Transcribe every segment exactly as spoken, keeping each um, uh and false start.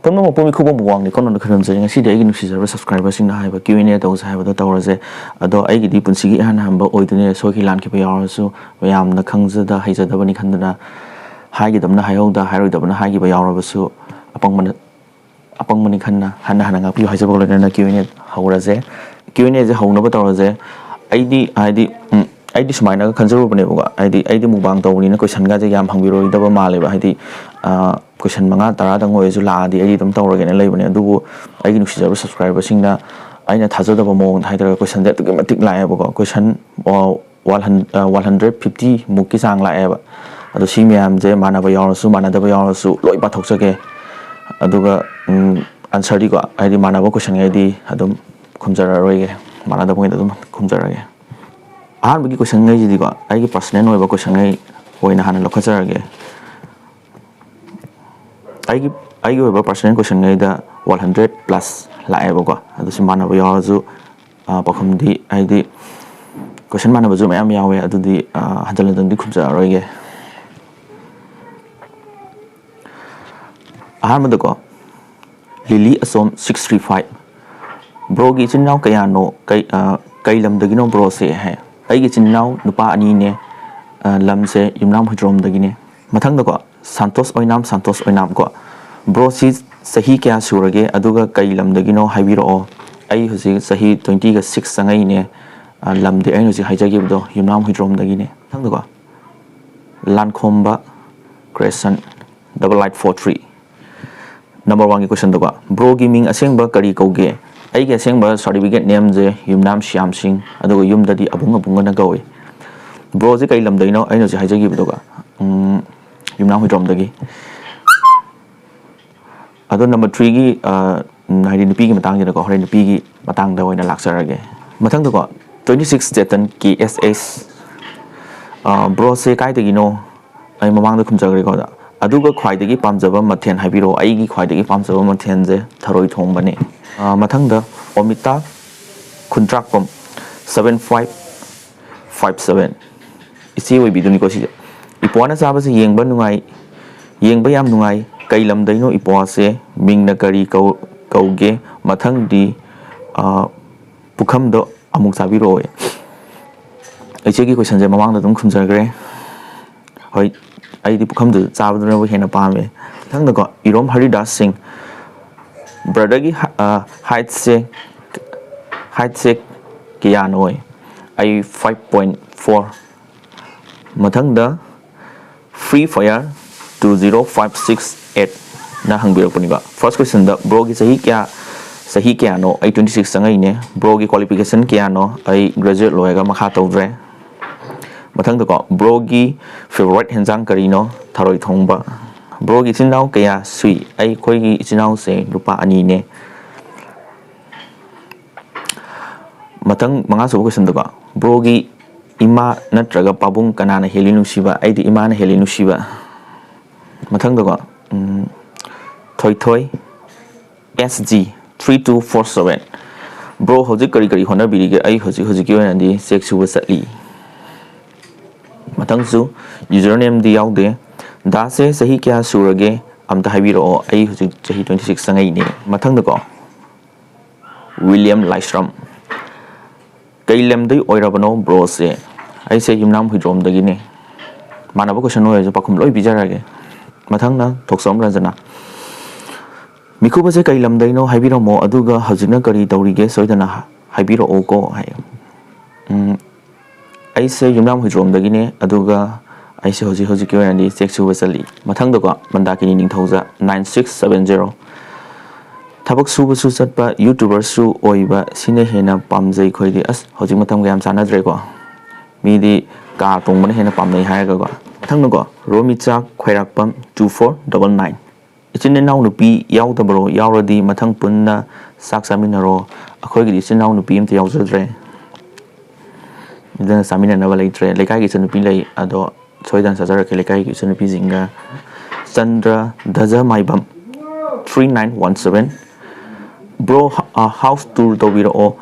ꯄꯨꯝꯅꯃꯛꯄꯨ ꯃꯤꯈꯨꯕꯝ ꯋꯥꯡꯅ ꯀꯣꯟꯅꯅ ꯈꯨꯔꯨꯝꯖꯔꯤ꯫ ꯉꯁꯤꯗꯤ ꯑꯩꯒꯤ ꯅꯨꯡꯁꯤꯖꯔꯕ subscriberꯁꯤꯡꯅ ꯍꯥꯏꯕ Q and A ꯇꯧꯁꯦ ꯍꯥꯏꯕꯗꯣ ꯇꯧꯔꯁꯦ꯫ ꯑꯗꯣ ꯑꯩꯒꯤꯗꯤ ꯄꯨꯟꯁꯤꯒꯤ ꯏꯍꯥꯟ ꯍꯥꯟꯕ ꯑꯣꯏꯗꯣꯏꯅꯦ꯫ ꯁꯣꯏꯈꯤ ꯂꯥꯟꯈꯤꯕ ꯌꯥꯎꯔꯁꯨ ꯃꯌꯥꯝꯅ ꯈꯪꯖꯗ ꯍꯩꯖꯗꯕꯅꯤ ꯈꯟꯗꯅ ꯍꯥꯏꯒꯗꯕꯅ ꯍꯥꯏꯍꯧꯗ, ꯍꯥꯏꯔꯣꯏꯗꯕꯅ ꯍꯥꯏꯈꯤꯕ ꯌꯥꯎꯔꯕꯁꯨ ꯑꯄꯪꯕꯅ ꯑꯄꯪꯕꯅꯤ ꯈꯟꯅ ꯍꯟꯅ ꯍꯟꯅ ꯉꯥꯛꯄꯤꯌꯨ ꯍꯥꯏꯖꯕꯒ ꯂꯣꯏꯅꯅ Q and A ꯍꯧꯔꯁꯦ꯫ Q and Aꯁꯦ ꯍꯧꯅꯕ ꯇꯧꯔꯁꯦ꯫ ꯑꯩꯗꯤ ꯍꯥꯏꯗꯤ ꯎꯝ, ꯑꯩꯗꯤ ꯁꯨꯃꯥꯏꯅꯒ ꯈꯟꯖꯔꯨꯕꯅꯦꯕꯀꯣ꯫ ꯍꯥꯏꯗꯤ ꯑꯩꯗꯤ mukbang ꯇꯧꯕꯅꯤꯅ questionꯒꯁꯦ ꯌꯥꯝ ꯍꯪꯕꯤꯔꯣꯏꯗꯕ ꯃꯥꯜꯂꯦꯕ꯫ ꯍꯥꯏꯗꯤ ꯑ, question ꯃꯉꯥ ꯇꯔꯥꯗꯪ ꯑꯣꯏꯔꯁꯨ ꯂꯥꯛꯑꯗꯤ ꯑꯩꯗꯤ ꯑꯗꯨꯝ ꯇꯧꯔꯒꯦꯅ ꯂꯩꯕꯅꯦ꯫ ꯑꯗꯨꯕꯨ ꯑꯩꯒꯤ ꯅꯨꯡꯁꯤꯖꯔꯕ subscriberꯁꯤꯡꯅ ꯑꯩꯅ ꯊꯥꯖꯗꯕ ꯃꯑꯣꯡꯗ ꯍꯥꯏꯇꯥꯔꯦ, questionꯁꯦ ꯑꯗꯨꯛꯀꯤ ꯃꯇꯤꯛ ꯂꯥꯛꯑꯦꯕꯀꯣ꯫ Question one hundred fifty ꯃꯨꯛꯀꯤ ꯆꯥꯡ ꯂꯥꯛꯑꯦꯕ꯫ ꯑꯗꯣ ꯁꯤ ꯃꯌꯥꯝꯁꯦ ꯃꯥꯟꯅꯕ ꯌꯥꯎꯔꯁꯨ ꯃꯥꯟꯅꯗꯕ ꯌꯥꯎꯔꯁꯨ ꯂꯣꯏ ꯄꯥꯊꯣꯛꯆꯒꯦ꯫ ꯑꯗꯨꯒ ꯎꯝ, answerꯗꯤꯀꯣ, ꯍꯥꯏꯗꯤ ꯃꯥꯟꯅꯕ questionꯉꯩꯗꯤ ꯑꯗꯨꯝ ꯈꯨꯝꯖꯔꯔꯣꯏꯒꯦ, ꯃꯥꯟꯅꯗꯕꯉꯩꯗ ꯑꯗꯨꯝ ꯈꯨꯝꯖꯔꯒꯦ꯫ ꯑꯍꯥꯟꯕꯒꯤ questionꯉꯩꯁꯤꯗꯤꯀꯣ, ꯑꯩꯒꯤ personal ꯑꯣꯏꯕ questionꯉꯩ ꯑꯣꯏꯅ ꯍꯥꯟꯅ ꯂꯧꯈꯠꯆꯔꯒꯦ꯫ ꯑꯩꯒꯤ ꯑꯩꯒꯤ ꯑꯣꯏꯕ personal questionꯉꯩꯗ one hundred plus ꯂꯥꯛꯑꯦꯕꯀꯣ꯫ ꯑꯗꯨ ꯁꯤ ꯃꯥꯟꯅꯕ ꯌꯥꯎꯔꯁꯨ ꯑ, ꯄꯥꯎꯈꯨꯝꯗꯤ ꯍꯥꯏꯗꯤ question ꯃꯥꯟꯅꯕꯁꯨ ꯃꯌꯥꯝ ꯌꯥꯎꯋꯦ꯫ ꯑꯗꯨꯗꯤ ꯑ, ꯍꯟꯖꯤꯟ ꯍꯟꯖꯤꯟꯗꯤ ꯈꯨꯝꯖꯔꯔꯣꯏꯒꯦ꯫ ꯑꯍꯥꯟꯕꯗꯀꯣ, ꯂꯤꯂꯤ ꯑꯁꯣꯝ six three five, "Broꯒꯤ ꯏꯆꯤꯟ ꯏꯅꯥꯎ ꯀꯌꯥꯅꯣ? ꯀꯩ ꯑ, ꯀꯩ ꯂꯝꯗꯒꯤꯅꯣ broꯁꯦ?" ꯍꯥꯏ꯫ ꯑꯩꯒꯤ ꯏꯆꯤꯟ ꯏꯅꯥꯎ ꯅꯨꯄꯥ ꯑꯅꯤꯅꯦ꯫ ꯑ, ꯂꯝꯁꯦ ꯌꯨꯝꯅꯥꯝ ꯍꯨꯏꯗ꯭ꯔꯣꯝꯗꯒꯤꯅꯦ꯫ ꯃꯊꯪꯗꯀꯣ, ꯁꯥꯟꯇꯣꯁ ꯑꯣꯏꯅꯥꯝ, ꯁꯥꯟꯇꯣꯁ ꯑꯣꯏꯅꯥꯝ ꯀꯣ, "Broꯁꯤ ꯆꯍꯤ ꯀꯌꯥ ꯁꯨꯔꯒꯦ, ꯑꯗꯨꯒ ꯀꯩ ꯂꯝꯗꯒꯤꯅꯣ ꯍꯥꯏꯕꯤꯔꯛꯑꯣ?" ꯑꯩ ꯍꯧꯖꯤꯛ ꯆꯍꯤ twentyꯒ six ꯆꯪꯉꯛꯏꯅꯦ꯫ ꯑ, ꯂꯝꯗꯤ ꯑꯩꯅ ꯍꯧꯖꯤꯛ ꯍꯥꯏꯖꯈꯤꯕꯗꯣ, ꯌꯨꯝꯅꯥꯝ ꯍꯨꯏꯗ꯭ꯔꯣꯝꯗꯒꯤꯅꯦ꯫ ꯃꯊꯪꯗꯀꯣ, ꯂꯥꯟꯈꯣꯝꯕ ꯀ꯭ꯔꯦꯁꯟ, double eight four three꯫ Number oneꯒꯤ questionꯗꯀꯣ, "Broꯒꯤ ꯃꯤꯡ ꯑꯁꯦꯡꯕ ꯀꯔꯤ ꯀꯧꯒꯦ?" ꯑꯩꯒꯤ ꯑꯁꯦꯡꯕ certificate nameꯁꯦ ꯌꯨꯝꯅꯥꯝ ꯁ꯭ꯌꯥꯝ ꯁꯤꯡ, ꯑꯗꯨꯒ ꯌꯨꯝꯗꯗꯤ ꯑꯕꯨꯡ ꯑꯕꯨꯡꯒꯅ ꯀꯧꯏ꯫ Broꯁꯦ ꯀꯩ ꯂꯝꯗꯒꯤꯅꯣ? ꯑꯩꯅ ꯍꯧꯖꯤꯛ ꯍꯥꯏꯖꯈꯤꯕꯗꯨꯒ, ꯎꯝ, ꯌꯨꯝꯅꯥꯝ ꯍꯨꯏꯗ꯭ꯔꯣꯝꯗꯒꯤ꯫ ꯑꯗꯣ number threeꯒꯤ, ꯑ, ꯎꯝ, ꯍꯥꯏꯗꯤ ꯅꯨꯄꯤꯒꯤ ꯃꯇꯥꯡꯁꯤꯗꯀꯣ, ꯍꯣꯔꯦꯟ ꯅꯨꯄꯤꯒꯤ ꯃꯇꯥꯡꯗ ꯑꯣꯏꯅ ꯂꯥꯛꯆꯔꯒꯦ꯫ ꯃꯊꯪꯗꯀꯣ, twenty six Chetan K S S, ꯑ, "Broꯁꯦ ꯀꯥꯏꯗꯒꯤꯅꯣ?" ꯑꯩ ꯃꯃꯥꯡꯗ ꯈꯨꯝꯖꯈ꯭ꯔꯦꯀꯣ꯫ ꯑꯗꯨꯒ ꯈ꯭ꯋꯥꯏꯗꯒꯤ ꯄꯥꯝꯖꯕ ꯃꯊꯦꯜ ꯍꯥꯏꯕꯤꯔꯛꯑꯣ꯫ ꯑꯩꯒꯤ ꯈ꯭ꯋꯥꯏꯗꯒꯤ ꯄꯥꯝꯖꯕ ꯃꯊꯦꯜꯁꯦ ꯊꯔꯣꯏ ꯊꯣꯡꯕꯅꯦ꯫ ꯑ, ꯃꯊꯪꯗ ꯑꯣꯃꯤꯇꯥ ꯈꯨꯟꯗ꯭ꯔꯥꯛꯄꯝ, seven five five seven꯫ ꯏꯆꯦ ꯑꯣꯏꯕꯤꯗꯨꯅꯤꯀꯣ ꯁꯤꯁꯦ꯫ "ꯏꯄ꯭ꯋꯥꯅ ꯆꯥꯕꯁꯦ ꯌꯦꯡꯕ ꯅꯨꯡꯉꯥꯏ, ꯌꯦꯡꯕ ꯌꯥꯝ ꯅꯨꯡꯉꯥꯏ꯫ ꯀꯩ ꯂꯝꯗꯩꯅꯣ ꯏꯄ꯭ꯋꯥꯁꯦ? ꯃꯤꯡꯅ ꯀꯔꯤ ꯀꯧ ꯀꯧꯒꯦ? ꯃꯊꯪꯗꯤ ꯑ, ꯄꯨꯈꯝꯗꯣ ꯑꯃꯨꯛ ꯆꯥꯕꯤꯔꯛꯑꯣ꯫ ꯏꯆꯦꯒꯤ ꯀꯣꯏꯁꯟꯁꯦ ꯃꯃꯥꯡꯗ ꯑꯗꯨꯝ ꯈꯨꯝꯖꯈ꯭ꯔꯦ꯫ ꯍꯣꯏ, ꯑꯩꯗꯤ ꯄꯨꯈꯝꯗꯨ ꯆꯥꯕꯗꯨꯅꯕꯨ ꯍꯦꯟꯅ ꯄꯥꯝꯃꯦ꯫ ꯃꯊꯪꯗꯀꯣ, ꯏꯔꯣꯝ ꯍꯔꯤꯗꯥꯁ ꯁꯤꯡ꯫ ꯕ꯭ꯔꯗꯔꯒꯤ ꯍꯥꯏꯠꯁꯦ ꯍꯥꯏꯠꯁꯦ ꯀꯌꯥꯅꯣ? ꯑꯩ five point four꯫ ꯃꯊꯪꯗ, Free Fire two zero five six eight ꯅ ꯍꯪꯕꯤꯔꯛꯄꯅꯤꯀꯣ꯫ ꯐꯥꯔꯁ ꯀꯣꯏꯁꯟꯗ, ꯕ꯭ꯔꯣꯒꯤ ꯆꯍꯤ ꯀꯌꯥ ꯆꯍꯤ ꯀꯌꯥꯅꯣ? ꯑꯩ twenty six ꯆꯪꯉꯛꯏꯅꯦ꯫ ꯕ꯭ꯔꯣꯒꯤ ꯀ꯭ꯋꯥꯂꯤꯐꯤꯀꯦꯁꯟ ꯀꯌꯥꯅꯣ? ꯑꯩ ꯒ꯭ꯔꯦꯖꯨꯑꯦꯠ ꯂꯣꯏꯔꯒ ꯃꯈꯥ ꯇꯧꯗ꯭ꯔꯦ꯫ ꯃꯊꯪꯗꯀꯣ, ꯕ꯭ꯔꯣꯒꯤ ꯐꯦꯕꯣꯔꯥꯏꯠ ꯍꯦꯟꯖꯥꯡ ꯀꯔꯤꯅꯣ? ꯊꯔꯣꯏ ꯊꯣꯡꯕ꯫ ꯕ꯭ꯔꯣꯒꯤ ꯏꯆꯤꯟ ꯏꯅꯥꯎ ꯀꯌꯥ ꯁꯨꯏ? ꯑꯩꯈꯣꯏꯒꯤ ꯏꯆꯤꯟ ꯏꯅꯥꯎꯁꯦ ꯅꯨꯄꯥ ꯑꯅꯤꯅꯦ꯫ ꯃꯊꯪ ꯃꯉꯥꯁꯨꯕ ꯀꯣꯏꯁꯟꯗꯀꯣ, ꯕ꯭ꯔꯣꯒꯤ ꯏꯃꯥ ꯅꯠꯇ꯭ꯔꯒ ꯄꯥꯕꯨꯡ ꯀꯅꯥꯅ ꯍꯦꯜꯂꯤ ꯅꯨꯡꯁꯤꯕ? ꯑꯩꯗꯤ ꯏꯃꯥꯅ ꯍꯦꯜꯂꯤ ꯅꯨꯡꯁꯤꯕ꯫ ꯃꯊꯪꯗꯀꯣ, ꯎꯝ, ꯊꯣꯏꯊꯣꯏ S G three two four seven꯫ Bro ꯍꯧꯖꯤꯛ ꯀꯔꯤ ꯀꯔꯤ ꯍꯣꯠꯅꯕꯤꯔꯤꯒꯦ? ꯑꯩ ꯍꯧꯖꯤꯛ ꯍꯧꯖꯤꯛꯀꯤ ꯑꯣꯏꯅꯗꯤ ꯆꯦꯛ ꯁꯨꯕ ꯆꯠꯂꯤ꯫ ꯃꯊꯪꯁꯨ ꯌꯨꯖꯔ ꯅꯦꯝꯗꯤ ꯌꯥꯎꯗꯦ꯫ ꯗꯥꯁꯦ ꯆꯍꯤ ꯀꯌꯥ ꯁꯨꯔꯒꯦ? ꯑꯝꯇ ꯍꯥꯏꯕꯤꯔꯛꯑꯣ꯫ ꯑꯩ ꯍꯧꯖꯤꯛ ꯆꯍꯤ twenty six ꯆꯪꯉꯛꯏꯅꯦ꯫ ꯃꯊꯪꯗꯀꯣ, ꯋꯤꯂꯤꯌꯝ ꯂꯥꯏꯁ꯭ꯔꯝ꯫ ꯀꯩ ꯂꯝꯗꯩ ꯑꯣꯏꯔꯕꯅꯣ ꯕ꯭ꯔꯣꯁꯦ? ꯑꯩꯁꯦ ꯌꯨꯝꯅꯥꯝ ꯍꯨꯏꯗ꯭ꯔꯣꯝꯗꯒꯤꯅꯦ꯫ ꯃꯥꯟꯅꯕ ꯀꯣꯏꯁꯟ ꯑꯣꯏꯔꯁꯨ ꯄꯥꯎꯈꯨꯝ ꯂꯣꯏ ꯄꯤꯖꯔꯒꯦ꯫ ꯃꯊꯪꯅ ꯊꯣꯛꯆꯝ ꯔꯟꯖꯅꯥ꯫ ꯃꯤꯀꯨꯞ ꯑꯁꯦ ꯀꯩ ꯂꯝꯗꯩꯅꯣ ꯍꯥꯏꯕꯤꯔꯝꯃꯣ, ꯑꯗꯨꯒ ꯍꯧꯖꯤꯛꯅ ꯀꯔꯤ ꯇꯧꯔꯤꯒꯦ ꯁꯣꯏꯗꯅ ꯍꯥꯏꯕꯤꯔꯛꯑꯣꯀꯣ ꯍꯥꯏ꯫ ꯎꯝ, ꯑꯩꯁꯦ ꯌꯨꯝꯅꯥꯝ ꯍꯨꯏꯗ꯭ꯔꯣꯝꯗꯒꯤꯅꯦ, ꯑꯗꯨꯒ ꯑꯩꯁꯦ ꯍꯧꯖꯤꯛ ꯍꯧꯖꯤꯛꯀꯤ ꯑꯣꯏꯅꯗꯤ ꯆꯦꯛ ꯁꯨꯕ ꯆꯠꯂꯤ꯫ ꯃꯊꯪꯗꯀꯣ, ꯃꯟꯗꯥꯀꯤꯅꯤ ꯅꯤꯡꯊꯧꯖ nine six seven zero꯫ ꯊꯕꯛ ꯁꯨꯕꯁꯨ ꯆꯠꯄ, ꯌꯨꯇ꯭ꯌꯨꯕꯔꯁꯨ ꯑꯣꯏꯕ, ꯁꯤꯅ ꯍꯦꯟꯅ ꯄꯥꯝꯖꯩ ꯑꯩꯈꯣꯏꯗꯤ꯫ ꯑꯁ, ꯍꯧꯖꯤꯛ ꯃꯇꯝꯒ ꯌꯥꯝ ꯆꯥꯟꯅꯗ꯭ꯔꯦꯀꯣ꯫ ꯃꯤꯗꯤ ꯀꯥꯔ ꯇꯣꯡꯕꯅ ꯍꯦꯟꯅ ꯄꯥꯝꯅꯩ ꯍꯥꯏꯔꯒꯀꯣ꯫ ꯃꯊꯪꯗꯀꯣ, ꯔꯣꯃꯤꯆꯥꯛ ꯈ꯭ꯋꯥꯏꯔꯥꯛꯄꯝ two four double nine꯫ ꯏꯆꯤꯟ ꯏꯅꯥꯎ ꯅꯨꯄꯤ ꯌꯥꯎꯗꯕ꯭ꯔꯣ? ꯌꯥꯎꯔꯗꯤ ꯃꯊꯪ ꯄꯨꯟꯅ ꯆꯥꯛ ꯆꯥꯃꯤꯟꯅꯔꯣ꯫ ꯑꯩꯈꯣꯏꯒꯤꯗꯤ ꯏꯆꯤꯟ ꯏꯅꯥꯎ ꯅꯨꯄꯤ ꯑꯝꯇ ꯌꯥꯎꯖꯗ꯭ꯔꯦ꯫ ꯑꯗꯨꯅ ꯆꯥꯃꯤꯟꯅꯅꯕ ꯂꯩꯇ꯭ꯔꯦ꯫ ꯂꯩꯀꯥꯏꯒꯤ ꯏꯆꯟꯅꯨꯄꯤ ꯂꯩ, ꯑꯗꯣ ꯁꯣꯏꯗꯅ ꯆꯥꯖꯔꯛꯀꯦ ꯂꯩꯀꯥꯏꯒꯤ ꯏꯆꯟꯅꯨꯄꯤꯁꯤꯡꯒ꯫ Chandra Dhwaj Maibam three nine one seven꯫ Bro, house tour ꯇꯧꯕꯤꯔꯛꯑꯣ꯫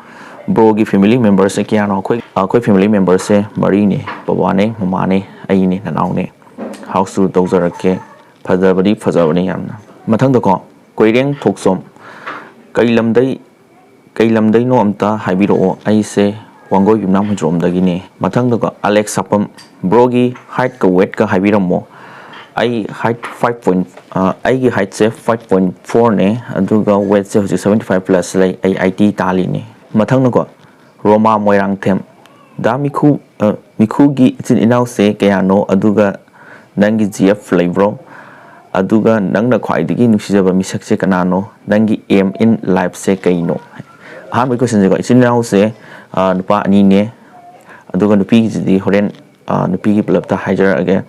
ꯕ꯭ꯔꯣꯒꯤ ꯐꯦꯃꯤꯂꯤ ꯃꯦꯝꯕꯔꯁꯦ ꯀꯌꯥꯅꯣ? ꯑꯩꯈꯣꯏ, ꯑꯩꯈꯣꯏ ꯐꯦꯃꯤꯂꯤ ꯃꯦꯝꯕꯔꯁꯦ ꯃꯔꯤꯅꯦ: ꯕꯕꯥꯅꯦ, ꯃꯃꯥꯅꯦ, ꯑꯩꯅꯦ, ꯅꯅꯥꯎꯅꯦ꯫ ꯍꯥꯎꯁ ꯇꯨꯔ ꯇꯧꯖꯔꯛꯀꯦ꯫ ꯐꯖꯕꯗꯤ ꯐꯖꯕꯅꯤ ꯌꯥꯝꯅ꯫ ꯃꯊꯪꯗꯀꯣ, ꯀꯣꯏꯔꯦꯡ ꯊꯣꯛꯆꯣꯝ, "ꯀꯩ ꯂꯝꯗꯩ, ꯀꯩ ꯂꯝꯗꯩꯅꯣ ꯑꯝꯇ ꯍꯥꯏꯕꯤꯔꯛꯑꯣ, ꯑꯩꯁꯦ ꯋꯥꯡꯒꯣꯏ ꯌꯨꯝꯅꯥꯝ ꯍꯨꯏꯗ꯭ꯔꯣꯝꯗꯒꯤꯅꯦ"꯫ ꯃꯊꯪꯗꯀꯣ, ꯑꯂꯦꯛꯁ ꯁꯥꯄꯝ, "Broꯒꯤ ꯍꯥꯏꯠꯀ ꯋꯦꯠꯀ ꯍꯥꯏꯕꯤꯔꯝꯃꯣ"꯫ ꯑꯩ ꯍꯥꯏꯠ ꯐꯥꯏꯚ ꯄꯣꯏꯟ, ꯑ, ꯑꯩꯒꯤ ꯍꯥꯏꯠꯁꯦ ꯐꯥꯏꯚ ꯄꯣꯏꯟ ꯐꯣꯔꯅꯦ, ꯑꯗꯨꯒ ꯋꯦꯠꯁꯦ ꯍꯧꯖꯤꯛ ꯁꯕꯦꯟꯇꯤ ꯐꯥꯏꯚ ꯄ꯭ꯂꯁ ꯂꯩ, ꯑꯩ ꯑꯥꯏꯇꯤ ꯇꯥꯜꯂꯤꯅꯦ꯫ ꯃꯊꯪꯅꯀꯣ, ꯔꯣꯃꯥ ꯃꯣꯏꯔꯥꯡꯊꯦꯝ, "ꯗꯥ ꯃꯤꯈꯨ, ꯑ, ꯃꯤꯈꯨꯒꯤ ꯏꯆꯤꯟ ꯏꯅꯥꯎꯁꯦ ꯀꯌꯥꯅꯣ? ꯑꯗꯨꯒ ꯅꯪꯒꯤ ꯖꯤ ꯑꯦꯐ ꯂꯩꯕ꯭ꯔꯣ? ꯑꯗꯨꯒ ꯅꯪꯅ ꯈ꯭ꯋꯥꯏꯗꯒꯤ ꯅꯨꯡꯁꯤꯖꯕ ꯃꯤꯁꯛꯁꯦ ꯀꯅꯥꯅꯣ? ꯅꯪꯒꯤ aim in lifeꯁꯦ ꯀꯩꯅꯣ?" ꯑꯍꯥꯟꯕꯒꯤ questionꯁꯦꯀꯣ, ꯏꯆꯤꯟ ꯏꯅꯥꯎꯁꯦ, ꯑ, ꯅꯨꯄꯥ ꯑꯅꯤꯅꯦ, ꯑꯗꯨꯒ ꯅꯨꯄꯤꯒꯤꯁꯤꯗꯤ ꯍꯣꯔꯦꯟ, ꯑ, ꯅꯨꯄꯤꯒꯤ ꯄꯨꯂꯞꯇ ꯍꯥꯏꯖꯔꯛꯑꯒꯦ꯫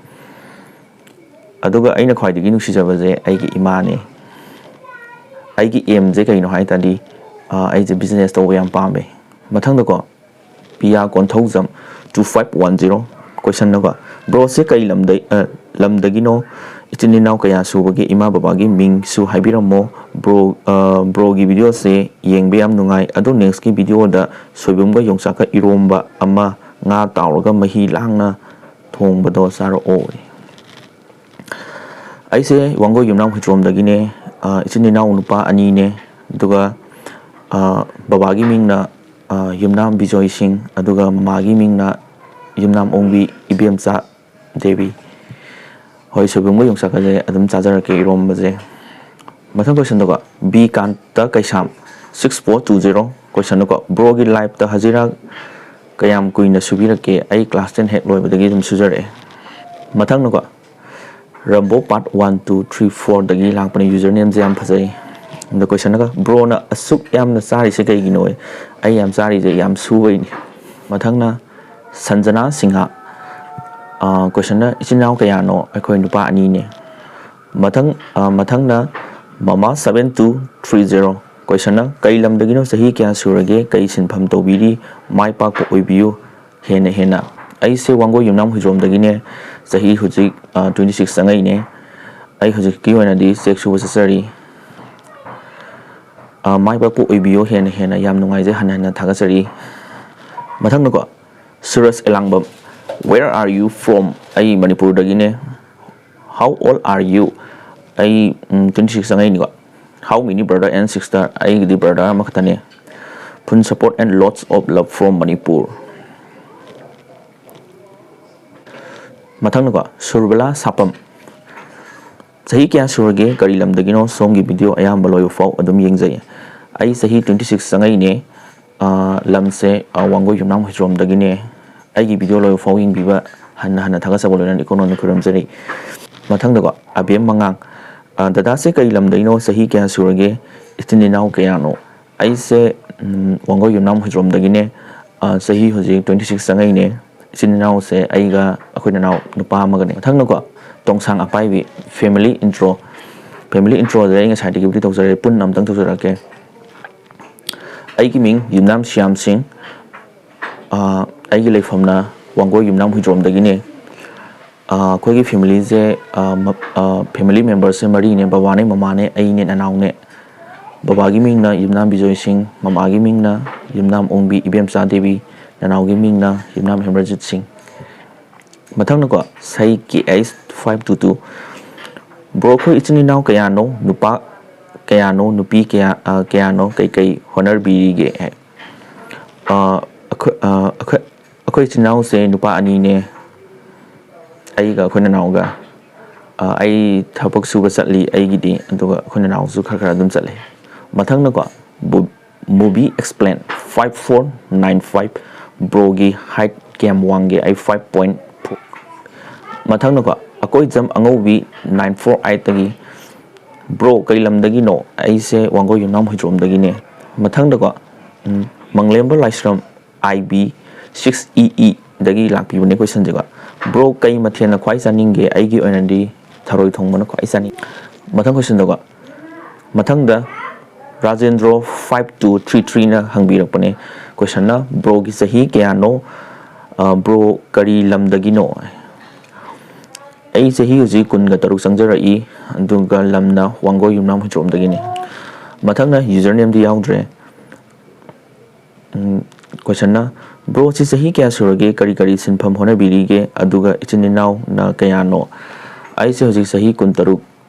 ꯑꯗꯨꯒ ꯑꯩꯅ ꯈ꯭ꯋꯥꯏꯗꯒꯤ ꯅꯨꯡꯁꯤꯖꯕꯁꯦ ꯑꯩꯒꯤ ꯏꯃꯥꯅꯦ꯫ ꯑꯩꯒꯤ aimꯁꯦ ꯀꯩꯅꯣ ꯍꯥꯏ ꯇꯥꯔꯗꯤ, ꯑ, ꯑꯩꯁꯦ business ꯇꯧꯕ ꯌꯥꯝ ꯄꯥꯝꯃꯦ꯫ ꯃꯊꯪꯗꯀꯣ, ꯄꯤꯌꯥ Konthoujam two five one zero, questionꯅꯀꯣ, "Broꯁꯦ ꯀꯩ ꯂꯝꯗꯩ, ꯑ, ꯂꯝꯗꯒꯤꯅꯣ? ꯏꯆꯤꯟ ꯏꯅꯥꯎ ꯀꯌꯥ ꯁꯨꯕꯒꯦ? ꯏꯃꯥ ꯕꯕꯥꯒꯤ ꯃꯤꯡꯁꯨ ꯍꯥꯏꯕꯤꯔꯝꯃꯣ꯫ Bro, ꯑ, broꯒꯤ videoꯁꯦ ꯌꯦꯡꯕ ꯌꯥꯝ ꯅꯨꯡꯉꯥꯏ, ꯑꯗꯣ nextꯀꯤ videoꯗ ꯁꯣꯏꯕꯨꯝꯒ ꯌꯣꯡꯆꯥꯛꯀ ꯏꯔꯣꯝꯕ ꯑꯃ, ꯉꯥ ꯇꯥꯎꯔꯒ ꯃꯍꯤ ꯂꯥꯡꯅ ꯊꯣꯡꯕꯗꯣ ꯆꯥꯔꯛꯑꯣ"꯫ ꯑꯩꯁꯦ ꯋꯥꯡꯒꯣꯏ ꯌꯨꯝꯅꯥꯝ ꯍꯨꯏꯗ꯭ꯔꯣꯝꯗꯒꯤꯅꯦ꯫ ꯑ, ꯏꯆꯤꯟ ꯏꯅꯥꯎ ꯅꯨꯄꯥ ꯑꯅꯤꯅꯦ꯫ ꯑꯗꯨꯒ, ꯑ, ꯕꯕꯥꯒꯤ ꯃꯤꯡꯅ, ꯑ, ꯌꯨꯝꯅꯥꯝ ꯕꯤꯖꯣꯏ ꯁꯤꯡ, ꯑꯗꯨꯒ ꯃꯃꯥꯒꯤ ꯃꯤꯡꯅ ꯌꯨꯝꯅꯥꯝ ꯑꯣꯡꯕꯤ ꯏꯕꯦꯝꯆꯥ ꯗꯦꯕꯤ꯫ ꯍꯣꯏ, ꯁꯣꯏꯕꯨꯝꯒ ꯌꯣꯡꯆꯥꯛꯀꯁꯦ ꯑꯗꯨꯝ ꯆꯥꯖꯔꯛꯀꯦ, ꯏꯔꯣꯝꯕꯁꯦ꯫ ꯃꯊꯪ questionꯗꯀꯣ, B Kant Keisham, six four two zero, questionꯗꯀꯣ, "Broꯒꯤ lifeꯇ ꯍꯖꯤꯔꯥ ꯀꯌꯥꯝ ꯀꯨꯏꯅ ꯁꯨꯕꯤꯔꯛꯀꯦ?" ꯑꯩ class ten ꯍꯦꯛ ꯂꯣꯏꯕꯗꯒꯤ ꯑꯗꯨꯝ ꯁꯨꯖꯔꯛꯑꯦ꯫ ꯃꯊꯪꯗꯀꯣ, ꯔꯝꯕꯣ part one two three fourꯗꯒꯤ ꯂꯥꯛꯄꯅꯦ, usernameꯁꯦ ꯌꯥꯝ ꯐꯖꯩ꯫ ꯑꯗꯣ questionꯅꯒ, "Broꯅ ꯑꯁꯨꯛ ꯌꯥꯝꯅ ꯆꯥꯔꯤꯁꯦ ꯀꯩꯒꯤꯅꯣ?" ꯑꯩ ꯌꯥꯝ ꯆꯥꯔꯤꯁꯦ ꯌꯥꯝ ꯁꯨꯕꯩꯅꯤ꯫ ꯃꯊꯪꯅ ꯁꯟꯖꯅꯥ ꯁꯤꯡꯍ꯫ ꯑ, questionꯅ, "ꯏꯆꯤꯟ ꯏꯅꯥꯎ ꯀꯌꯥꯅꯣ?" ꯑꯩꯈꯣꯏ ꯅꯨꯄꯥ ꯑꯅꯤꯅꯦ꯫ ꯃꯊꯪ, ꯑ, ꯃꯊꯪꯅ ꯃꯃꯥ seven two three zero꯫ Questionꯅ, "ꯀꯩ ꯂꯝꯗꯒꯤꯅꯣ? ꯆꯍꯤ ꯀꯌꯥ ꯁꯨꯔꯒꯦ? ꯀꯩ ꯁꯤꯟꯐꯝ ꯇꯧꯕꯤꯔꯤ? ꯃꯥꯏ ꯄꯥꯛꯄ ꯑꯣꯏꯕꯤꯌꯨ ꯍꯦꯟꯅ ꯍꯦꯟꯅ"꯫ ꯑꯩꯁꯦ ꯋꯥꯡꯒꯣꯏ ꯌꯨꯝꯅꯥꯝ ꯍꯨꯏꯗ꯭ꯔꯣꯝꯗꯒꯤꯅꯦ꯫ ꯆꯍꯤ ꯍꯧꯖꯤꯛ, ꯑ, twenty six ꯆꯪꯉꯛꯏꯅꯦ꯫ ꯑꯩ ꯍꯧꯖꯤꯛꯀꯤ ꯑꯣꯏꯅꯗꯤ ꯆꯦꯛ ꯁꯨꯕ ꯆꯠꯆꯔꯤ꯫ ꯑ, ꯃꯥꯏ ꯄꯥꯛꯄ ꯑꯣꯏꯕꯤꯌꯨ ꯍꯦꯟꯅ ꯍꯦꯟꯅ꯫ ꯌꯥꯝ ꯅꯨꯡꯉꯥꯏꯖꯩ, ꯍꯟꯅ ꯍꯟꯅ ꯊꯥꯒꯠꯆꯔꯤ꯫ ꯃꯊꯪꯗꯀꯣ, ꯁꯨꯔꯖ ꯑꯦꯂꯥꯡꯕꯝ, "Where are you from?" ꯑꯩ ꯃꯅꯤꯄꯨꯔꯗꯒꯤꯅꯦ꯫ How old are you? ꯑꯩ ꯇ꯭ꯋꯦꯟꯇꯤ ꯁꯤꯛꯁ ꯆꯪꯉꯛꯏꯅꯤꯀꯣ. How many brother and sister? ꯑꯩꯒꯤꯗꯤ ꯕ꯭ꯔꯗꯔ ꯑꯃꯈꯛꯇꯅꯦ. Full support and lots of love from Manipur. ꯃꯊꯪꯅꯀꯣ, ꯁꯨꯔꯕꯂꯥ ꯁꯥꯄꯝ. ꯆꯍꯤ ꯀꯌꯥ ꯁꯨꯔꯒꯦ? ꯀꯔꯤ ꯂꯝꯗꯒꯤꯅꯣ? ꯁꯣꯝꯒꯤ ꯚꯤꯗꯤꯑꯣ ꯑꯌꯥꯝꯕ ꯂꯣꯏꯕ ꯐꯥꯎ ꯑꯗꯨꯝ ꯌꯦꯡꯖꯩ꯫ ꯑꯩ ꯆꯍꯤ ꯇ꯭ꯋꯦꯟꯇꯤ ꯁꯤꯛꯁ ꯆꯪꯉꯛꯏꯅꯦ꯫ ꯑ, ꯂꯝꯁꯦ, ꯑ, ꯋꯥꯡꯒꯣꯏ ꯌꯨꯝꯅꯥꯝ ꯍꯨꯏꯗ꯭ꯔꯣꯝꯗꯒꯤꯅꯦ꯫ ꯑꯩꯒꯤ ꯚꯤꯗꯤꯑꯣ ꯂꯣꯏꯕ ꯐꯥꯎ ꯌꯦꯡꯕꯤꯕ ꯍꯟꯅ ꯍꯟꯅ ꯊꯥꯒꯠꯆꯕ ꯂꯣꯏꯅꯅ ꯏꯀꯣꯟ ꯅꯣꯟꯅ ꯈꯨꯔꯨꯝꯖꯔꯤ꯫ ꯃꯊꯪꯗꯀꯣ, ꯑꯕꯦꯝ ꯃꯉꯥꯡ꯫ ꯑ, ꯗꯗꯥꯁꯦ ꯀꯔꯤ ꯂꯝꯗꯒꯤꯅꯣ? ꯆꯍꯤ ꯀꯌꯥ ꯁꯨꯔꯒꯦ? ꯏꯆꯤꯟ ꯏꯅꯥꯎ ꯀꯌꯥꯅꯣ? ꯑꯩꯁꯦ, ꯎꯝ, ꯋꯥꯡꯒꯣꯏ ꯌꯨꯝꯅꯥꯝ ꯍꯨꯏꯗ꯭ꯔꯣꯝꯗꯒꯤꯅꯦ꯫ ꯑ, ꯆꯍꯤ ꯍꯧꯖꯤꯛ ꯇ꯭ꯋꯦꯟꯇꯤ ꯁꯤꯛꯁ ꯆꯪꯉꯛꯏꯅꯦ꯫ ꯏꯆꯤꯟ ꯏꯅꯥꯎꯁꯦ ꯑꯩꯒ ꯑꯩꯈꯣꯏ ꯅꯅꯥꯎ ꯅꯨꯄꯥ ꯑꯃꯒꯅꯦ꯫ ꯃꯊꯪꯅꯀꯣ, ꯇꯣꯡꯁꯥꯡ ꯑꯄꯥꯏꯕꯤ꯫ Family intro꯫ Family introꯁꯦ ꯑꯩ ꯉꯁꯥꯏꯗꯒꯤꯕꯨꯗꯤ ꯇꯧꯖꯔꯦ, ꯄꯨꯟꯅ ꯑꯝꯇꯪ ꯇꯧꯖꯔꯛꯀꯦ꯫ ꯑꯩꯒꯤ ꯃꯤꯡ ꯌꯨꯝꯅꯥꯝ ꯁ꯭ꯌꯥꯝ ꯁꯤꯡ꯫ ꯑ, ꯑꯩꯒꯤ ꯂꯩꯐꯝꯅ ꯋꯥꯡꯒꯣꯏ ꯌꯨꯝꯅꯥꯝ ꯍꯨꯏꯗ꯭ꯔꯣꯝꯗꯒꯤꯅꯦ꯫ ꯑ, ꯑꯩꯈꯣꯏꯒꯤ ꯐꯦꯃꯤꯂꯤꯁꯦ, ꯑ, ꯃ-, ꯑ, family memberꯁꯦ ꯃꯔꯤꯅꯦ: ꯕꯕꯥꯅꯦ, ꯃꯃꯥꯅꯦ, ꯑꯩꯅꯦ, ꯅꯅꯥꯎꯅꯦ꯫ ꯕꯕꯥꯒꯤ ꯃꯤꯡꯅ ꯌꯨꯝꯅꯥꯝ ꯕꯤꯖꯣꯏ ꯁꯤꯡ, ꯃꯃꯥꯒꯤ ꯃꯤꯡꯅ ꯌꯨꯝꯅꯥꯝ ꯑꯣꯡꯕꯤ ꯏꯕꯦꯝꯆꯥ ꯗꯦꯕꯤ, ꯅꯅꯥꯎꯒꯤ ꯃꯤꯡꯅ ꯌꯨꯝꯅꯥꯝ ꯍꯦꯃꯔꯖꯤꯠ ꯁꯤꯡ꯫ ꯃꯊꯪꯅꯀꯣ, ꯁꯩ K H five two two. Bro, ꯑꯩꯈꯣꯏ ꯏꯆꯤꯟ ꯏꯅꯥꯎ ꯀꯌꯥꯅꯣ? ꯅꯨꯄꯥ ꯀꯌꯥꯅꯣ? ꯅꯨꯄꯤ ꯀꯌꯥ, ꯑ, ꯀꯌꯥꯅꯣ? ꯀꯩꯀꯩ ꯍꯣꯠꯅꯕꯤꯔꯤꯒꯦ? ꯑ, ꯑꯩꯈꯣꯏ, ꯑ, ꯑꯩꯈꯣꯏ, ꯑꯩꯈꯣꯏ ꯏꯆꯤꯟ ꯏꯅꯥꯎꯁꯦ ꯅꯨꯄꯥ ꯑꯅꯤꯅꯦ, ꯑꯩꯒ ꯑꯩꯈꯣꯏ ꯅꯅꯥꯎꯒ꯫ ꯑ, ꯑꯩ ꯊꯕꯛ ꯁꯨꯕ ꯆꯠꯂꯤ ꯑꯩꯒꯤꯗꯤ, ꯑꯗꯨꯒ ꯑꯩꯈꯣꯏ ꯅꯅꯥꯎꯁꯨ ꯈꯔ ꯈꯔ ꯑꯗꯨꯝ ꯆꯠꯂꯤ꯫ ꯃꯊꯪꯅꯀꯣ, ꯕꯨ-, Movie Explain five four nine five. ꯕ꯭ꯔꯣꯒꯤ height ꯀꯌꯥꯝ ꯋꯥꯡꯒꯦ? ꯑꯩ ꯐꯥꯏꯚ ꯄꯣꯏꯟ ꯐꯣꯔ꯫ ꯃꯊꯪꯅꯀꯣ, ꯑꯀꯣꯏꯖꯝ ꯑꯉꯧꯕꯤ ꯅꯥꯏꯟ ꯐꯣꯔ ꯑꯩꯠꯇꯒꯤ꯫ ꯕ꯭ꯔꯣ, ꯀꯔꯤ ꯂꯝꯗꯒꯤꯅꯣ? ꯑꯩꯁꯦ ꯋꯥꯡꯒꯣꯏ ꯌꯨꯝꯅꯥꯝ ꯍꯨꯏꯗ꯭ꯔꯣꯝꯗꯒꯤꯅꯦ꯫ ꯃꯊꯪꯗꯀꯣ, ꯎꯝ, Manglemba Laishram I B six E ꯏꯗꯒꯤ ꯂꯥꯛꯄꯤꯕꯅꯦ ꯀꯣꯏꯁꯟꯁꯦꯀꯣ꯫ ꯕ꯭ꯔꯣ, ꯀꯩ ꯃꯊꯦꯜꯅ ꯈ꯭ꯋꯥꯏ ꯆꯥꯅꯤꯡꯒꯦ? ꯑꯩꯒꯤ ꯑꯣꯏꯅꯗꯤ ꯊꯔꯣꯏ ꯊꯣꯡꯕꯅ ꯈ꯭ꯋꯥꯏ ꯆꯥꯅꯤꯡꯉꯤ꯫ ꯃꯊꯪ ꯀꯣꯏꯁꯟꯗꯀꯣ, ꯃꯊꯪꯗ ꯔꯥꯖꯦꯟꯗ꯭ꯔꯣ ꯐꯥꯏꯚ ꯇꯨ ꯊ꯭ꯔꯤ ꯊ꯭ꯔꯤꯅ ꯍꯪꯕꯤꯔꯛꯄꯅꯦ꯫ ꯀꯣꯏꯁꯟꯅ, ꯕ꯭ꯔꯣꯒꯤ ꯆꯍꯤ ꯀꯌꯥꯅꯣ? ꯑ, ꯕ꯭ꯔꯣ ꯀꯔꯤ ꯂꯝꯗꯒꯤꯅꯣ? ꯑꯩ ꯆꯍꯤ ꯍꯧꯖꯤꯛ ꯀꯨꯟꯒ ꯇꯔꯨꯛ ꯆꯪꯖꯔꯛꯏ, ꯑꯗꯨꯒ ꯂꯝꯅ ꯋꯥꯡꯒꯣꯏ ꯌꯨꯝꯅꯥꯝ ꯍꯨꯏꯗ꯭ꯔꯣꯝꯗꯒꯤꯅꯤ꯫ ꯃꯊꯪꯅ ꯌꯨꯖꯔ ꯅꯦꯝꯗꯤ ꯌꯥꯎꯗ꯭ꯔꯦ꯫ ꯎꯝ, ꯀꯣꯏꯁꯟꯅ, ꯕ꯭ꯔꯣꯁꯤ ꯆꯍꯤ ꯀꯌꯥ ꯁꯨꯔꯒꯦ? ꯀꯔꯤ ꯀꯔꯤ ꯁꯤꯟꯐꯝ ꯍꯣꯠꯅꯕꯤꯔꯤꯒꯦ? ꯑꯗꯨꯒ ꯏꯆꯤꯟ ꯏꯅꯥꯎꯅ ꯀꯌꯥꯅꯣ? ꯑꯩꯁꯦ ꯍꯧꯖꯤꯛ ꯆꯍꯤ ꯀꯨꯟꯇꯔꯨꯛ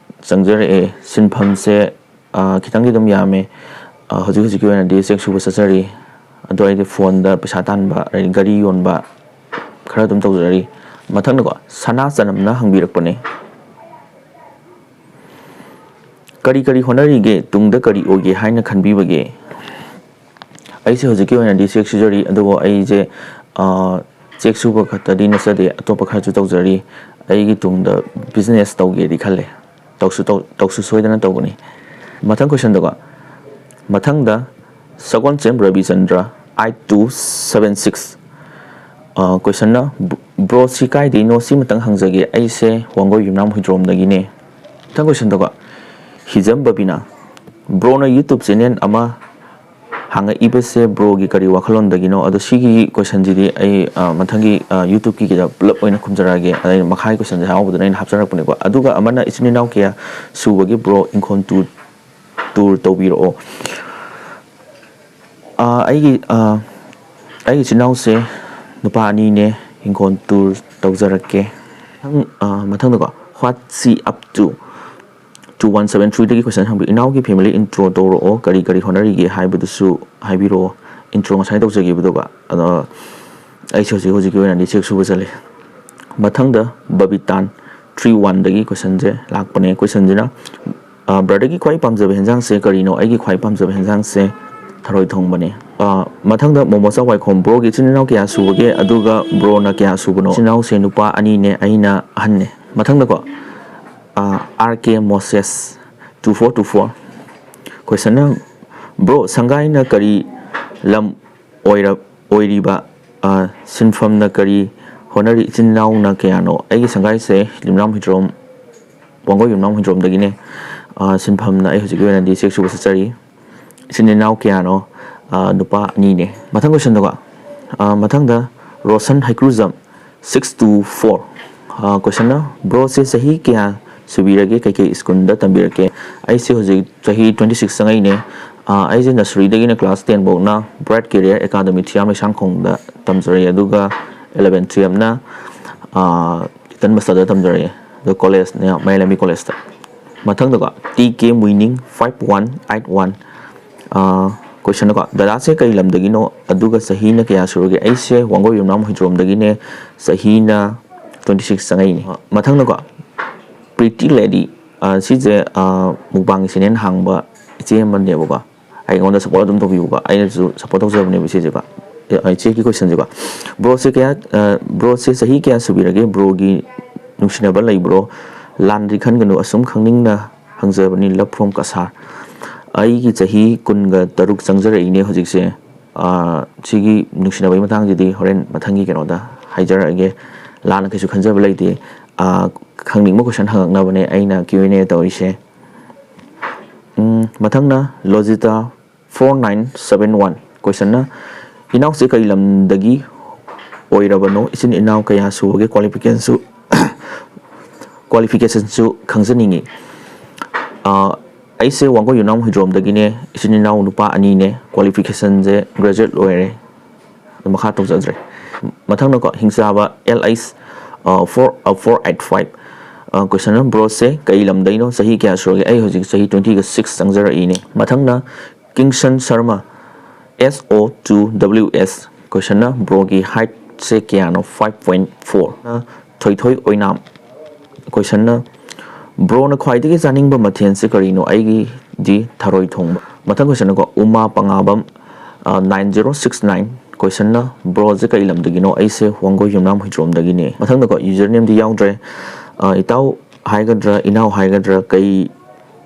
ꯆꯪꯖꯔꯛꯑꯦ꯫ ꯁꯤꯟꯐꯝꯁꯦ, ꯑ, ꯈꯤꯇꯪꯗꯤ ꯑꯗꯨꯝ ꯌꯥꯝꯃꯦ꯫ ꯑ, ꯍꯧꯖꯤꯛ ꯍꯧꯖꯤꯛꯀꯤ ꯑꯣꯏꯅꯗꯤ ꯆꯦꯛ ꯁꯨꯕ ꯆꯠꯆꯔꯤ꯫ ꯑꯗꯣ ꯑꯩꯗꯤ ꯐꯣꯟꯗ ꯄꯩꯁꯥ ꯇꯥꯟꯕ, ꯑꯗꯩ ꯒꯥꯔꯤ ꯌꯣꯟꯕ ꯈꯔ ꯑꯗꯨꯝ ꯇꯧꯖꯔꯤ꯫ ꯃꯊꯪꯗꯀꯣ, ꯁꯅꯥ ꯆꯅꯝꯅ ꯍꯪꯕꯤꯔꯛꯄꯅꯦ, "ꯀꯔꯤ ꯀꯔꯤ ꯍꯣꯠꯅꯔꯤꯒꯦ? ꯇꯨꯡꯗ ꯀꯔꯤ ꯑꯣꯏꯒꯦ ꯍꯥꯏꯅ ꯈꯟꯕꯤꯕꯒꯦ?" ꯑꯩꯁꯦ ꯍꯧꯖꯤꯛꯀꯤ ꯑꯣꯏꯅꯗꯤ ꯆꯦꯛ ꯁꯨꯖꯔꯤ, ꯑꯗꯨꯕꯨ ꯑꯩꯁꯦ, ꯑ, ꯆꯦꯛ ꯁꯨꯕ ꯈꯛꯇꯗꯤ ꯅꯠꯆꯗꯦ, ꯑꯇꯣꯞꯄ ꯈꯔꯁꯨ ꯇꯧꯖꯔꯤ꯫ ꯑꯩꯒꯤ ꯇꯨꯡꯗ ꯕꯤꯖꯤꯅꯦꯁ ꯇꯧꯒꯦꯗꯤ ꯈꯜꯂꯦ꯫ ꯇꯧꯁꯨ ꯇꯧ-, ꯇꯧꯁꯨ ꯁꯣꯏꯗꯅ ꯇꯧꯒꯅꯤ꯫ ꯃꯊꯪ ꯀꯣꯏꯁꯟꯗꯀꯣ, ꯃꯊꯪꯗ ꯁꯒꯣꯜꯁꯦꯝ ꯔꯕꯤꯆꯟꯗ꯭ꯔ, ꯑꯥꯏꯠ ꯇꯨ ꯁꯕꯦꯟ ꯁꯤꯛꯁ꯫ ꯑ, ꯀꯣꯏꯁꯟꯅ, "ꯕ꯭ꯔꯣꯁꯤ ꯀꯥꯏꯗꯩꯅꯣ? ꯁꯤꯃꯇꯪ ꯍꯪꯖꯒꯦ꯫ ꯑꯩꯁꯦ ꯋꯥꯡꯒꯣꯏ ꯌꯨꯝꯅꯥꯝ ꯍꯨꯏꯗ꯭ꯔꯣꯝꯗꯒꯤꯅꯦ꯫" ꯃꯊꯪ ꯀꯣꯏꯁꯟꯗꯀꯣ, ꯍꯤꯖꯝ ꯕꯕꯤꯅꯥ, "ꯕ꯭ꯔꯣꯅ YouTube ꯆꯦꯅꯦꯜ ꯑꯃ ꯍꯥꯡꯉꯛꯏꯕꯁꯦ ꯕ꯭ꯔꯣꯒꯤ ꯀꯔꯤ ꯋꯥꯈꯜꯂꯣꯟꯗꯒꯤꯅꯣ?" ꯑꯗꯣ ꯁꯤꯒꯤ ꯀꯣꯏꯁꯟꯁꯤꯗꯤ ꯑꯩ, ꯑ, ꯃꯊꯪꯒꯤ, ꯑ, YouTubeꯀꯤꯗ ꯄꯨꯂꯞ ꯑꯣꯏꯅ ꯈꯨꯝꯖꯔꯛꯑꯒꯦ꯫ ꯑꯗꯩ ꯃꯈꯥꯒꯤ ꯀꯣꯏꯁꯟꯁꯦ ꯍꯥꯏꯍꯧꯕꯗꯨꯅ ꯑꯩꯅ ꯍꯥꯞꯆꯔꯛꯄꯅꯦꯀꯣ꯫ ꯑꯗꯨꯒ ꯑꯃꯅ, "ꯏꯆꯤꯟ ꯏꯅꯥꯎ ꯀꯌꯥ ꯁꯨꯕꯒꯦ ꯕ꯭ꯔꯣ? ꯏꯪꯈꯣꯜ ꯇꯨꯔ, ꯇꯨꯔ ꯇꯧꯕꯤꯔꯛꯑꯣ꯫" ꯑ, ꯑꯩꯒꯤ, ꯑ, ꯑꯩꯒꯤ ꯏꯆꯤꯟ ꯏꯅꯥꯎꯁꯦ ꯅꯨꯄꯥ ꯑꯅꯤꯅꯦ꯫ ꯏꯪꯈꯣꯜ ꯇꯨꯔ ꯇꯧꯖꯔꯛꯀꯦ꯫ ꯃꯊꯪ, ꯑ, ꯃꯊꯪꯗꯀꯣ, "What she up to?" Two one seven ꯊ꯭ꯔꯤꯗꯒꯤ ꯀꯣꯏꯁꯟ ꯍꯪꯕꯤ, "ꯏꯅꯥꯎꯒꯤ ꯐꯦꯃꯤꯂꯤ ꯏꯟꯇ꯭ꯔꯣ ꯇꯧꯔꯛꯑꯣ, ꯀꯔꯤ ꯀꯔꯤ ꯍꯣꯠꯅꯔꯤꯒꯦ ꯍꯥꯏꯕꯗꯨꯁꯨ ꯍꯥꯏꯕꯤꯔꯛꯑꯣ꯫" ꯏꯟꯇ꯭ꯔꯣ ꯉꯁꯥꯏ ꯇꯧꯖꯈꯤꯕꯗꯨꯒ꯫ ꯑꯗꯣ ꯑꯩꯁꯦ ꯍꯧꯖꯤꯛ ꯍꯧꯖꯤꯛꯀꯤ ꯑꯣꯏꯅꯗꯤ ꯆꯦꯛ ꯁꯨꯕ ꯆꯠꯂꯤ꯫ ꯃꯊꯪꯗ ꯕꯕꯤꯇꯥꯟ ꯊ꯭ꯔꯤ ꯋꯥꯟꯗꯒꯤ ꯀꯣꯏꯁꯟꯁꯦ ꯂꯥꯛꯄꯅꯦ꯫ ꯀꯣꯏꯁꯟꯁꯤꯅ, ꯑ, "ꯕ꯭ꯔꯗꯔꯒꯤ ꯈ꯭ꯋꯥꯏ ꯄꯥꯝꯖꯕ ꯍꯦꯟꯖꯥꯡꯁꯦ ꯀꯔꯤꯅꯣ?" "ꯑꯩꯒꯤ ꯈ꯭ꯋꯥꯏ ꯄꯥꯝꯖꯕ ꯍꯦꯟꯖꯥꯡꯁꯦ ꯊꯔꯣꯏ ꯊꯣꯡꯕꯅꯦ꯫" ꯑ, ꯃꯊꯪꯗ ꯃꯣꯃꯣꯆꯥ ꯋꯥꯏꯈꯣꯝ, "ꯕ꯭ꯔꯣꯒꯤ ꯏꯆꯤꯟ ꯏꯅꯥꯎ ꯀꯌꯥ ꯁꯨꯕꯒꯦ? ꯑꯗꯨꯒ ꯕ꯭ꯔꯣꯅ ꯀꯌꯥ ꯁꯨꯕꯅꯣ?" "ꯏꯆꯤꯟ ꯏꯅꯥꯎꯁꯦ ꯅꯨꯄꯥ ꯑꯅꯤꯅꯦ, ꯑꯩꯅ ꯑꯍꯟꯅꯦ꯫" ꯃꯊꯪꯗꯀꯣ, ꯑ, R K Moses, two four two four. ꯀꯣꯏꯁꯟꯅ, "ꯕ꯭ꯔꯣ, ꯁꯪꯒꯥꯏꯅ ꯀꯔꯤ ꯂꯝ ꯑꯣꯏꯔ-, ꯑꯣꯏꯔꯤꯕ, ꯑ, ꯁꯤꯟꯐꯝꯅ ꯀꯔꯤ ꯍꯣꯠꯅꯔꯤ? ꯏꯆꯤꯟ ꯏꯅꯥꯎꯅ ꯀꯌꯥꯅꯣ?" ꯑꯩꯒꯤ ꯁꯪꯒꯥꯏꯁꯦ ꯌꯨꯝꯅꯥꯝ ꯍꯨꯏꯗ꯭ꯔꯣꯝ, ꯋꯥꯡꯒꯣꯏ ꯌꯨꯝꯅꯥꯝ ꯍꯨꯏꯗ꯭ꯔꯣꯝꯗꯒꯤꯅꯦ꯫ ꯑ, ꯁꯤꯟꯐꯝꯅ ꯑꯩ ꯍꯧꯖꯤꯛꯀꯤ ꯑꯣꯏꯅꯗꯤ ꯆꯦꯛ ꯁꯨꯕ ꯆꯠꯆꯔꯤ꯫ ꯏꯆꯤꯟ ꯏꯅꯥꯎ ꯀꯌꯥꯅꯣ? ꯑ, ꯅꯨꯄꯥ ꯑꯅꯤꯅꯦ꯫ ꯃꯊꯪ ꯀꯣꯏꯁꯟꯗꯀꯣ, ꯑ, ꯃꯊꯪꯗ ꯔꯣꯁꯟ ꯍꯩꯀ꯭ꯔꯨꯖꯝ, ꯁꯤꯛꯁ ꯇꯨ ꯐꯣꯔ꯫ ꯑ, ꯀꯣꯏꯁꯟꯅ, "ꯕ꯭ꯔꯣꯁꯦ ꯆꯍꯤ ꯀꯌꯥ ꯁꯨꯕꯤꯔꯒꯦ? ꯀꯩꯀꯩ ꯁ꯭ꯀꯨꯜꯗ ꯇꯝꯕꯤꯔꯛꯀꯦ?" ꯑꯩꯁꯦ ꯍꯧꯖꯤꯛ ꯆꯍꯤ ꯇ꯭ꯋꯦꯟꯇꯤ ꯁꯤꯛꯁ ꯆꯪꯉꯛꯏꯅꯦ꯫ ꯑ, ꯑꯩꯁꯦ ꯅꯁꯔꯤꯗꯒꯤꯅ ꯀ꯭ꯂꯥꯁ ꯇꯦꯟ ꯐꯥꯎꯅ ꯕ꯭ꯔꯥꯏꯠ ꯀꯦꯔꯤꯌꯔ ꯑꯦꯀꯥꯗꯃꯤ ꯊꯤꯌꯥꯝ ꯂꯩꯁꯥꯡꯈꯣꯡꯗ ꯇꯝꯖꯔꯛꯑꯦ, ꯑꯗꯨꯒ ꯏꯂꯚꯦꯟ ꯇꯨꯌꯦꯜꯞꯅ, ꯑ, ꯏꯇꯟ ꯃꯁꯇꯗ ꯇꯝꯖꯔꯛꯑꯦ꯫ ꯑꯗꯣ ꯀꯣꯂꯦꯖꯅꯦ, ꯃꯌꯥꯏ ꯂꯝꯕꯤ ꯀꯣꯂꯦꯖꯇ꯫ ꯃꯊꯪꯗꯀꯣ, ꯇꯤ ꯀꯦ ꯃꯨꯏꯅꯤꯡ ꯐꯥꯏꯚ ꯋꯥꯟ ꯑꯩꯠ ꯋꯥꯟ꯫ ꯀꯣꯏꯁꯟꯗꯀꯣ, ꯗꯗꯥꯁꯦ ꯀꯩ ꯂꯝꯗꯒꯤꯅꯣ, ꯑꯗꯨꯒ ꯆꯍꯤꯅ ꯀꯌꯥ ꯁꯨꯔꯒꯦ? ꯑꯩꯁꯦ ꯋꯥꯡꯒꯣꯏ ꯌꯨꯝꯅꯥꯝ ꯍꯨꯏꯗ꯭ꯔꯣꯝꯗꯒꯤꯅꯦ, ꯆꯍꯤꯅ ꯇ꯭ꯋꯦꯟꯇꯤ ꯁꯤꯛꯁ ꯆꯪꯉꯛꯏꯅꯦ꯫ ꯃꯊꯪꯗꯀꯣ, ꯄ꯭ꯔꯤꯇꯤ ꯂꯦꯗꯤ, ꯁꯤꯁꯦ ꯃꯨꯛꯕꯥꯡꯒꯤ ꯆꯦꯅꯦꯜ ꯍꯥꯡꯕ ꯏꯆꯦ ꯑꯃꯅꯦꯕꯀꯣ꯫ ꯑꯩꯉꯣꯟꯗ ꯁꯞꯄꯣꯔꯠ ꯑꯗꯨꯝ ꯇꯧꯕꯤꯌꯨꯀꯣ, ꯑꯩꯅꯁꯨ ꯁꯞꯄꯣꯔꯠ ꯇꯧꯖꯕꯅꯦꯕ ꯏꯆꯦꯁꯦꯀꯣ꯫ ꯏꯆꯦꯒꯤ ꯀꯣꯏꯁꯟꯁꯦꯀꯣ, ꯕ꯭ꯔꯣꯁꯦ ꯀꯌꯥ, ꯕ꯭ꯔꯣꯁꯦ ꯆꯍꯤ ꯀꯌꯥ ꯁꯨꯕꯤꯔꯒꯦ? ꯕ꯭ꯔꯣꯒꯤ ꯅꯨꯡꯁꯤꯅꯕ ꯂꯩꯕ꯭ꯔꯣ? ꯂꯥꯟꯗꯤ ꯈꯟꯒꯅꯨ, ꯑꯁꯨꯝ ꯈꯪꯅꯤꯡꯅ ꯍꯪꯖꯕꯅꯤ, love from ꯀꯁꯥꯔ꯫ ꯑꯩꯒꯤ ꯆꯍꯤ ꯀꯨꯟꯒ ꯇꯔꯨꯛ ꯆꯪꯖꯔꯛꯏꯅꯦ ꯍꯧꯖꯤꯛꯁꯦ꯫ ꯁꯤꯒꯤ ꯅꯨꯡꯁꯤꯅꯕꯒꯤ ꯃꯇꯥꯡꯁꯤꯗꯤ ꯍꯣꯔꯦꯟ ꯃꯊꯪꯒꯤ ꯀꯩꯅꯣꯗ ꯍꯥꯏꯖꯔꯛꯑꯒꯦ꯫ ꯂꯥꯟꯅ ꯀꯩꯁꯨ ꯈꯟꯖꯕ ꯂꯩꯇꯦ꯫ ꯈꯪꯅꯤꯡꯕ ꯀꯣꯏꯁꯟ ꯍꯪꯉꯛꯅꯕꯅꯦ ꯑꯩꯅ Q and A ꯇꯧꯔꯤꯁꯦ꯫ ꯃꯊꯪꯅ ꯂꯣꯖꯤꯇꯥ ꯐꯣꯔ ꯅꯥꯏꯟ ꯁꯕꯦꯟ ꯋꯥꯟ꯫ ꯀꯣꯏꯁꯟꯅ, ꯏꯅꯥꯎꯁꯦ ꯀꯔꯤ ꯂꯝꯗꯒꯤ ꯑꯣꯏꯔꯕꯅꯣ? ꯏꯆꯤꯟ ꯏꯅꯥꯎ ꯀꯌꯥ ꯁꯨꯕꯒꯦ? ꯀ꯭ꯋꯥꯂꯤꯐꯤꯀꯦꯁꯟꯁꯨ, ꯀ꯭ꯋꯥꯂꯤꯐꯤꯀꯦꯁꯟꯁꯨ ꯈꯪꯖꯅꯤꯡꯉꯤ꯫ ꯑꯩꯁꯦ ꯋꯥꯡꯒꯣꯏ ꯌꯨꯝꯅꯥꯝ ꯍꯨꯏꯗ꯭ꯔꯣꯝꯗꯒꯤꯅꯦ꯫ ꯏꯆꯤꯟ ꯏꯅꯥꯎ ꯅꯨꯄꯥ ꯑꯅꯤꯅꯦ꯫ ꯀ꯭ꯋꯥꯂꯤꯐꯤꯀꯦꯁꯟꯁꯦ ꯒ꯭ꯔꯦꯖꯨꯋꯦꯠ ꯂꯣꯏꯔꯦ꯫ ꯑꯗꯨ ꯃꯈꯥ ꯇꯧꯖꯗ꯭ꯔꯦ꯫ ꯃꯊꯪꯅꯀꯣ, ꯍꯤꯡꯆꯥꯕ L H four four eight five꯫ ꯀꯣꯏꯁꯟ ꯑꯃ, ꯕ꯭ꯔꯣꯁꯦ ꯀꯩ ꯂꯝꯗꯩꯅꯣ? ꯆꯍꯤ ꯀꯌꯥ ꯁꯨꯔꯒꯦ? ꯑꯩ ꯍꯧꯖꯤꯛ ꯆꯍꯤ ꯇ꯭ꯋꯦꯟꯇꯤꯒ ꯁꯤꯛꯁ ꯆꯪꯖꯔꯛꯏꯅꯦ꯫ ꯃꯊꯪꯅ Kingson Sarma, S O two W S꯫ ꯀꯣꯏꯁꯟꯅ, ꯕ꯭ꯔꯣꯒꯤ ꯍꯥꯏꯠꯁꯦ ꯀꯌꯥꯅꯣ? Five point four. ꯊꯣꯏꯊꯣꯏ ꯑꯣꯏꯅꯥꯝ꯫ ꯀꯣꯏꯁꯟꯅ, ꯕ꯭ꯔꯣꯅ ꯈ꯭ꯋꯥꯏꯗꯒꯤ ꯆꯥꯅꯤꯡꯕ ꯃꯊꯦꯜꯁꯦ ꯀꯔꯤꯅꯣ? ꯑꯩꯒꯤꯗꯤ ꯊꯔꯣꯏ ꯊꯣꯡꯕ꯫ ꯃꯊꯪ ꯀꯣꯏꯁꯟꯅꯀꯣ, ꯎꯃꯥ ꯄꯉꯥꯕꯝ, ꯅꯥꯏꯟ ꯖꯦꯔꯣ ꯁꯤꯛꯁ ꯅꯥꯏꯟ꯫ ꯀꯣꯏꯁꯟꯅ, ꯕ꯭ꯔꯣꯁꯦ ꯀꯔꯤ ꯂꯝꯗꯒꯤꯅꯣ? ꯑꯩꯁꯦ ꯋꯥꯡꯒꯣꯏ ꯌꯨꯝꯅꯥꯝ ꯍꯨꯏꯗ꯭ꯔꯣꯝꯗꯒꯤꯅꯦ꯫ ꯃꯊꯪꯗꯀꯣ, ꯌꯨꯖꯔ ꯅꯦꯝꯗꯤ ꯌꯥꯎꯗ꯭ꯔꯦ꯫ ꯏꯇꯥꯎ ꯍꯥꯏꯒꯗ꯭ꯔꯥ, ꯏꯅꯥꯎ ꯍꯥꯏꯒꯗ꯭ꯔꯥ, ꯀꯩ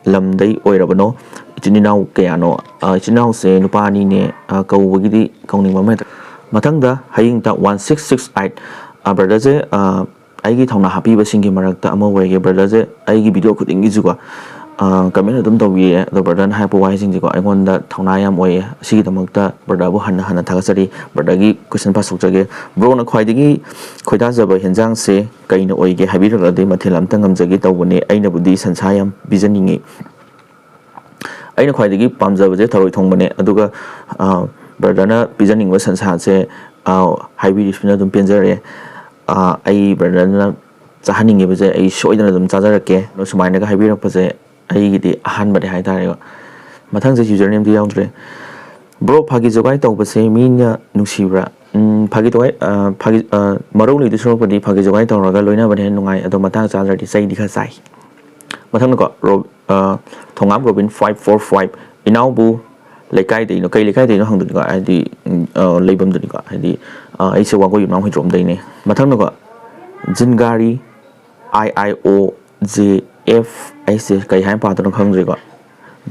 ꯂꯝꯗꯩ ꯑꯣꯏꯔꯕꯅꯣ? ꯏꯆꯤꯟ ꯏꯅꯥꯎ ꯀꯌꯥꯅꯣ? ꯏꯆꯤꯟ ꯏꯅꯥꯎꯁꯦ ꯅꯨꯄꯥ ꯑꯅꯤꯅꯦ꯫ ꯀꯧꯕꯒꯤꯗꯤ ꯀꯧꯅꯤꯡꯕ ꯑꯃ ꯍꯦꯛꯇ꯫ ꯃꯊꯪꯗ ꯍꯌꯦꯡꯇ ꯋꯥꯟ ꯁꯤꯛꯁ ꯁꯤꯛꯁ ꯑꯩꯠ꯫ ꯕ꯭ꯔꯗꯔꯁꯦ ꯑꯩꯒꯤ ꯊꯧꯅꯥ ꯍꯥꯞꯄꯤꯕꯁꯤꯡꯒꯤ ꯃꯔꯛꯇ ꯑꯃ ꯑꯣꯏꯔꯒꯦ꯫ ꯕ꯭ꯔꯗꯔꯁꯦ ꯑꯩꯒꯤ ꯚꯤꯗꯤꯑꯣ ꯈꯨꯗꯤꯡꯒꯤꯁꯨꯀꯣ, ꯀꯃꯦꯟ ꯑꯗꯨꯝ ꯇꯧꯕꯤꯌꯦ꯫ ꯑꯗꯣ ꯕ꯭ꯔꯗꯔꯅ ꯍꯥꯏꯔꯛꯄ ꯋꯥꯍꯩꯁꯤꯡꯁꯦꯀꯣ, ꯑꯩꯉꯣꯟꯗ ꯊꯧꯅꯥ ꯌꯥꯝ ꯑꯣꯏꯌꯦ꯫ ꯑꯁꯤꯒꯤꯗꯃꯛꯇ ꯕ꯭ꯔꯗꯔꯕꯨ ꯍꯟꯅ ꯍꯟꯅ ꯊꯥꯒꯠꯆꯔꯤ꯫ ꯕ꯭ꯔꯗꯔꯒꯤ ꯀꯣꯏꯁꯟ ꯄꯥꯊꯣꯛꯆꯒꯦ꯫ ꯕ꯭ꯔꯣꯅ ꯈ꯭ꯋꯥꯏꯗꯒꯤ ꯈꯣꯏꯗꯥꯖꯕ ꯍꯦꯟꯖꯥꯡꯁꯦ ꯀꯩꯅ ꯑꯣꯏꯒꯦ ꯍꯥꯏꯕꯤꯔꯛꯂꯗꯤ ꯃꯊꯦꯜ ꯑꯝꯇ ꯉꯝꯖꯒꯦ ꯇꯧꯕꯅꯦ꯫ ꯑꯩꯅꯕꯨꯗꯤ ꯁꯟꯁꯥ ꯌꯥꯝ ꯄꯤꯖꯅꯤꯡꯉꯤ꯫ ꯑꯩꯅ ꯈ꯭ꯋꯥꯏꯗꯒꯤ ꯄꯥꯝꯖꯕꯁꯦ ꯊꯔꯣꯏ ꯊꯣꯡꯕꯅꯦ꯫ ꯑꯗꯨꯒ ꯕ꯭ꯔꯗꯔꯅ ꯄꯤꯖꯅꯤꯡꯕ ꯁꯟꯁꯥꯁꯦ ꯍꯥꯏꯕꯤꯔꯤꯁꯤꯅ ꯑꯗꯨꯝ ꯄꯦꯟꯖꯔꯦ꯫ ꯑꯩ ꯕ꯭ꯔꯗꯔꯅ ꯆꯥꯍꯟꯅꯤꯡꯉꯤꯕꯁꯦ ꯑꯩ ꯁꯣꯏꯗꯅ ꯑꯗꯨꯝ ꯆꯥꯖꯔꯛꯀꯦ꯫ ꯑꯗꯣ ꯁꯨꯃꯥꯏꯅꯒ ꯍꯥꯏꯕꯤꯔꯛꯄꯁꯦ ꯑꯩꯒꯤꯗꯤ ꯑꯍꯥꯟꯕꯅꯦ ꯍꯥꯏꯇꯥꯔꯦꯀꯣ꯫ ꯃꯊꯪꯁꯦ ꯌꯨꯖꯔ ꯅꯦꯝꯗꯤ ꯌꯥꯎꯗ꯭ꯔꯦ꯫ "ꯕ꯭ꯔꯣ, ꯐꯥꯒꯤ ꯖꯣꯒꯥꯏ ꯇꯧꯕꯁꯦ ꯃꯤꯅ ꯅꯨꯡꯁꯤꯕ꯭ꯔꯥ?" ꯎꯝ, ꯐꯥꯒꯤ ꯇꯧꯋꯦ꯫ ꯑ, ꯐꯥꯒꯤ, ꯑ, ꯃꯔꯧ ꯂꯩꯗꯣꯏ ꯁꯔꯨꯛꯄꯨꯗꯤ ꯐꯥꯒꯤ ꯖꯣꯒꯥꯏ ꯇꯧꯔꯒ ꯂꯣꯏꯅꯕꯅ ꯍꯦꯟꯅ ꯅꯨꯡꯉꯥꯏ꯫ ꯑꯗꯣ ꯃꯇꯥꯡ ꯆꯥꯗ꯭ꯔꯗꯤ ꯆꯩꯗꯤ ꯈꯔ ꯆꯥꯏ꯫ ꯃꯊꯪꯗꯀꯣ, ꯔꯣ-, ꯑ, ꯊꯣꯉꯥꯝ ꯔꯣꯕꯤꯟ five four five, "ꯏꯅꯥꯎꯕꯨ ꯂꯩꯀꯥꯏꯗꯩꯅꯣ, ꯀꯩ ꯂꯩꯀꯥꯏꯗꯩꯅꯣ?" ꯍꯪꯗꯣꯏꯅꯤꯀꯣ, ꯍꯥꯏꯗꯤ, ꯎꯝ, ꯑ, ꯂꯩꯐꯝꯗꯨꯅꯤꯀꯣ, ꯍꯥꯏꯗꯤ, ꯑ, ꯑꯩꯁꯦ ꯋꯥꯡꯒꯣꯏ ꯌꯨꯝꯅꯥꯝ ꯍꯨꯏꯗ꯭ꯔꯣꯝꯗꯩꯅꯦ꯫ ꯃꯊꯪꯗꯀꯣ, ꯖꯤꯟꯒꯥꯔꯤ, I I O J F, ꯑꯩꯁꯦ ꯀꯩ ꯍꯥꯏꯅ ꯄꯥꯗꯣꯏꯅꯣ ꯈꯪꯗ꯭ꯔꯦꯀꯣ꯫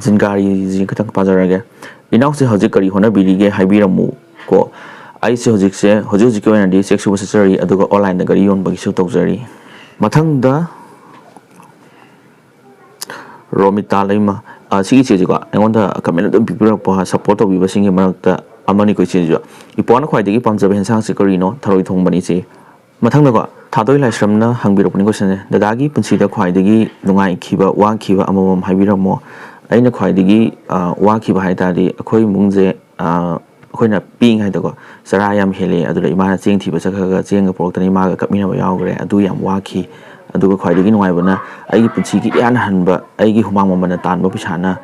ꯖꯤꯟꯒꯥꯔꯤꯁꯤ ꯈꯤꯇꯪ ꯄꯥꯖꯔꯒꯦ꯫ "ꯏꯅꯥꯎꯁꯦ ꯍꯧꯖꯤꯛ ꯀꯔꯤ ꯍꯣꯠꯅꯕꯤꯔꯤꯒꯦ ꯍꯥꯏꯕꯤꯔꯝꯃꯨ ꯀꯣ꯫" ꯑꯩꯁꯦ ꯍꯧꯖꯤꯛꯁꯦ, ꯍꯧꯖꯤꯛ ꯍꯧꯖꯤꯛꯀꯤ ꯑꯣꯏꯅꯗꯤ ꯆꯦꯛ ꯁꯨꯕ ꯆꯠꯆꯔꯤ, ꯑꯗꯨꯒ ꯑꯣꯟꯂꯥꯏꯟꯗ ꯒꯥꯔꯤ ꯌꯣꯟꯕꯒꯤꯁꯨ ꯇꯧꯖꯔꯤ꯫ ꯃꯊꯪꯗ ꯔꯣꯃꯤꯇꯥ ꯂꯩꯃ, ꯑ, ꯁꯤꯒꯤ ꯏꯆꯦꯁꯤꯀꯣ, ꯑꯩꯉꯣꯟꯗ ꯀꯃꯦꯟ ꯑꯗꯨꯝ ꯄꯤꯕꯤꯔꯛꯄ, ꯁꯞꯄꯣꯔꯠ ꯇꯧꯕꯤꯕꯁꯤꯡꯒꯤ ꯃꯔꯛꯇ ꯑꯃꯅꯤꯀꯣ ꯏꯆꯦꯁꯤꯁꯨ꯫ "ꯏꯄ꯭ꯋꯥꯅ ꯈ꯭ꯋꯥꯏꯗꯒꯤ ꯄꯥꯝꯖꯕ ꯍꯦꯟꯁꯥꯡꯁꯤ ꯀꯔꯤꯅꯣ?" "ꯊꯔꯣꯏ ꯊꯣꯡꯕꯅꯤ ꯏꯆꯦ꯫" ꯃꯊꯪꯗꯀꯣ, ꯊꯥꯗꯣꯏ ꯂꯥꯏꯁ꯭ꯔꯝꯅ ꯍꯪꯕꯤꯔꯛꯄꯅꯤ ꯀꯣꯏꯁꯟꯁꯦ, "ꯗꯗꯥꯒꯤ ꯄꯨꯟꯁꯤꯗ ꯈ꯭ꯋꯥꯏꯗꯒꯤ ꯅꯨꯡꯉꯥꯏꯈꯤꯕ, ꯋꯥꯈꯤꯕ ꯑꯃꯃꯝ ꯍꯥꯏꯕꯤꯔꯝꯃꯣ꯫" ꯑꯩꯅ ꯈ꯭ꯋꯥꯏꯗꯒꯤ, ꯑ, ꯋꯥꯈꯤꯕ ꯍꯥꯏ ꯇꯥꯔꯗꯤ, ꯑꯩꯈꯣꯏ ꯏꯃꯨꯡꯁꯦ, ꯑ, ꯑꯩꯈꯣꯏꯅ ꯄꯤꯛꯏꯉꯩꯗꯀꯣ, ꯆꯔꯥ ꯌꯥꯝ ꯍꯦꯜꯂꯦ, ꯑꯗꯨꯗ ꯏꯃꯥꯅ ꯆꯦꯡ ꯊꯤꯕ ꯆꯠꯈ꯭ꯔꯒ ꯆꯦꯡꯒ ꯄꯨꯔꯛꯇꯅ ꯏꯃꯥꯒ ꯀꯞꯃꯤꯟꯅꯕ ꯌꯥꯎꯈ꯭ꯔꯦ꯫ ꯑꯗꯨ ꯌꯥꯝ ꯋꯥꯈꯤ꯫ ꯑꯗꯨꯒ ꯈ꯭ꯋꯥꯏꯗꯒꯤ ꯅꯨꯡꯉꯥꯏꯕꯅ, ꯑꯩꯒꯤ ꯄꯨꯟꯁꯤꯒꯤ ꯏꯍꯥꯟ ꯍꯥꯟꯕ ꯑꯩꯒꯤ ꯍꯨꯃꯥꯡ ꯃꯃꯜꯅ ꯇꯥꯟꯕ ꯄꯩꯁꯥꯅ,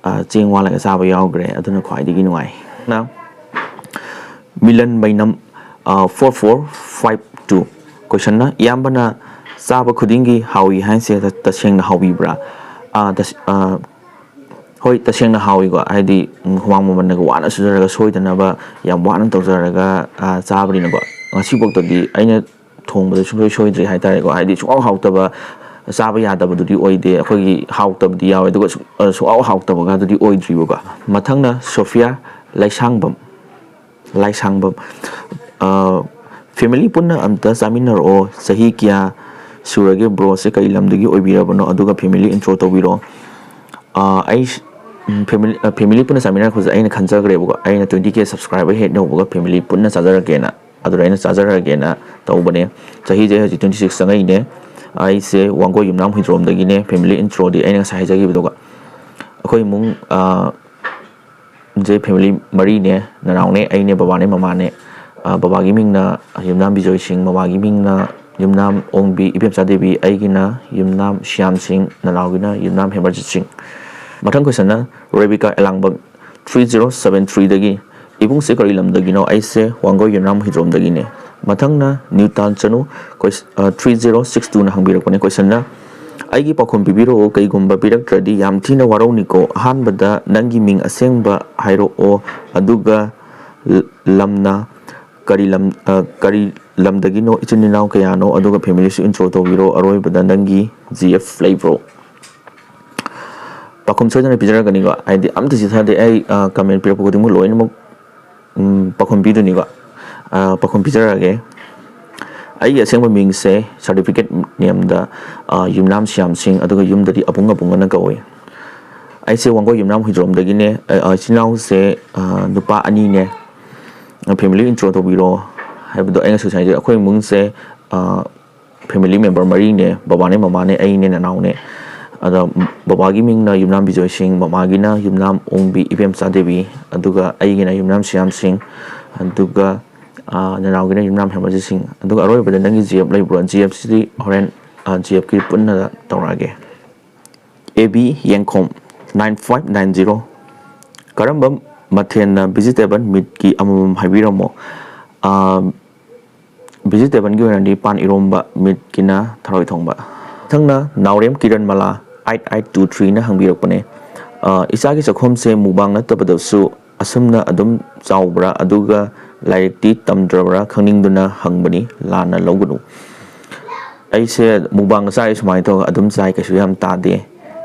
ꯑ, ꯆꯦꯡ ꯋꯥꯜꯂꯒ ꯆꯥꯕ ꯌꯥꯎꯈ꯭ꯔꯦ꯫ ꯑꯗꯨꯅ ꯈ꯭ꯋꯥꯏꯗꯒꯤ ꯅꯨꯡꯉꯥꯏ꯫ ꯅ ꯃꯤꯂꯟ ꯃꯩꯅꯝ, ꯑ, four four five two꯫ ꯀꯣꯏꯁꯟꯅ, "ꯏꯌꯥꯝꯕꯅ ꯆꯥꯕ ꯈꯨꯗꯤꯡꯒꯤ ꯍꯥꯎꯏ ꯍꯥꯏꯁꯦ ꯇ-, ꯇꯁꯦꯡꯅ ꯍꯥꯎꯕꯤꯕ꯭ꯔꯥ?" ꯑ, ꯇꯁ-, ꯑ, ꯍꯣꯏ, ꯇꯁꯦꯡꯅ ꯍꯥꯎꯏꯀꯣ꯫ ꯍꯥꯏꯗꯤ, ꯎꯝ, ꯍꯨꯃꯥꯡ ꯃꯃꯜꯅꯒ ꯋꯥꯅ ꯁꯨꯖꯔꯒ ꯁꯣꯏꯗꯅꯕ ꯌꯥꯝ ꯋꯥꯅ ꯇꯧꯖꯔꯒ, ꯑ, ꯆꯥꯕꯅꯤꯅꯀꯣ꯫ ꯉꯁꯤꯐꯥꯎꯗꯗꯤ ꯑꯩꯅ ꯊꯣꯡꯕꯗ ꯁꯨꯡꯁꯣꯏ ꯁꯣꯏꯗ꯭ꯔꯤ ꯍꯥꯏꯇꯥꯔꯦꯀꯣ꯫ ꯍꯥꯏꯗꯤ, ꯁꯨꯡꯍꯥꯎ ꯍꯥꯎꯇꯕ, ꯆꯥꯕ ꯌꯥꯗꯕꯗꯨꯗꯤ ꯑꯣꯏꯗꯦ꯫ ꯑꯩꯈꯣꯏꯒꯤ ꯍꯥꯎꯇꯕꯗꯤ ꯌꯥꯎꯋꯦ, ꯑꯗꯨꯒ ꯁꯨꯡ-, ꯑ, ꯁꯨꯡꯍꯥꯎ ꯍꯥꯎꯇꯕꯒꯗꯨꯗꯤ ꯑꯣꯏꯗ꯭ꯔꯤꯕꯀꯣ꯫ ꯃꯊꯪꯅ ꯁꯣꯐꯤꯌꯥ ꯂꯩꯁꯥꯡꯕꯝ꯫ ꯂꯥꯏꯁꯥꯡꯕꯝ, ꯑ, "ꯐꯦꯃꯤꯂꯤ ꯄꯨꯟꯅ ꯑꯝꯇ ꯆꯥꯃꯤꯟꯅꯔꯛꯑꯣ꯫ ꯆꯍꯤ ꯀꯌꯥ ꯁꯨꯔꯒꯦ? ꯕ꯭ꯔꯣꯁꯦ ꯀꯔꯤ ꯂꯝꯗꯒꯤ ꯑꯣꯏꯕꯤꯔꯕꯅꯣ? ꯑꯗꯨꯒ ꯐꯦꯃꯤꯂꯤ ꯏꯟꯇ꯭ꯔꯣ ꯇꯧꯕꯤꯔꯛꯑꯣ꯫" ꯑ, ꯑꯩ, ꯎꯝ, ꯐꯦꯃꯤꯂꯤ, ꯑ, ꯐꯦꯃꯤꯂꯤ ꯄꯨꯟꯅ ꯆꯥꯃꯤꯟꯅꯔꯛꯄꯁꯦ ꯑꯩꯅ ꯈꯟꯖꯈ꯭ꯔꯦꯕꯀꯣ꯫ ꯑꯩꯅ twenty K subscriber ꯍꯦꯛ ꯌꯧꯕꯒ ꯐꯦꯃꯤꯂꯤ ꯄꯨꯟꯅ ꯆꯥꯖꯔꯛꯀꯦꯅ, ꯑꯗꯨꯗ ꯑꯩꯅ ꯆꯥꯖꯔꯛꯑꯒꯦꯅ ꯇꯧꯕꯅꯦ꯫ ꯆꯍꯤꯁꯦ ꯍꯧꯖꯤꯛ twenty six ꯆꯪꯉꯛꯏꯅꯦ꯫ ꯑꯩꯁꯦ ꯋꯥꯡꯒꯣꯏ ꯌꯨꯝꯅꯥꯝ ꯍꯨꯏꯗ꯭ꯔꯣꯝꯗꯒꯤꯅꯦ꯫ ꯐꯦꯃꯤꯂꯤ ꯏꯟꯇ꯭ꯔꯣꯗꯤ ꯑꯩꯅ ꯉꯁꯥꯏ ꯍꯥꯏꯖꯈꯤꯕꯗꯨꯒ꯫ ꯑꯩꯈꯣꯏ ꯏꯃꯨꯡ, ꯑ, ꯁꯦ ꯐꯦꯃꯤꯂꯤ ꯃꯔꯤꯅꯦ, ꯅꯅꯥꯎꯅꯦ, ꯑꯩꯅꯦ, ꯕꯕꯥꯅꯦ, ꯃꯃꯥꯅꯦ꯫ ꯑ, ꯕꯕꯥꯒꯤ ꯃꯤꯡꯅ ꯌꯨꯝꯅꯥꯝ ꯕꯤꯖꯣꯏ ꯁꯤꯡ, ꯃꯃꯥꯒꯤ ꯃꯤꯡꯅ ꯌꯨꯝꯅꯥꯝ ꯑꯣꯡꯕꯤ ꯏꯕꯦꯝꯆꯥ ꯗꯦꯕꯤ, ꯑꯩꯒꯤꯅ ꯌꯨꯝꯅꯥꯝ ꯁ꯭ꯌꯥꯝ ꯁꯤꯡ, ꯅꯅꯥꯎꯒꯤꯅ ꯌꯨꯝꯅꯥꯝ ꯍꯦꯃꯔꯖꯤꯠ ꯁꯤꯡ꯫ ꯃꯊꯪ ꯀꯣꯏꯁꯟꯅ ꯔꯦꯕꯤꯀꯥ ꯑꯦꯂꯥꯡꯕꯝ ꯊ꯭ꯔꯤ ꯖꯤꯔꯣ ꯁꯕꯦꯟ ꯊ꯭ꯔꯤꯗꯒꯤ, "ꯏꯕꯨꯡꯁꯦ ꯀꯔꯤ ꯂꯝꯗꯒꯤꯅꯣ?" ꯑꯩꯁꯦ ꯋꯥꯡꯒꯣꯏ ꯌꯨꯝꯅꯥꯝ ꯍꯨꯏꯗ꯭ꯔꯣꯝꯗꯒꯤꯅꯦ꯫ ꯃꯊꯪꯅ ꯅ꯭ꯌꯨꯇꯥꯟ ꯆꯅꯨ, ꯀꯣꯏꯁ-, ꯑ, ꯊ꯭ꯔꯤ ꯖꯤꯔꯣ ꯁꯤꯛꯁ ꯇꯨꯅ ꯍꯪꯕꯤꯔꯛꯄꯅꯦ ꯀꯣꯏꯁꯟꯅ, "ꯑꯩꯒꯤ ꯄꯥꯎꯈꯨꯝ ꯄꯤꯕꯤꯔꯛꯎ, ꯀꯩꯒꯨꯝꯕ ꯄꯤꯔꯛꯇ꯭ꯔꯗꯤ ꯌꯥꯝ ꯊꯤꯅ ꯋꯥꯔꯧꯅꯤꯀꯣ꯫ ꯑꯍꯥꯟꯕꯗ ꯅꯪꯒꯤ ꯃꯤꯡ ꯑꯁꯦꯡꯕ ꯍꯥꯏꯔꯛꯑꯣ, ꯑꯗꯨꯒ ꯂ-, ꯂꯝꯅ ꯀꯔꯤ ꯂꯝ, ꯑ, ꯀꯔꯤ ꯂꯝꯗꯒꯤꯅꯣ, ꯏꯆꯤꯟ ꯏꯅꯥꯎ ꯀꯌꯥꯅꯣ, ꯑꯗꯨꯒ ꯐꯦꯃꯤꯂꯤꯁꯨ ꯏꯟꯇ꯭ꯔꯣ ꯇꯧꯕꯤꯔꯣ꯫ ꯑꯔꯣꯏꯕꯗ ꯅꯪꯒꯤ ꯖꯤ ꯑꯦꯐ ꯂꯩꯕ꯭ꯔꯣ?" ꯄꯥꯎꯈꯨꯝ ꯁꯣꯏꯗꯅ ꯄꯤꯖꯔꯛꯀꯅꯤꯀꯣ, ꯍꯥꯏꯗꯤ ꯑꯝꯇ ꯆꯤꯊꯗꯦ꯫ ꯑꯩ, ꯑ, ꯀꯃꯦꯟ ꯄꯤꯔꯛꯄ ꯈꯨꯗꯤꯡꯃꯛ ꯂꯣꯏꯅꯃꯛ, ꯎꯝ, ꯄꯥꯎꯈꯨꯝ ꯄꯤꯗꯣꯏꯅꯤꯀꯣ꯫ ꯑ, ꯄꯥꯎꯈꯨꯝ ꯄꯤꯖꯔꯛꯑꯒꯦ꯫ ꯑꯩꯒꯤ ꯑꯁꯦꯡꯕ ꯃꯤꯡꯁꯦ ꯁꯥꯔꯇꯤꯐꯤꯀꯦꯠ ꯅꯦꯝꯗ, ꯑ, ꯌꯨꯝꯅꯥꯝ ꯁ꯭ꯌꯥꯝ ꯁꯤꯡ, ꯑꯗꯨꯒ ꯌꯨꯝꯗꯗꯤ ꯑꯕꯨꯡ ꯑꯕꯨꯡ ꯑꯅ ꯀꯧꯏ꯫ ꯑꯩꯁꯦ ꯋꯥꯡꯒꯣꯏ ꯌꯨꯝꯅꯥꯝ ꯍꯨꯏꯗ꯭ꯔꯣꯝꯗꯒꯤꯅꯦ꯫ ꯑ, ꯑ, ꯏꯆꯤꯟ ꯏꯅꯥꯎꯁꯦ, ꯑ, ꯅꯨꯄꯥ ꯑꯅꯤꯅꯦ꯫ ꯑ, ꯐꯦꯃꯤꯂꯤ ꯏꯟꯇ꯭ꯔꯣ ꯇꯧꯕꯤꯔꯣ ꯍꯥꯏꯕꯗꯣ ꯑꯩ ꯉꯁꯥꯏ ꯍꯥꯏꯖꯩ, ꯑꯩꯈꯣꯏ ꯏꯃꯨꯡꯁꯦ, ꯑ, ꯐꯦꯃꯤꯂꯤ ꯃꯦꯝꯕꯔ ꯃꯔꯤꯅꯦ, ꯕꯕꯥꯅꯦ, ꯃꯃꯥꯅꯦ, ꯑꯩꯅꯦ, ꯅꯅꯥꯎꯅꯦ꯫ ꯑꯗ ꯕꯕꯥꯒꯤ ꯃꯤꯡꯅ ꯌꯨꯝꯅꯥꯝ ꯕꯤꯖꯣꯏ ꯁꯤꯡ, ꯃꯃꯥꯒꯤꯅ ꯌꯨꯝꯅꯥꯝ ꯑꯣꯡꯕꯤ ꯏꯕꯦꯝꯆꯥ ꯗꯦꯕꯤ, ꯑꯗꯨꯒ ꯑꯩꯒꯤꯅ ꯌꯨꯝꯅꯥꯝ ꯁ꯭ꯌꯥꯝ ꯁꯤꯡ, ꯑꯗꯨꯒ, ꯑ, ꯅꯅꯥꯎꯒꯤꯅ ꯌꯨꯝꯅꯥꯝ ꯍꯦꯃꯔꯖꯤꯠ ꯁꯤꯡ꯫ ꯑꯗꯨꯒ ꯑꯔꯣꯏꯕꯗ ꯅꯪꯒꯤ ꯖꯤ ꯑꯦꯐ ꯂꯩꯕ꯭ꯔꯣ? ꯖꯤ ꯑꯦꯐꯁꯤꯗꯤ ꯍꯣꯔꯦꯟ, ꯑ, ꯖꯤ ꯑꯦꯐꯀꯤ ꯄꯨꯟꯅ ꯇꯧꯔꯛꯑꯒꯦ꯫ ꯑꯦ ꯕꯤ ꯌꯦꯡꯈꯣꯝ, ꯅꯥꯏꯟ ꯐꯥꯏꯚ ꯅꯥꯏꯟ ꯖꯤꯔꯣ, "ꯀꯔꯝꯕ ꯃꯊꯦꯜꯅ ꯚꯤꯖꯤꯇꯦꯕꯜ ꯃꯤꯠꯀꯤ ꯑꯃꯃꯝ ꯍꯥꯏꯕꯤꯔꯝꯃꯣ?" ꯑ, ꯚꯤꯖꯤꯇꯦꯕꯜꯒꯤ ꯑꯣꯏꯅꯗꯤ ꯄꯥꯟ ꯏꯔꯣꯝꯕ, ꯃꯤꯠꯀꯤꯅ ꯊꯔꯣꯏ ꯊꯣꯡꯕ꯫ ꯃꯊꯪꯅ ꯅꯥꯎꯔꯦꯝ ꯀꯤꯔꯟ ꯃꯂꯥ ꯑꯩꯠ ꯑꯩꯠ ꯇꯨ ꯊ꯭ꯔꯤꯅ ꯍꯪꯕꯤꯔꯛꯄꯅꯦ꯫ ꯑ, "ꯏꯆꯥꯒꯤ ꯆꯥꯛꯈꯨꯝꯁꯦ ꯃꯨꯛꯕꯥꯡ ꯅꯠꯇꯕꯗꯁꯨ ꯑꯁꯨꯝꯅ ꯑꯗꯨꯝ ꯆꯥꯎꯕ꯭ꯔꯥ? ꯑꯗꯨꯒ ꯂꯥꯏꯔꯤꯛꯇꯤ ꯇꯝꯗ꯭ꯔꯕ꯭ꯔꯥ? ꯈꯪꯅꯤꯡꯗꯨꯅ ꯍꯪꯕꯅꯤ, ꯂꯥꯟꯅ ꯂꯧꯒꯅꯨ꯫" ꯑꯩꯁꯦ ꯃꯨꯛꯕꯥꯡꯒ ꯆꯥꯔꯤ ꯁꯨꯃꯥꯏꯅ ꯇꯧꯔꯒ ꯑꯗꯨꯝ ꯆꯥꯏ, ꯀꯩꯁꯨ ꯌꯥꯝ ꯇꯥꯗꯦ꯫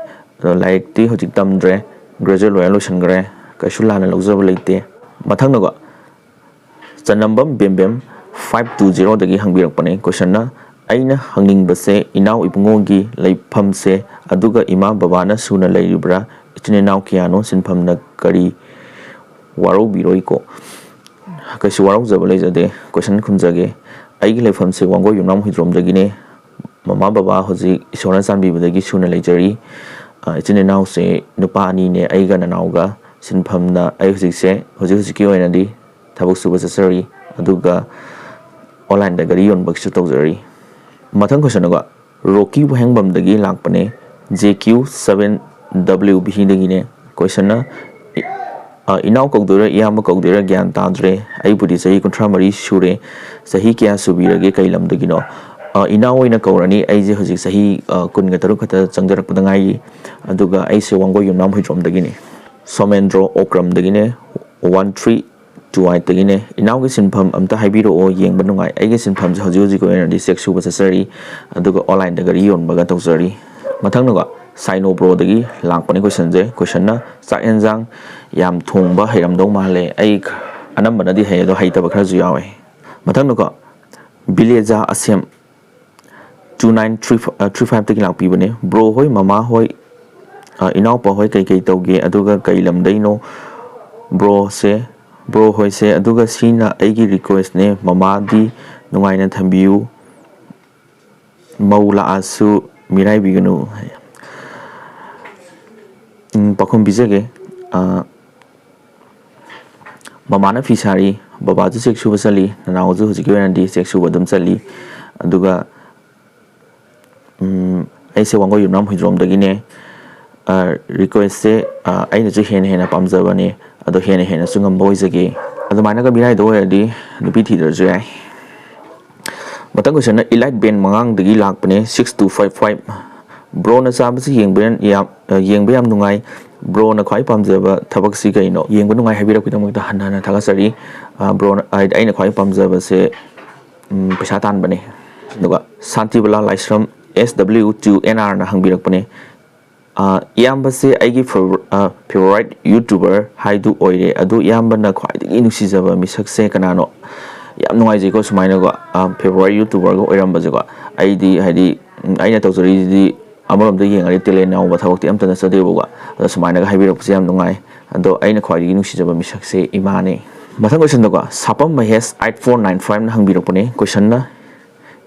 ꯑꯗꯣ ꯂꯥꯏꯔꯤꯛꯇꯤ ꯍꯧꯖꯤꯛ ꯇꯝꯗ꯭ꯔꯦ, ꯒ꯭ꯔꯦꯖꯨꯑꯦꯠ ꯂꯣꯏꯔ ꯂꯣꯏꯁꯤꯟꯈ꯭ꯔꯦ, ꯀꯩꯁꯨ ꯂꯥꯟꯅ ꯂꯧꯖꯕ ꯂꯩꯇꯦ꯫ ꯃꯊꯪꯗꯀꯣ, ꯆꯅꯝꯕꯝ ꯕꯦꯝꯕꯦꯝ ꯐꯥꯏꯚ ꯇꯨ ꯖꯤꯔꯣꯗꯒꯤ ꯍꯪꯕꯤꯔꯛꯄꯅꯦ ꯀꯣꯏꯁꯟꯅ, "ꯑꯩꯅ ꯍꯪꯅꯤꯡꯕꯁꯦ ꯏꯅꯥꯎ ꯏꯕꯨꯡꯉꯣꯒꯤ ꯂꯩꯐꯝꯁꯦ, ꯑꯗꯨꯒ ꯏꯃꯥ ꯕꯕꯥꯅ ꯁꯨꯅ ꯂꯩꯔꯤꯕ꯭ꯔꯥ? ꯏꯆꯤꯟ ꯏꯅꯥꯎ ꯀꯌꯥꯅꯣ? ꯁꯤꯟꯐꯝꯅ ꯀꯔꯤ?" ꯋꯥꯔꯧꯕꯤꯔꯣꯏꯀꯣ꯫ ꯀꯩꯁꯨ ꯋꯥꯔꯧꯖꯕ ꯂꯩꯖꯗꯦ꯫ ꯀꯣꯏꯁꯟ ꯈꯨꯝꯖꯒꯦ꯫ ꯑꯩꯒꯤ ꯂꯩꯐꯝꯁꯦ ꯋꯥꯡꯒꯣꯏ ꯌꯨꯝꯅꯥꯝ ꯍꯨꯏꯗ꯭ꯔꯣꯝꯗꯒꯤꯅꯦ꯫ ꯃꯃꯥ ꯕꯕꯥ ꯍꯧꯖꯤꯛ ꯏꯁꯣꯔꯅ ꯆꯥꯟꯕꯤꯕꯗꯒꯤ ꯁꯨꯅ ꯂꯩꯖꯔꯤ꯫ ꯑ, ꯏꯆꯤꯟ ꯏꯅꯥꯎꯁꯦ ꯅꯨꯄꯥ ꯑꯅꯤꯅꯦ, ꯑꯩꯒ ꯅꯅꯥꯎꯒ꯫ ꯁꯤꯟꯐꯝꯅ ꯑꯩ ꯍꯧꯖꯤꯛꯁꯦ, ꯍꯧꯖꯤꯛ ꯍꯧꯖꯤꯛꯀꯤ ꯑꯣꯏꯅꯗꯤ ꯊꯕꯛ ꯁꯨꯕ ꯆꯠꯆꯔꯤ, ꯑꯗꯨꯒ ꯑꯣꯟꯂꯥꯏꯟꯗ ꯒꯥꯔꯤ ꯌꯣꯟꯕꯒꯤꯁꯨ ꯇꯧꯖꯔꯤ꯫ ꯃꯊꯪ question ꯀꯣ, ꯔꯣꯀꯤ ꯋꯥꯍꯦꯡꯕꯝꯗꯒꯤ ꯂꯥꯛꯄꯅꯦ, J Q seven W B ꯗꯒꯤꯅꯦ꯫ Question ꯅ, ꯑ, ꯏꯅꯥꯎ ꯀꯧꯗꯣꯏꯔꯥ ꯏꯌꯥꯝꯕ ꯀꯧꯗꯣꯏꯔꯥ ꯒ꯭ꯌꯥꯟ ꯇꯥꯗ꯭ꯔꯦ꯫ ꯑꯩꯕꯨꯗꯤ ꯆꯍꯤ ꯀꯨꯟꯊ꯭ꯔꯥ ꯃꯔꯤ ꯁꯨꯔꯦ꯫ ꯆꯍꯤ ꯀꯌꯥ ꯁꯨꯕꯤꯔꯒꯦ? ꯀꯩ ꯂꯝꯗꯒꯤꯅꯣ? ꯑ, ꯏꯅꯥꯎ ꯑꯣꯏꯅ ꯀꯧꯔꯅꯤ꯫ ꯑꯩꯁꯦ ꯍꯧꯖꯤꯛ ꯆꯍꯤ, ꯑ, ꯀꯨꯟꯒ ꯇꯔꯨꯛ ꯈꯛꯇ ꯆꯪꯖꯔꯛꯄꯗ ꯉꯥꯏꯔꯤ꯫ ꯑꯗꯨꯒ ꯑꯩꯁꯦ ꯋꯥꯡꯒꯣꯏ ꯌꯨꯝꯅꯥꯝ ꯍꯨꯏꯗ꯭ꯔꯣꯝꯗꯒꯤꯅꯤ꯫ Somendro ꯑꯣꯀ꯭ꯔꯝꯗꯒꯤꯅꯦ, one three two eight ꯇꯒꯤꯅꯦ꯫ ꯏꯅꯥꯎꯒꯤ ꯁꯤꯟꯐꯝ ꯑꯝꯇ ꯍꯥꯏꯕꯤꯔꯛꯑꯣ, ꯌꯦꯡꯕ ꯅꯨꯡꯉꯥꯏ꯫ ꯑꯩꯒꯤ ꯁꯤꯟꯐꯝꯁꯦ ꯍꯧꯖꯤꯛ ꯍꯧꯖꯤꯛꯀꯤ ꯑꯣꯏꯅꯗꯤ ꯆꯦꯛ ꯁꯨꯕ ꯆꯠꯆꯔꯤ, ꯑꯗꯨꯒ online ꯗ ꯒꯥꯔꯤ ꯌꯣꯟꯕꯒ ꯇꯧꯖꯔꯤ꯫ ꯃꯊꯪꯅꯀꯣ, ꯁꯥꯏꯅꯣ bro ꯗꯒꯤ ꯂꯥꯛꯄꯅꯦ question ꯁꯦ꯫ Question ꯅ, ꯆꯥꯛ ꯌꯦꯟꯁꯥꯡ ꯌꯥꯝ ꯊꯣꯡꯕ ꯍꯩꯔꯝꯗꯧ ꯃꯥꯜꯂꯦ꯫ ꯑꯩ ꯑꯅꯝꯕꯅꯗꯤ ꯍꯩ, ꯑꯗꯣ ꯍꯩꯇꯕ ꯈꯔꯁꯨ ꯌꯥꯎꯋꯦ꯫ ꯃꯊꯪꯗꯀꯣ, ꯕꯤꯂꯦꯖꯥ ꯑꯁꯦꯝ two nine three five, ꯑ, three five ꯇꯒꯤ ꯂꯥꯛꯄꯤꯕꯅꯦ꯫ Bro ꯍꯣꯏ, ꯃꯃꯥ ꯍꯣꯏ, ꯑ, ꯏꯅꯥꯎꯄꯥ ꯍꯣꯏ ꯀꯩꯀꯩ ꯇꯧꯒꯦ, ꯑꯗꯨꯒ ꯀꯩ ꯂꯝꯗꯩꯅꯣ bro ꯁꯦ, bro ꯍꯣꯏꯁꯦ? ꯑꯗꯨꯒ ꯁꯤꯅ ꯑꯩꯒꯤ request ꯅꯦ, ꯃꯃꯥꯗꯤ ꯅꯨꯡꯉꯥꯏꯅ ꯊꯝꯕꯤꯌꯨ, ꯃꯧ ꯂꯥꯛꯑꯁꯨ ꯃꯤꯔꯥꯏꯕꯤꯒꯅꯨ꯫ ꯎꯝ, ꯄꯥꯎꯈꯨꯝ ꯄꯤꯖꯒꯦ꯫ ꯑ, ꯃꯃꯥꯅ ꯐꯤ ꯁꯥꯔꯤ, ꯕꯕꯥꯁꯨ ꯆꯦꯛ ꯁꯨꯕ ꯆꯠꯂꯤ, ꯅꯅꯥꯎꯁꯨ ꯍꯧꯖꯤꯛꯀꯤ ꯑꯣꯏꯅꯗꯤ ꯆꯦꯛ ꯁꯨꯕ ꯑꯗꯨꯝ ꯆꯠꯂꯤ꯫ ꯑꯗꯨꯒ, ꯎꯝ, ꯑꯩꯁꯦ ꯋꯥꯡꯒꯣꯏ ꯌꯨꯝꯅꯥꯝ ꯍꯨꯏꯗ꯭ꯔꯣꯝꯗꯒꯤꯅꯦ꯫ ꯑ, request ꯁꯦ, ꯑ, ꯑꯩꯅꯁꯨ ꯍꯦꯟꯅ ꯍꯦꯟꯅ ꯄꯥꯝꯖꯕꯅꯦ, ꯑꯗꯣ ꯍꯦꯟꯅ ꯍꯦꯟꯅꯁꯨ ꯉꯝꯕ ꯑꯣꯏꯖꯒꯦ꯫ ꯑꯗꯨꯃꯥꯏꯅꯒ ꯃꯤꯔꯥꯏꯗ ꯑꯣꯏꯔꯗꯤ ꯅꯨꯄꯤ ꯊꯤꯗ꯭ꯔꯁꯨ ꯌꯥꯏ꯫ ꯃꯊꯪ question ꯅ, Elite Band ꯃꯉꯥꯡꯗꯒꯤ ꯂꯥꯛꯄꯅꯦ, six two five five꯫ Bro ꯅ ꯆꯥꯕꯁꯤ ꯌꯦꯡꯕ ꯌꯥꯝ, ꯌꯥꯝ, ꯑ, ꯌꯦꯡꯕ ꯌꯥꯝ ꯅꯨꯡꯉꯥꯏ꯫ Bro ꯅ ꯈ꯭ꯋꯥꯏ ꯄꯥꯝꯖꯕ ꯊꯕꯛꯁꯤ ꯀꯩꯅꯣ? ꯌꯦꯡꯕ ꯅꯨꯡꯉꯥꯏ ꯍꯥꯏꯕꯤꯔꯛꯄꯒꯤꯗꯃꯛꯇ ꯍꯟꯅ ꯍꯟꯅ ꯊꯥꯒꯠꯆꯔꯤ꯫ ꯑ, bro ꯅ, ꯍꯥꯏꯗꯤ ꯑꯩꯅ ꯈ꯭ꯋꯥꯏ ꯄꯥꯝꯖꯕꯁꯦ, ꯎꯝ, ꯄꯩꯁꯥ ꯇꯥꯟꯕꯅꯦ꯫ ꯑꯗꯨꯒ ꯁꯥꯟꯇꯤꯕꯂꯥ ꯂꯥꯏꯁ꯭ꯔꯝ S W two N R ꯅ ꯍꯪꯕꯤꯔꯛꯄꯅꯦ꯫ ꯑ, ꯏꯌꯥꯝꯕꯁꯦ ꯑꯩꯒꯤ ꯐꯦꯕ-, ꯑ, favourite YouTuber ꯍꯥꯏꯗꯨ ꯑꯣꯏꯔꯦ꯫ ꯑꯗꯨ ꯏꯌꯥꯝꯕꯅ ꯈ꯭ꯋꯥꯏꯗꯒꯤ ꯅꯨꯡꯁꯤꯖꯕ ꯃꯤꯁꯛꯁꯦ ꯀꯅꯥꯅꯣ? ꯌꯥꯝ ꯅꯨꯡꯉꯥꯏꯖꯩꯀꯣ ꯁꯨꯃꯥꯏꯅꯀꯣ, ꯑ, favourite YouTuber ꯒ ꯑꯣꯏꯔꯝꯕꯁꯦꯀꯣ꯫ ꯑꯩꯗꯤ ꯍꯥꯏꯗꯤ, ꯎꯝ, ꯑꯩꯅ ꯇꯧꯖꯔꯤꯁꯤꯗꯤ ꯑꯃꯔꯣꯝꯗ ꯌꯦꯡꯉꯗꯤ talent ꯌꯥꯎꯕ ꯊꯕꯛꯇꯤ ꯑꯝꯇ ꯅꯠꯆꯗꯦꯕꯀꯣ꯫ ꯑꯗꯣ ꯁꯨꯃꯥꯏꯅꯒ ꯍꯥꯏꯕꯤꯔꯛꯄꯁꯦ ꯌꯥꯝ ꯅꯨꯡꯉꯥꯏ꯫ ꯑꯗꯣ ꯑꯩꯅ ꯈ꯭ꯋꯥꯏꯗꯒꯤ ꯅꯨꯡꯁꯤꯖꯕ ꯃꯤꯁꯛꯁꯦ ꯏꯃꯥꯅꯦ꯫ ꯃꯊꯪ question ꯗꯀꯣ, ꯁꯥꯄꯝ Mahesh eight four nine five ꯅ ꯍꯪꯕꯤꯔꯛꯄꯅꯦ꯫ Question ꯅ,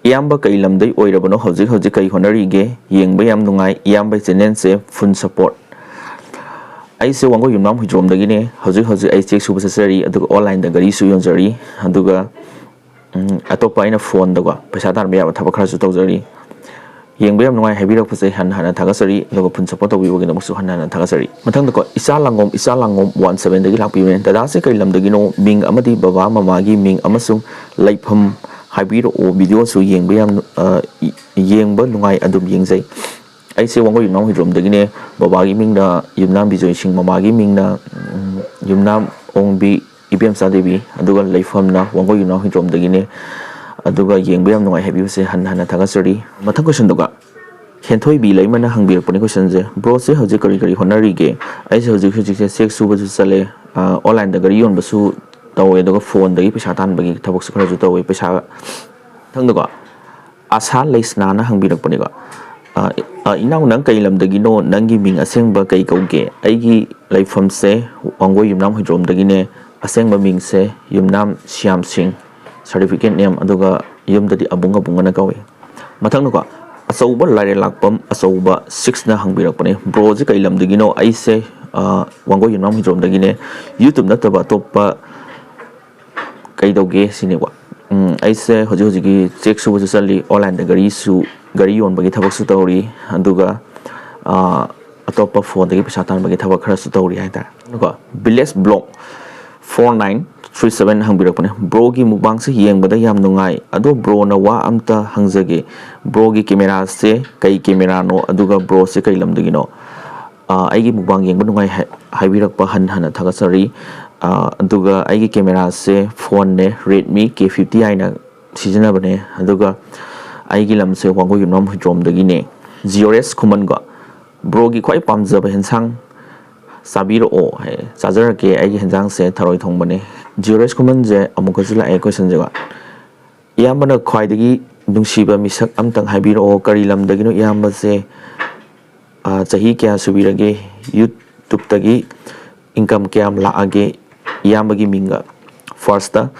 ꯏꯌꯥꯝꯕ ꯀꯩ ꯂꯝꯗꯩ ꯑꯣꯏꯔꯕꯅꯣ? ꯍꯧꯖꯤꯛ ꯍꯧꯖꯤꯛ ꯀꯩ ꯍꯣꯠꯅꯔꯤꯒꯦ? ꯌꯦꯡꯕ ꯌꯥꯝ ꯅꯨꯡꯉꯥꯏ꯫ ꯏꯌꯥꯝꯕ channel ꯁꯦ full support꯫ ꯑꯩꯁꯦ ꯋꯥꯡꯒꯣꯏ ꯌꯨꯝꯅꯥꯝ ꯍꯨꯏꯗ꯭ꯔꯣꯝꯗꯒꯤꯅꯦ꯫ ꯍꯧꯖꯤꯛ ꯍꯧꯖꯤꯛ ꯑꯩ ꯆꯦꯛ ꯁꯨꯕ ꯆꯠꯆꯔꯤ, ꯑꯗꯨꯒ online ꯗ ꯒꯥꯔꯤꯁꯨ ꯌꯣꯟꯖꯔꯤ꯫ ꯑꯗꯨꯒ ꯎꯝ, ꯑꯇꯣꯞꯄ ꯑꯩꯅ ꯐꯣꯟꯗꯀꯣ ꯄꯩꯁꯥ ꯇꯥꯟꯕ ꯌꯥꯕ ꯊꯕꯛ ꯈꯔꯁꯨ ꯇꯧꯖꯔꯤ꯫ ꯌꯦꯡꯕ ꯌꯥꯝ ꯅꯨꯡꯉꯥꯏ ꯍꯥꯏꯕꯤꯔꯛꯄꯁꯦ ꯍꯟꯅ ꯍꯟꯅ ꯊꯥꯒꯠꯆꯔꯤ, ꯑꯗꯨꯒ ꯐꯨꯜ ꯁꯄꯣꯔꯠ ꯇꯧꯕꯤꯕꯒꯤꯗꯃꯛꯁꯨ ꯍꯟꯅ ꯍꯟꯅ ꯊꯥꯒꯠꯆꯔꯤ꯫ ꯃꯊꯪꯗꯀꯣ, ꯏꯆꯥ ꯂꯥꯡꯉꯣꯝ, ꯏꯆꯥ ꯂꯥꯡꯉꯣꯝ ꯋꯥꯟ ꯁꯕꯦꯟꯗꯒꯤ ꯂꯥꯛꯄꯤꯕꯅꯦ꯫ "ꯗꯗꯥꯁꯦ ꯀꯩ ꯂꯝꯗꯒꯤꯅꯣ? ꯃꯤꯡ ꯑꯃꯗꯤ ꯕꯕꯥ ꯃꯃꯥꯒꯤ ꯃꯤꯡ ꯑꯃꯁꯨꯡ ꯂꯩꯐꯝ ꯍꯥꯏꯕꯤꯔꯛꯑꯣ꯫ ꯚꯤꯗꯤꯑꯣꯁꯨ ꯌꯦꯡꯕ ꯌꯥꯝ, ꯑ, ꯌꯦꯡꯕ ꯅꯨꯡꯉꯥꯏ, ꯑꯗꯨꯝ ꯌꯦꯡꯖꯩ꯫" ꯑꯩꯁꯦ ꯋꯥꯡꯒꯣꯏ ꯌꯨꯝꯅꯥꯝ ꯍꯨꯏꯗ꯭ꯔꯣꯝꯗꯒꯤꯅꯦ꯫ ꯕꯕꯥꯒꯤ ꯃꯤꯡꯅ ꯌꯨꯝꯅꯥꯝ ꯕꯤꯖꯣꯏ ꯁꯤꯡ, ꯃꯃꯥꯒꯤ ꯃꯤꯡꯅ, ꯎꯝ, ꯌꯨꯝꯅꯥꯝ ꯑꯣꯡꯕꯤ ꯏꯕꯦꯝꯆꯥ ꯗꯦꯕꯤ, ꯑꯗꯨꯒ ꯂꯩꯐꯝꯅ ꯋꯥꯡꯒꯣꯏ ꯌꯨꯝꯅꯥꯝ ꯍꯨꯏꯗ꯭ꯔꯣꯝꯗꯒꯤꯅꯦ꯫ ꯑꯗꯨꯒ ꯌꯦꯡꯕ ꯌꯥꯝ ꯅꯨꯡꯉꯥꯏ ꯍꯥꯏꯕꯤꯕꯁꯦ ꯍꯟꯅ ꯍꯟꯅ ꯊꯥꯒꯠꯆꯔꯤ꯫ ꯃꯊꯪ ꯀꯣꯏꯁꯟꯗꯨꯒ, ꯍꯦꯟꯊꯣꯏꯕꯤ ꯂꯩꯃꯅ ꯍꯪꯕꯤꯔꯛꯄꯅꯤ ꯀꯣꯏꯁꯟꯁꯦ, "ꯕ꯭ꯔꯣꯁꯦ ꯍꯧꯖꯤꯛ ꯀꯔꯤ ꯀꯔꯤ ꯍꯣꯠꯅꯔꯤꯒꯦ?" ꯑꯩꯁꯦ ꯍꯧꯖꯤꯛ ꯍꯧꯖꯤꯛꯁꯦ ꯆꯦꯛ ꯁꯨꯕꯁꯨ ꯆꯠꯂꯦ, ꯑ, ꯑꯣꯟꯂꯥꯏꯟꯗ ꯒꯥꯔꯤ ꯌꯣꯟꯕꯁꯨ ꯇꯧꯋꯦ, ꯑꯗꯨꯒ ꯐꯣꯟꯗꯒꯤ ꯄꯩꯁꯥ ꯇꯥꯟꯕꯒꯤ ꯊꯕꯛꯁꯨ ꯈꯔꯁꯨ ꯇꯧꯋꯦ꯫ ꯄꯩꯁꯥ, ꯃꯊꯪꯗꯀꯣ, ꯑꯁꯥ ꯂꯩꯁꯅꯥꯅ ꯍꯪꯕꯤꯔꯛꯄꯅꯤꯀꯣ, ꯑ, ꯑ, "ꯏꯅꯥꯎ, ꯅꯪ ꯀꯩ ꯂꯝꯗꯒꯤꯅꯣ? ꯅꯪꯒꯤ ꯃꯤꯡ ꯑꯁꯦꯡꯕ ꯀꯩ ꯀꯧꯒꯦ?" ꯑꯩꯒꯤ ꯂꯩꯐꯝꯁꯦ ꯋꯥꯡꯒꯣꯏ ꯌꯨꯝꯅꯥꯝ ꯍꯨꯏꯗ꯭ꯔꯣꯝꯗꯒꯤꯅꯦ꯫ ꯑꯁꯦꯡꯕ ꯃꯤꯡꯁꯦ ꯌꯨꯝꯅꯥꯝ ꯁ꯭ꯌꯥꯝ ꯁꯤꯡ, ꯁꯥꯔꯇꯤꯐꯤꯀꯦꯠ ꯅꯦꯝ, ꯑꯗꯨꯒ ꯌꯨꯝꯗꯗꯤ ꯑꯕꯨꯡ ꯑꯕꯨꯡ ꯑꯅ ꯀꯧꯏ꯫ ꯃꯊꯪꯗꯀꯣ, ꯑꯆꯧꯕ ꯂꯥꯏꯔꯦꯜ ꯂꯥꯛꯄꯝ ꯑꯆꯧꯕ ꯁꯤꯛꯁꯅ ꯍꯪꯕꯤꯔꯛꯄꯅꯦ, "ꯕ꯭ꯔꯣꯁꯦ ꯀꯩ ꯂꯝꯗꯒꯤꯅꯣ?" ꯑꯩꯁꯦ, ꯑ, ꯋꯥꯡꯒꯣꯏ ꯌꯨꯝꯅꯥꯝ ꯍꯨꯏꯗ꯭ꯔꯣꯝꯗꯒꯤꯅꯦ꯫ YouTube ꯅꯠꯇꯕ ꯑꯇꯣꯞꯄ ꯀꯩꯗꯧꯒꯦ ꯁꯤꯅꯦꯀꯣ꯫ ꯎꯝ, ꯑꯩꯁꯦ ꯍꯧꯖꯤꯛ ꯍꯧꯖꯤꯛꯀꯤ ꯆꯦꯛ ꯁꯨꯕꯁꯨ ꯆꯠꯂꯤ, ꯑꯣꯟꯂꯥꯏꯟꯗ ꯒꯥꯔꯤꯁꯨ, ꯒꯥꯔꯤ ꯌꯣꯟꯕꯒꯤ ꯊꯕꯛꯁꯨ ꯇꯧꯔꯤ, ꯑꯗꯨꯒ, ꯑ, ꯑꯇꯣꯞꯄ ꯐꯣꯟꯗꯒꯤ ꯄꯩꯁꯥ ꯇꯥꯟꯕꯒꯤ ꯊꯕꯛ ꯈꯔꯁꯨ ꯇꯧꯔꯤ ꯍꯥꯏꯇꯥꯔꯦ꯫ ꯑꯗꯨꯒ village block four nine three seven ꯍꯪꯕꯤꯔꯛꯄꯅꯦ, "ꯕ꯭ꯔꯣꯒꯤ ꯃꯨꯛꯕꯥꯡꯁꯦ ꯌꯦꯡꯕꯗ ꯌꯥꯝ ꯅꯨꯡꯉꯥꯏ, ꯑꯗꯣ ꯕ꯭ꯔꯣꯅ ꯋꯥ ꯑꯝꯇ ꯍꯪꯖꯒꯦ, ꯕ꯭ꯔꯣꯒꯤ ꯀꯦꯃꯦꯔꯥꯁꯦ ꯀꯩ ꯀꯦꯃꯦꯔꯥꯅꯣ, ꯑꯗꯨꯒ ꯕ꯭ꯔꯣꯁꯦ ꯀꯩ ꯂꯝꯗꯒꯤꯅꯣ?" ꯑ, ꯑꯩꯒꯤ ꯃꯨꯛꯕꯥꯡ ꯌꯦꯡꯕ ꯅꯨꯡꯉꯥꯏ ꯍꯥꯏ-, ꯍꯥꯏꯕꯤꯔꯛꯄ ꯍꯟ ꯍꯟꯅ ꯊꯥꯒꯠꯆꯔꯤ꯫ ꯑ, ꯑꯗꯨꯒ ꯑꯩꯒꯤ ꯀꯦꯃꯦꯔꯥꯁꯦ ꯐꯣꯟꯅꯦ, Redmi K fifty ꯍꯥꯏꯅ ꯁꯤꯖꯤꯟꯅꯕꯅꯦ꯫ ꯑꯗꯨꯒ ꯑꯩꯒꯤ ꯂꯝꯁꯦ ꯋꯥꯡꯒꯣꯏ ꯌꯨꯝꯅꯥꯝ ꯍꯨꯏꯗ꯭ꯔꯣꯝꯗꯒꯤꯅꯦ꯫ ꯖꯤꯑꯣꯔꯦꯁ ꯈꯨꯃꯟꯀꯣ, "ꯕ꯭ꯔꯣꯒꯤ ꯈ꯭ꯋꯥꯏ ꯄꯥꯝꯖꯕ ꯍꯦꯟꯁꯥꯡ ꯆꯥꯕꯤꯔꯛꯑꯣ" ꯍꯥꯏ꯫ ꯆꯥꯖꯔꯛꯀꯦ, ꯑꯩꯒꯤ ꯍꯦꯟꯖꯥꯡꯁꯦ ꯊꯔꯣꯏ ꯊꯣꯡꯕꯅꯦ꯫ ꯖꯤꯑꯣꯔꯦꯁ ꯈꯨꯃꯟꯁꯦ ꯑꯃꯨꯛꯀꯁꯨ ꯂꯥꯛꯑꯦ ꯀꯣꯏꯁꯟꯁꯦꯀꯣ꯫ "ꯏꯌꯥꯝꯕꯅ ꯈ꯭ꯋꯥꯏꯗꯒꯤ ꯅꯨꯡꯁꯤꯕ ꯃꯤꯁꯛ ꯑꯝꯇꯪ ꯍꯥꯏꯕꯤꯔꯛꯑꯣ, ꯀꯔꯤ ꯂꯝꯗꯒꯤꯅꯣ ꯏꯌꯥꯝꯕꯁꯦ? ꯑ, ꯆꯍꯤ ꯀꯌꯥ ꯁꯨꯕꯤꯔꯒꯦ? YouTubeꯇꯒꯤ income ꯀꯌꯥꯝ ꯂꯥꯛꯑꯒꯦ? ꯏꯌꯥꯝꯕꯒꯤ ꯃꯤꯡꯒ ꯐꯥꯔꯁꯇ꯫"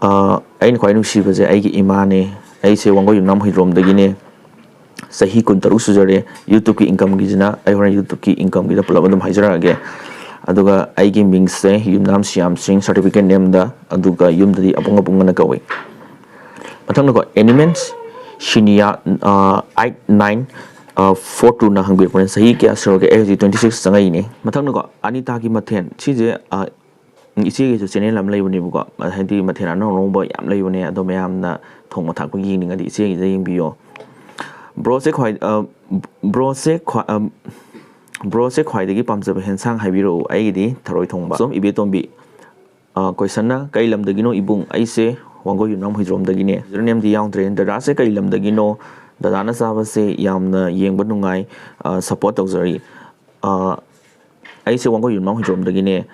ꯑ, ꯑꯩꯅ ꯈ꯭ꯋꯥꯏ ꯅꯨꯡꯁꯤꯕꯁꯦ ꯑꯩꯒꯤ ꯏꯃꯥꯅꯦ꯫ ꯑꯩꯁꯦ ꯋꯥꯡꯒꯣꯏ ꯌꯨꯝꯅꯥꯝ ꯍꯨꯏꯗ꯭ꯔꯣꯝꯗꯒꯤꯅꯦ꯫ ꯆꯍꯤ ꯀꯨꯟꯇꯔꯨꯛ ꯁꯨꯖꯔꯦ꯫ YouTubeꯀꯤ incomeꯒꯤꯁꯤꯅ ꯑꯩ ꯍꯣꯔꯦꯟ YouTubeꯀꯤ incomeꯒꯤꯗ ꯄꯨꯂꯞ ꯑꯗꯨꯝ ꯍꯥꯏꯖꯔꯛꯑꯒꯦ꯫ ꯑꯗꯨꯒ ꯑꯩꯒꯤ ꯃꯤꯡꯁꯦ ꯌꯨꯝꯅꯥꯝ ꯁ꯭ꯌꯥꯝ ꯁꯤꯡ, certificate nameꯗ, ꯑꯗꯨꯒ ꯌꯨꯝꯗꯗꯤ ꯑꯕꯨꯡ ꯑꯕꯨꯡ ꯑꯅ ꯀꯧꯏ꯫ ꯃꯊꯪꯗꯀꯣ, ꯑꯦꯅꯤꯃꯦꯟꯁ ꯁꯤꯅꯤꯌꯥ ꯑꯩꯠ ꯅꯥꯏꯟ ꯐꯣꯔ ꯇꯨꯅ ꯍꯪꯕꯤꯔꯛꯄꯅꯦ, "ꯆꯍꯤ ꯀꯌꯥ ꯁꯨꯔꯒꯦ?" ꯑꯩ ꯍꯧꯖꯤꯛ twenty six ꯆꯪꯉꯛꯏꯅꯦ꯫ ꯃꯊꯪꯗꯀꯣ, ꯑꯅꯤꯇꯥꯒꯤ ꯃꯊꯦꯜ꯫ ꯁꯤꯁꯦ ꯑ, ꯏꯆꯦꯒꯤꯁꯨ ꯆꯦꯅꯦꯜ ꯑꯃ ꯂꯩꯕꯅꯦꯕꯀꯣ, ꯍꯥꯏꯗꯤ ꯃꯊꯦꯜ ꯑꯅꯧ ꯑꯅꯧꯕ ꯌꯥꯝ ꯂꯩꯕꯅꯦ꯫ ꯑꯗꯣ ꯃꯌꯥꯝꯅ ꯊꯣꯡꯕ ꯊꯥꯛꯄ ꯌꯦꯡꯅꯤꯡꯉꯗꯤ ꯏꯆꯦꯒꯤꯗ ꯌꯦꯡꯕꯤꯌꯣ꯫ ꯕ꯭ꯔꯣꯁꯦ ꯈ꯭ꯋꯥꯏ ꯑ, ꯕ꯭ꯔꯣꯁꯦ ꯈ꯭ꯋꯥ ꯑ, ꯕ꯭ꯔꯣꯁꯦ ꯈ꯭ꯋꯥꯏꯗꯒꯤ ꯄꯥꯝꯖꯕ ꯍꯦꯟꯁꯥꯡ ꯍꯥꯏꯕꯤꯔꯛꯎ꯫ "ꯑꯩꯒꯤꯗꯤ ꯊꯔꯣꯏ ꯊꯣꯡꯕ꯫" ꯁꯣꯝ ꯏꯕꯦꯇꯣꯝꯕꯤ꯫ ꯑ, ꯀꯣꯏꯁꯟꯅ, "ꯀꯩ ꯂꯝꯗꯒꯤꯅꯣ ꯏꯕꯨꯡ?" "ꯑꯩꯁꯦ ꯋꯥꯡꯒꯣꯏ ꯌꯨꯝꯅꯥꯝ ꯍꯨꯏꯗ꯭ꯔꯣꯝꯗꯒꯤꯅꯦ꯫" ꯌꯨꯖꯔꯅꯦꯝꯗꯤ ꯌꯥꯎꯗ꯭ꯔꯦ꯫ "ꯗꯗꯥꯁꯦ ꯀꯩ ꯂꯝꯗꯒꯤꯅꯣ? ꯗꯗꯥꯅ ꯆꯥꯕꯁꯦ ꯌꯥꯝꯅ ꯌꯦꯡꯕ ꯅꯨꯡꯉꯥꯏ꯫ ꯑ, ꯁꯞꯄꯣꯔꯠ ꯇꯧꯖꯔꯤ꯫" ꯑ, "ꯑꯩꯁꯦ ꯋꯥꯡꯒꯣꯏ ꯌꯨꯝꯅꯥꯝ ꯍꯨꯏꯗ꯭ꯔꯣꯝꯗꯒꯤꯅꯦ꯫"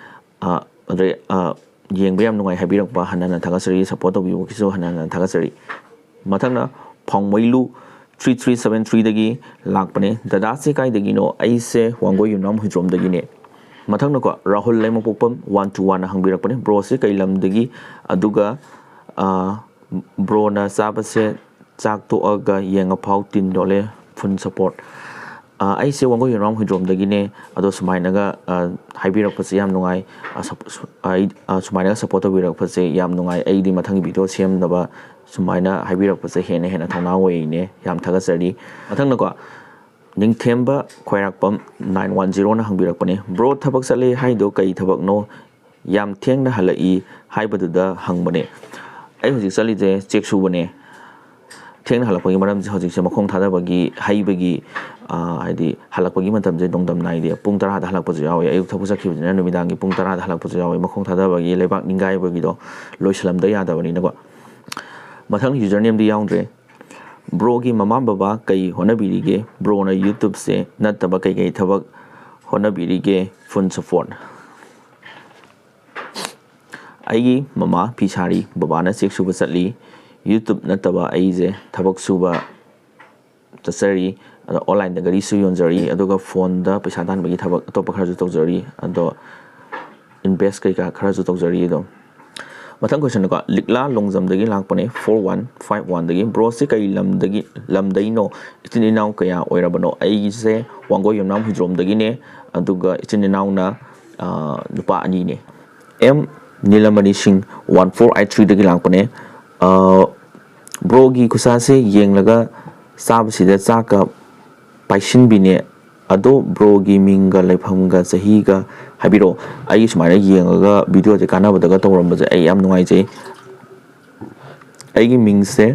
ꯑ, ꯑꯗꯩ, ꯑ, ꯌꯦꯡꯕ ꯌꯥꯝ ꯅꯨꯡꯉꯥꯏ ꯍꯥꯏꯕꯤꯔꯛꯄ ꯍꯟꯅ ꯍꯟꯅ ꯊꯥꯒꯠꯆꯔꯤ, ꯁꯞꯄꯣꯔꯠ ꯇꯧꯕꯤꯕꯒꯤꯁꯨ ꯍꯟꯅ ꯍꯟꯅ ꯊꯥꯒꯠꯆꯔꯤ꯫ ꯃꯊꯪꯅ ꯐꯥꯎꯃꯩꯂꯨ three three seven threeꯗꯒꯤ ꯂꯥꯛꯄꯅꯦ꯫ "ꯗꯗꯥꯁꯦ ꯀꯥꯏꯗꯒꯤꯅꯣ?" "ꯑꯩꯁꯦ ꯋꯥꯡꯒꯣꯏ ꯌꯨꯝꯅꯥꯝ ꯍꯨꯏꯗ꯭ꯔꯣꯝꯗꯒꯤꯅꯦ꯫" ꯃꯊꯪꯅꯀꯣ, ꯔꯥꯍꯨꯜ ꯂꯩꯃꯄꯣꯛꯄꯝ one two oneꯅ ꯍꯪꯕꯤꯔꯛꯄꯅꯦ, "ꯕ꯭ꯔꯣꯁꯦ ꯀꯩ ꯂꯝꯗꯒꯤ? ꯑꯗꯨꯒ, ꯑ, ꯕ꯭ꯔꯣꯅ ꯆꯥꯕꯁꯦ ꯆꯥꯛ ꯇꯣꯛꯑꯒ ꯌꯦꯡꯉꯐꯥꯎ ꯇꯤꯟ ꯌꯣꯠꯂꯦ, ꯐꯨꯜ ꯁꯞꯄꯣꯔꯠ꯫" ꯑ, ꯑꯩꯁꯦ ꯋꯥꯡꯒꯣꯏ ꯌꯨꯝꯅꯥꯝ ꯍꯨꯏꯗ꯭ꯔꯣꯝꯗꯒꯤꯅꯦ꯫ ꯑꯗꯣ ꯁꯨꯃꯥꯏꯅꯒ, ꯑ, ꯍꯥꯏꯕꯤꯔꯛꯄꯁꯦ ꯌꯥꯝ ꯅꯨꯡꯉꯥꯏ꯫ ꯑ, ꯁꯞ-, ꯁꯨ-, ꯑꯩ, ꯑ, ꯁꯨꯃꯥꯏꯅꯒ ꯁꯞꯄꯣꯔꯠ ꯇꯧꯕꯤꯔꯛꯄꯁꯦ ꯌꯥꯝ ꯅꯨꯡꯉꯥꯏ꯫ ꯑꯩꯗꯤ ꯃꯊꯪꯒꯤ ꯚꯤꯗꯤꯑꯣ ꯁꯦꯝꯅꯕ ꯁꯨꯃꯥꯏꯅ ꯍꯥꯏꯕꯤꯔꯛꯄꯁꯦ ꯍꯦꯟꯅ ꯍꯦꯟꯅ ꯊꯧꯅꯥ ꯑꯣꯏꯔꯤꯅꯦ꯫ ꯌꯥꯝ ꯊꯥꯒꯠꯆꯔꯤ꯫ ꯃꯊꯪꯗꯀꯣ, ꯅꯤꯡꯊꯦꯝꯕ ꯈ꯭ꯋꯥꯏꯔꯥꯛꯄꯝ nine one zeroꯅ ꯍꯪꯕꯤꯔꯛꯄꯅꯦ, "ꯕ꯭ꯔꯣ, ꯊꯕꯛ ꯆꯠꯂꯦ ꯍꯥꯏꯗꯣ ꯀꯩ ꯊꯕꯛꯅꯣ? ꯌꯥꯝ ꯊꯦꯡꯅ ꯍꯜꯂꯛꯏ ꯍꯥꯏꯕꯗꯨꯗ ꯍꯪꯕꯅꯦ꯫" ꯑꯩ ꯍꯧꯖꯤꯛ ꯆꯠꯂꯤꯁꯦ ꯆꯦꯛ ꯁꯨꯕꯅꯦ꯫ ꯊꯦꯡꯅ ꯍꯜꯂꯛꯄꯒꯤ ꯃꯔꯝꯁꯦ ꯍꯧꯖꯤꯛꯁꯦ ꯃꯈꯣꯡ ꯊꯥꯗꯕꯒꯤ, ꯍꯩꯕꯒꯤ, ꯑ, ꯍꯥꯏꯗꯤ ꯍꯜꯂꯛꯄꯒꯤ ꯃꯇꯝꯁꯦ ꯅꯣꯡꯗꯝ ꯅꯥꯏꯗꯦ꯫ ꯄꯨꯡ ꯇꯔꯥꯗ ꯍꯜꯂꯛꯄꯁꯨ ꯌꯥꯎꯋꯦ, ꯑꯌꯨꯛ ꯊꯕꯛ ꯆꯠꯈꯤꯕꯁꯤꯅ ꯅꯨꯃꯤꯗꯥꯡꯒꯤ ꯄꯨꯡ ꯇꯔꯥꯗ ꯍꯜꯂꯛꯄꯁꯨ ꯌꯥꯎꯋꯦ꯫ ꯃꯈꯣꯡ ꯊꯥꯗꯕꯒꯤ, ꯂꯩꯕꯥꯛ ꯅꯤꯡꯒꯥꯏꯕꯒꯤꯗꯣ ꯂꯣꯏꯁꯤꯜꯂꯝꯗ ꯌꯥꯗꯕꯅꯤꯅꯀꯣ꯫ ꯃꯊꯪ ꯌꯨꯖꯔꯅꯦꯝꯗꯤ ꯌꯥꯎꯗ꯭ꯔꯦ꯫ "ꯕ꯭ꯔꯣꯒꯤ ꯃꯃꯥ ꯕꯕꯥ ꯀꯩ ꯍꯣꯠꯅꯕꯤꯔꯤꯒꯦ? ꯕ꯭ꯔꯣꯅ ꯌꯨꯇ꯭ꯌꯨꯕꯁꯦ ꯅꯠꯇꯕ ꯀꯩꯀꯩ ꯊꯕꯛ ꯍꯣꯠꯅꯕꯤꯔꯤꯒꯦ? ꯐꯨꯜ ꯁꯞꯄꯣꯔꯠ꯫" ꯑꯩꯒꯤ ꯃꯃꯥ ꯐꯤ ꯁꯥꯔꯤ, ꯕꯕꯥꯅ ꯆꯦꯛ ꯁꯨꯕ ꯆꯠꯂꯤ꯫ ꯌꯨꯇ꯭ꯌꯨꯕ ꯅꯠꯇꯕ ꯑꯩꯁꯦ ꯊꯕꯛ ꯁꯨꯕ ꯆꯠꯆꯔꯤ꯫ ꯑꯗꯣ ꯑꯣꯟꯂꯥꯏꯟꯗ ꯒꯥꯔꯤꯁꯨ ꯌꯣꯟꯖꯔꯤ, ꯑꯗꯨꯒ ꯐꯣꯟꯗ ꯄꯩꯁꯥ ꯇꯥꯟꯕꯒꯤ ꯊꯕꯛ ꯑꯇꯣꯞꯄ ꯈꯔꯁꯨ ꯇꯧꯖꯔꯤ꯫ ꯑꯗꯣ ꯏꯟꯚꯦꯁ ꯀꯩꯀꯥ ꯈꯔꯁꯨ ꯇꯧꯖꯔꯤ ꯑꯗꯨꯝ꯫ ꯃꯊꯪ ꯀꯣꯏꯁꯟꯗꯀꯣ, ꯂꯤꯛꯂꯥ ꯂꯣꯡꯖꯝꯗꯒꯤ ꯂꯥꯛꯄꯅꯦ, four one five oneꯗꯒꯤ꯫ "ꯕ꯭ꯔꯣꯁꯦ ꯀꯩ ꯂꯝꯗꯒꯤ, ꯂꯝꯗꯩꯅꯣ? ꯏꯆꯤꯟ ꯏꯅꯥꯎ ꯀꯌꯥ ꯑꯣꯏꯔꯕꯅꯣ?" ꯑꯩꯁꯦ ꯋꯥꯡꯒꯣꯏ ꯌꯨꯝꯅꯥꯝ ꯍꯨꯏꯗ꯭ꯔꯣꯝꯗꯒꯤꯅꯦ, ꯑꯗꯨꯒ ꯏꯆꯤꯟ ꯏꯅꯥꯎꯅ, ꯑ, ꯅꯨꯄꯥ ꯑꯅꯤꯅꯦ꯫ ꯑꯦꯝ ꯅꯤꯂꯃꯅꯤ ꯁꯤꯡ one four eight threeꯗꯒꯤ ꯂꯥꯛꯄꯅꯦ꯫ ꯑ, ꯕ꯭ꯔꯣꯒꯤ ꯈꯨꯠꯁꯥꯁꯦ ꯌꯦꯡꯂꯒ ꯆꯥꯕꯁꯤꯗ ꯆꯥꯛꯀ ꯄꯥꯏꯁꯤꯟꯕꯤꯅꯦ꯫ ꯑꯗꯣ ꯕ꯭ꯔꯣꯒꯤ ꯃꯤꯡꯒ ꯂꯩꯐꯝꯒ ꯆꯍꯤꯒ ꯍꯥꯏꯕꯤꯔꯛꯑꯣ꯫ ꯑꯩ ꯁꯨꯃꯥꯏꯅ ꯌꯦꯡꯉꯒ ꯚꯤꯗꯤꯑꯣꯁꯦ ꯀꯥꯟꯅꯕꯗꯒ ꯇꯧꯔꯝꯕꯁꯦ ꯑꯩ ꯌꯥꯝ ꯅꯨꯡꯉꯥꯏꯖꯩ꯫ ꯑꯩꯒꯤ ꯃꯤꯡꯁꯦ,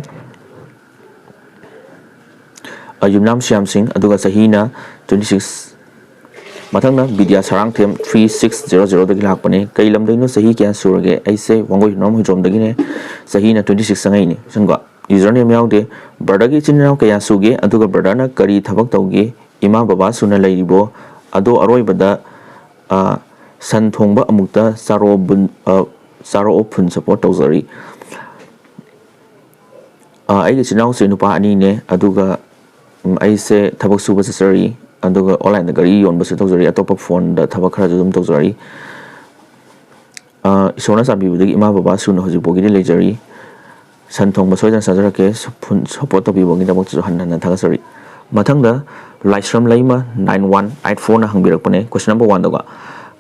ꯑ, ꯌꯨꯝꯅꯥꯝ ꯁ꯭ꯌꯥꯝ ꯁꯤꯡ, ꯑꯗꯨꯒ ꯆꯍꯤꯅ twenty six꯫ ꯃꯊꯪꯅ ꯕꯤꯗ꯭ꯌꯥ Sarangthem three six zero zero ꯗꯒꯤ ꯂꯥꯛꯄꯅꯦ꯫ ꯀꯩ ꯂꯝꯗꯩꯅꯣ? ꯆꯍꯤ ꯀꯌꯥ ꯁꯨꯔꯒꯦ? ꯑꯩꯁꯦ ꯋꯥꯡꯒꯣꯏ ꯌꯨꯝꯅꯥꯝ ꯍꯨꯏꯗ꯭ꯔꯣꯝꯗꯒꯤꯅꯦ꯫ ꯆꯍꯤꯅ twenty six ꯆꯪꯉꯛꯏꯅꯦ꯫ ꯁꯤꯒꯨꯝꯕ ꯌꯨꯖꯔ ꯅꯦꯝ ꯌꯥꯎꯗꯦ꯫ ꯕ꯭ꯔꯗꯔꯒꯤ ꯏꯆꯤꯟ ꯏꯅꯥꯎ ꯀꯌꯥ ꯁꯨꯒꯦ? ꯑꯗꯨꯒ ꯕ꯭ꯔꯗꯔꯅ ꯀꯔꯤ ꯊꯕꯛ ꯇꯧꯒꯦ? ꯏꯃꯥ ꯕꯕꯥ ꯁꯨꯅ ꯂꯩꯔꯤꯕꯣ? ꯑꯗꯣ ꯑꯔꯣꯏꯕꯗ, ꯑ, ꯁꯟ ꯊꯣꯡꯕ ꯑꯃꯨꯛꯇ ꯆꯥꯔꯛꯑꯣ ꯕꯨꯟ-, ꯑ, ꯆꯥꯔꯛꯑꯣ ꯐꯨꯜ ꯁꯞꯄꯣꯔꯠ ꯇꯧꯖꯔꯤ꯫ ꯑ, ꯑꯩꯒꯤ ꯏꯆꯤꯟ ꯏꯅꯥꯎꯁꯦ ꯅꯨꯄꯥ ꯑꯅꯤꯅꯦ, ꯑꯗꯨꯒ, ꯎꯝ, ꯑꯩꯁꯦ ꯊꯕꯛ ꯁꯨꯕ ꯆꯠꯆꯔꯤ, ꯑꯗꯨꯒ ꯑꯣꯟꯂꯥꯏꯟꯗ ꯒꯥꯔꯤ ꯌꯣꯟꯕꯁꯨ ꯇꯧꯖꯔꯤ, ꯑꯇꯣꯞꯄ ꯐꯣꯟꯗ ꯊꯕꯛ ꯈꯔꯁꯨ ꯑꯗꯨꯝ ꯇꯧꯖꯔꯤ꯫ ꯑ, ꯏꯁꯣꯔꯅ ꯆꯥꯟꯕꯤꯕꯗꯒꯤ ꯏꯃꯥ ꯕꯕꯥ ꯁꯨꯅ ꯍꯧꯖꯤꯛ ꯐꯥꯎꯒꯤꯗꯤ ꯂꯩꯖꯔꯤ꯫ ꯁꯟ ꯊꯣꯡꯕ ꯁꯣꯏꯗꯅ ꯆꯥꯖꯔꯛꯀꯦ, ꯁꯞ-, ꯐꯨꯜ ꯁꯞꯄꯣꯔꯠ ꯇꯧꯕꯤꯕꯒꯤꯗꯃꯛꯇꯁꯨ ꯍꯟꯅ ꯍꯟꯅ ꯊꯥꯒꯠꯆꯔꯤ꯫ ꯃꯊꯪꯗ ꯂꯥꯏꯁ꯭ꯔꯝ ꯂꯩꯃ nine one eight four ꯅ ꯍꯪꯕꯤꯔꯛꯄꯅꯦ, question number one ꯗꯀꯣ꯫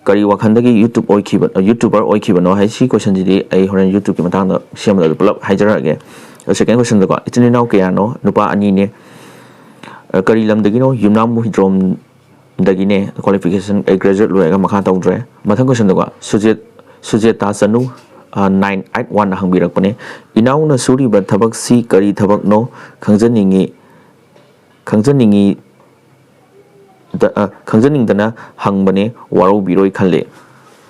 ꯀꯔꯤ ꯋꯥꯈꯜꯗꯒꯤ YouTube ꯑꯣꯏꯈꯤꯕ-, ꯑ, YouTuber ꯑꯣꯏꯈꯤꯕꯅꯣ ꯍꯥꯏ? ꯁꯤ question ꯁꯤꯗꯤ ꯑꯩ ꯍꯣꯔꯦꯟ YouTube ꯀꯤ ꯃꯇꯥꯡꯗ ꯁꯦꯝꯕꯗ ꯑꯗꯨ ꯄꯨꯂꯞ ꯍꯥꯏꯖꯔꯛꯑꯒꯦ꯫ Second question ꯗꯀꯣ, ꯏꯆꯤꯟ ꯏꯅꯥꯎ ꯀꯌꯥꯅꯣ? ꯅꯨꯄꯥ ꯑꯅꯤꯅꯦ꯫ ꯑ, ꯀꯔꯤ ꯂꯝꯗꯒꯤꯅꯣ? ꯌꯨꯝꯅꯥꯝ ꯍꯨꯏꯗ꯭ꯔꯣꯝꯗꯒꯤꯅꯦ꯫ Qualification ꯑꯩ graduate ꯂꯣꯏꯔꯒ ꯃꯈꯥ ꯇꯧꯗ꯭ꯔꯦ꯫ ꯃꯊꯪ question ꯗꯀꯣ, ꯁꯨꯖꯦꯠ-, ꯁꯨꯖꯦꯇꯥ ꯆꯅꯨ, ꯑ, nine eight one ꯅ ꯍꯪꯕꯤꯔꯛꯄꯅꯦ, ꯏꯅꯥꯎꯅ ꯁꯨꯔꯤꯕ ꯊꯕꯛꯁꯤ ꯀꯔꯤ ꯊꯕꯛꯅꯣ? ꯈꯪꯖꯅꯤꯡꯉꯤ, ꯈꯪꯖꯅꯤꯡꯉꯤ ꯗ-, ꯑ, ꯈꯪꯖꯅꯤꯡꯗꯅ ꯍꯪꯕꯅꯦ, ꯋꯥꯔꯧꯕꯤꯔꯣꯏ ꯈꯜꯂꯦ꯫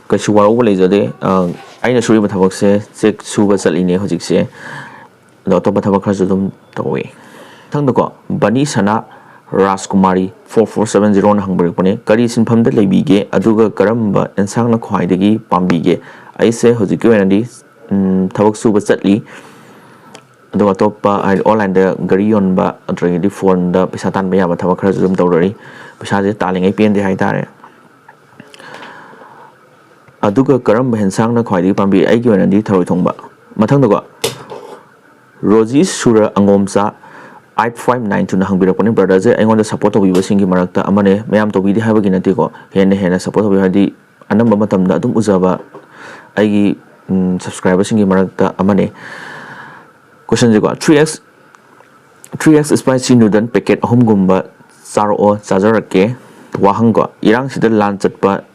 ꯀꯩꯁꯨ ꯋꯥꯔꯧꯕ ꯂꯩꯖꯗꯦ꯫ ꯑ, ꯑꯩꯅ ꯁꯨꯔꯤꯕ ꯊꯕꯛꯁꯦ ꯆꯦꯛ ꯁꯨꯕ ꯆꯠꯂꯤꯅꯦ ꯍꯧꯖꯤꯛꯁꯦ꯫ ꯑꯗꯣ ꯑꯇꯣꯞꯄ ꯊꯕꯛ ꯈꯔꯁꯨ ꯑꯗꯨꯝ ꯇꯧꯋꯤ꯫ ꯃꯊꯪꯗꯀꯣ, ꯕꯅꯤ ꯁꯅꯥ ꯔꯥꯖꯀꯨꯃꯥꯔꯤ four four seven zero ꯅ ꯍꯪꯕꯤꯔꯛꯄꯅꯦ, ꯀꯔꯤ ꯁꯤꯟꯐꯝꯗ ꯂꯩꯕꯤꯒꯦ? ꯑꯗꯨꯒ ꯀꯔꯝꯕ ꯑꯦꯟꯁꯥꯡꯅ ꯈ꯭ꯋꯥꯏꯗꯒꯤ ꯄꯥꯝꯕꯤꯒꯦ? ꯑꯩꯁꯦ ꯍꯧꯖꯤꯛꯀꯤ ꯑꯣꯏꯅꯗꯤ, ꯎꯝ, ꯊꯕꯛ ꯁꯨꯕ ꯆꯠꯂꯤ꯫ ꯑꯗꯨꯒ ꯑꯇꯣꯞꯄ, ꯍꯥꯏꯗꯤ, ꯑꯣꯟꯂꯥꯏꯟꯗ ꯒꯥꯔꯤ ꯌꯣꯟꯕ, ꯑꯗꯨꯗꯒꯤꯗꯤ ꯐꯣꯟꯗ ꯄꯩꯁꯥ ꯇꯥꯟꯕ ꯌꯥꯕ ꯊꯕꯛ ꯈꯔꯁꯨ ꯑꯗꯨꯝ ꯇꯧꯔꯤ꯫ ꯄꯩꯁꯥꯁꯦ ꯇꯥꯜꯂꯤꯉꯩ ꯄꯦꯟꯗꯦ ꯍꯥꯏꯇꯥꯔꯦ꯫ ꯑꯗꯨꯒ ꯀꯔꯝꯕ ꯍꯦꯟꯁꯥꯡꯅ ꯈ꯭ꯋꯥꯏꯗꯒꯤ ꯄꯥꯝꯕꯤ? ꯑꯩꯒꯤ ꯑꯣꯏꯅꯗꯤ ꯊꯔꯣꯏ ꯊꯣꯡꯕ꯫ ꯃꯊꯪꯗꯀꯣ, ꯔꯣꯖꯤ ꯁꯨꯔ ꯑꯉꯣꯝꯆꯥ eight five nine two ꯅ ꯍꯪꯕꯤꯔꯛꯄꯅꯤ, ꯕ꯭ꯔꯗꯔꯁꯦ ꯑꯩꯉꯣꯟꯗ ꯁꯞꯄꯣꯔꯠ ꯇꯧꯕꯤꯕꯁꯤꯡꯒꯤ ꯃꯔꯛꯇ ꯑꯃꯅꯦ꯫ ꯃꯌꯥꯝ ꯇꯧꯕꯤꯗꯦ ꯍꯥꯏꯕꯒꯤ ꯅꯠꯇꯦꯀꯣ, ꯍꯦꯟꯅ ꯍꯦꯟꯅ ꯁꯞꯄꯣꯔꯠ ꯇꯧꯕꯤꯌꯨ, ꯍꯥꯏꯗꯤ ꯑꯅꯝꯕ ꯃꯇꯝꯗ ꯑꯗꯨꯝ ꯎꯖꯕ ꯑꯩꯒꯤ, ꯎꯝ, ꯁꯕꯁꯀ꯭ꯔꯥꯏꯕꯔꯁꯤꯡꯒꯤ ꯃꯔꯛꯇ ꯑꯃꯅꯦ꯫ Question ꯁꯦꯀꯣ, three X three X spicy noodle packet ꯑꯍꯨꯝꯒꯨꯝꯕ ꯆꯥꯔꯛꯑꯣ, ꯆꯥꯖꯔꯛꯀꯦ꯫ ꯋꯥꯍꯪꯀꯣ, ꯏꯔꯥꯡꯁꯤꯗ ꯂꯥꯟ ꯆꯠꯄ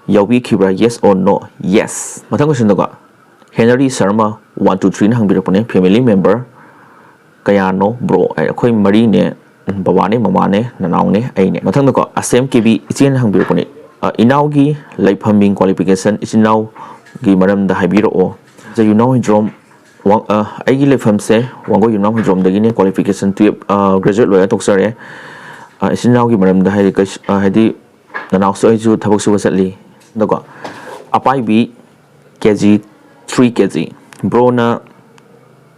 ꯌꯥꯎꯕꯤꯈꯤꯕ꯭ꯔꯥ? Yes or no? Yes꯫ ꯃꯊꯪ question ꯗꯀꯣ, Henry Sarma one two three ꯅ ꯍꯪꯕꯤꯔꯛꯄꯅꯦ, family member ꯀꯌꯥꯅꯣ bro? ꯑꯩꯈꯣꯏ ꯃꯔꯤꯅꯦ, ꯕꯕꯥꯅꯦ, ꯃꯃꯥꯅꯦ, ꯅꯅꯥꯎꯅꯦ, ꯑꯩꯅꯦ꯫ ꯃꯊꯪꯗꯀꯣ, ꯑꯁꯦꯝ ꯀꯦ ꯕꯤ ꯏꯆꯦꯅ ꯍꯪꯕꯤꯔꯛꯄꯅꯦ, ꯑ, ꯏꯅꯥꯎꯒꯤ ꯂꯩꯐꯝ, ꯃꯤꯡ, qualification, ꯏꯆꯤꯟ ꯏꯅꯥꯎꯒꯤ ꯃꯔꯝꯗ ꯍꯥꯏꯕꯤꯔꯛꯑꯣ꯫ ꯏꯆꯦ ꯌꯨꯝꯅꯥꯝ ꯍꯤꯖ꯭ꯔꯣꯝ, ꯋꯥꯡ-, ꯑ, ꯑꯩꯒꯤ ꯂꯩꯐꯝꯁꯦ ꯋꯥꯡꯒꯣꯏ ꯌꯨꯝꯅꯥꯝ ꯍꯤꯖ꯭ꯔꯣꯝꯗꯒꯤꯅꯦ, qualification twelve, ꯑ, graduate ꯂꯣꯏꯔ ꯇꯣꯛꯆꯔꯦ꯫ ꯑ, ꯏꯆꯤꯟ ꯏꯅꯥꯎꯒꯤ ꯃꯔꯝꯗ ꯍꯥꯏꯗꯤ ꯀꯩꯁꯨ, ꯑ, ꯍꯥꯏꯗꯤ ꯅꯅꯥꯎꯁꯨ ꯑꯩꯁꯨ ꯊꯕꯛ ꯁꯨꯕ ꯆꯠꯂꯤ꯫ ꯑꯗꯨꯒꯣ, ꯑꯄꯥꯏꯕꯤ ꯀꯦ G three K G꯫ Bro ꯅ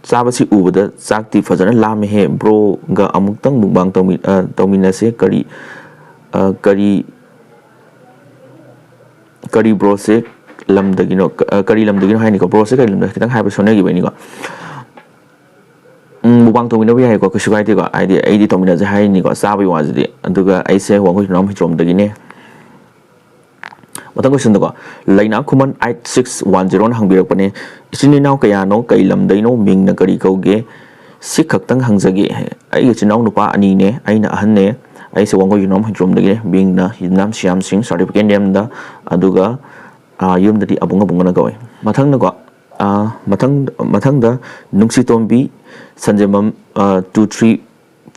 ꯆꯥꯕꯁꯤ ꯎꯕꯗ ꯆꯥꯛꯇꯤ ꯐꯖꯅ ꯂꯥꯝꯃꯦꯍꯦ꯫ Bro ꯒ ꯑꯃꯨꯛꯇꯪ mukbang ꯇꯧꯃꯤ-, ꯑ, ꯇꯧꯃꯤꯟꯅꯁꯦ꯫ ꯀꯔꯤ, ꯑ, ꯀꯔꯤ, ꯀꯔꯤ bro ꯁꯦ ꯂꯝꯗꯒꯤꯅꯣ? ꯀ-, ꯑ, ꯀꯔꯤ ꯂꯝꯗꯒꯤꯅꯣ ꯍꯥꯏꯅꯤꯀꯣ꯫ Bro ꯁꯦ ꯀꯔꯤ ꯂꯝꯗ, ꯈꯤꯇꯪ ꯍꯥꯏꯕ ꯁꯣꯏꯅꯈꯤꯕꯩꯅꯤꯀꯣ꯫ ꯎꯝ, mukbang ꯇꯧꯃꯤꯟꯅꯕ ꯌꯥꯏꯀꯣ, ꯀꯩꯁꯨ ꯀꯥꯏꯗꯦꯀꯣ꯫ ꯍꯥꯏꯗꯤ ꯑꯩꯗꯤ ꯇꯧꯃꯤꯟꯅꯁꯦ ꯍꯥꯏꯔꯤꯅꯤꯀꯣ, ꯆꯥꯕꯒꯤ ꯋꯥꯁꯤꯗꯤ꯫ ꯑꯗꯨꯒ ꯑꯩꯁꯦ ꯋꯥꯡꯒꯣꯏ ꯌꯨꯝꯅꯥꯝ ꯍꯤꯖ꯭ꯔꯣꯝꯗꯒꯤꯅꯦ꯫ ꯃꯊꯪ question ꯗꯀꯣ, ꯂꯩꯅꯥ ꯈꯨꯃꯟ eight six one zero ꯅ ꯍꯪꯕꯤꯔꯛꯄꯅꯦ, "ꯏꯆꯤꯟ ꯏꯅꯥꯎ ꯀꯌꯥꯅꯣ? ꯀꯩ ꯂꯝꯗꯩꯅꯣ? ꯃꯤꯡꯅ ꯀꯔꯤ ꯀꯧꯒꯦ?" ꯁꯤ ꯈꯛꯇꯪ ꯍꯪꯖꯒꯦ꯫ ꯑꯩꯒꯤ ꯏꯆꯤꯟ ꯏꯅꯥꯎ ꯅꯨꯄꯥ ꯑꯅꯤꯅꯦ, ꯑꯩꯅ ꯑꯍꯟꯅꯦ꯫ ꯑꯩꯁꯦ ꯋꯥꯡꯒꯣꯏ ꯌꯨꯝꯅꯥꯝ ꯍꯤꯖ꯭ꯔꯣꯝꯗꯒꯤꯅꯦ꯫ ꯃꯤꯡꯅ ꯌꯨꯝꯅꯥꯝ ꯁꯤꯌꯥꯝ ꯁꯤꯡ, certificate ꯅꯦꯝꯗ, ꯑꯗꯨꯒ, ꯑ, ꯌꯨꯝꯗꯗꯤ ꯑꯕꯨꯡ ꯑꯕꯨꯡꯒꯅ ꯀꯧꯋꯦ꯫ ꯃꯊꯪꯗꯀꯣ, ꯑ, ꯃꯊꯪ-, ꯃꯊꯪꯗ ꯅꯨꯡꯁꯤꯇꯣꯝꯕꯤ ꯁꯟꯖꯦꯝꯕꯝ, ꯑ, two three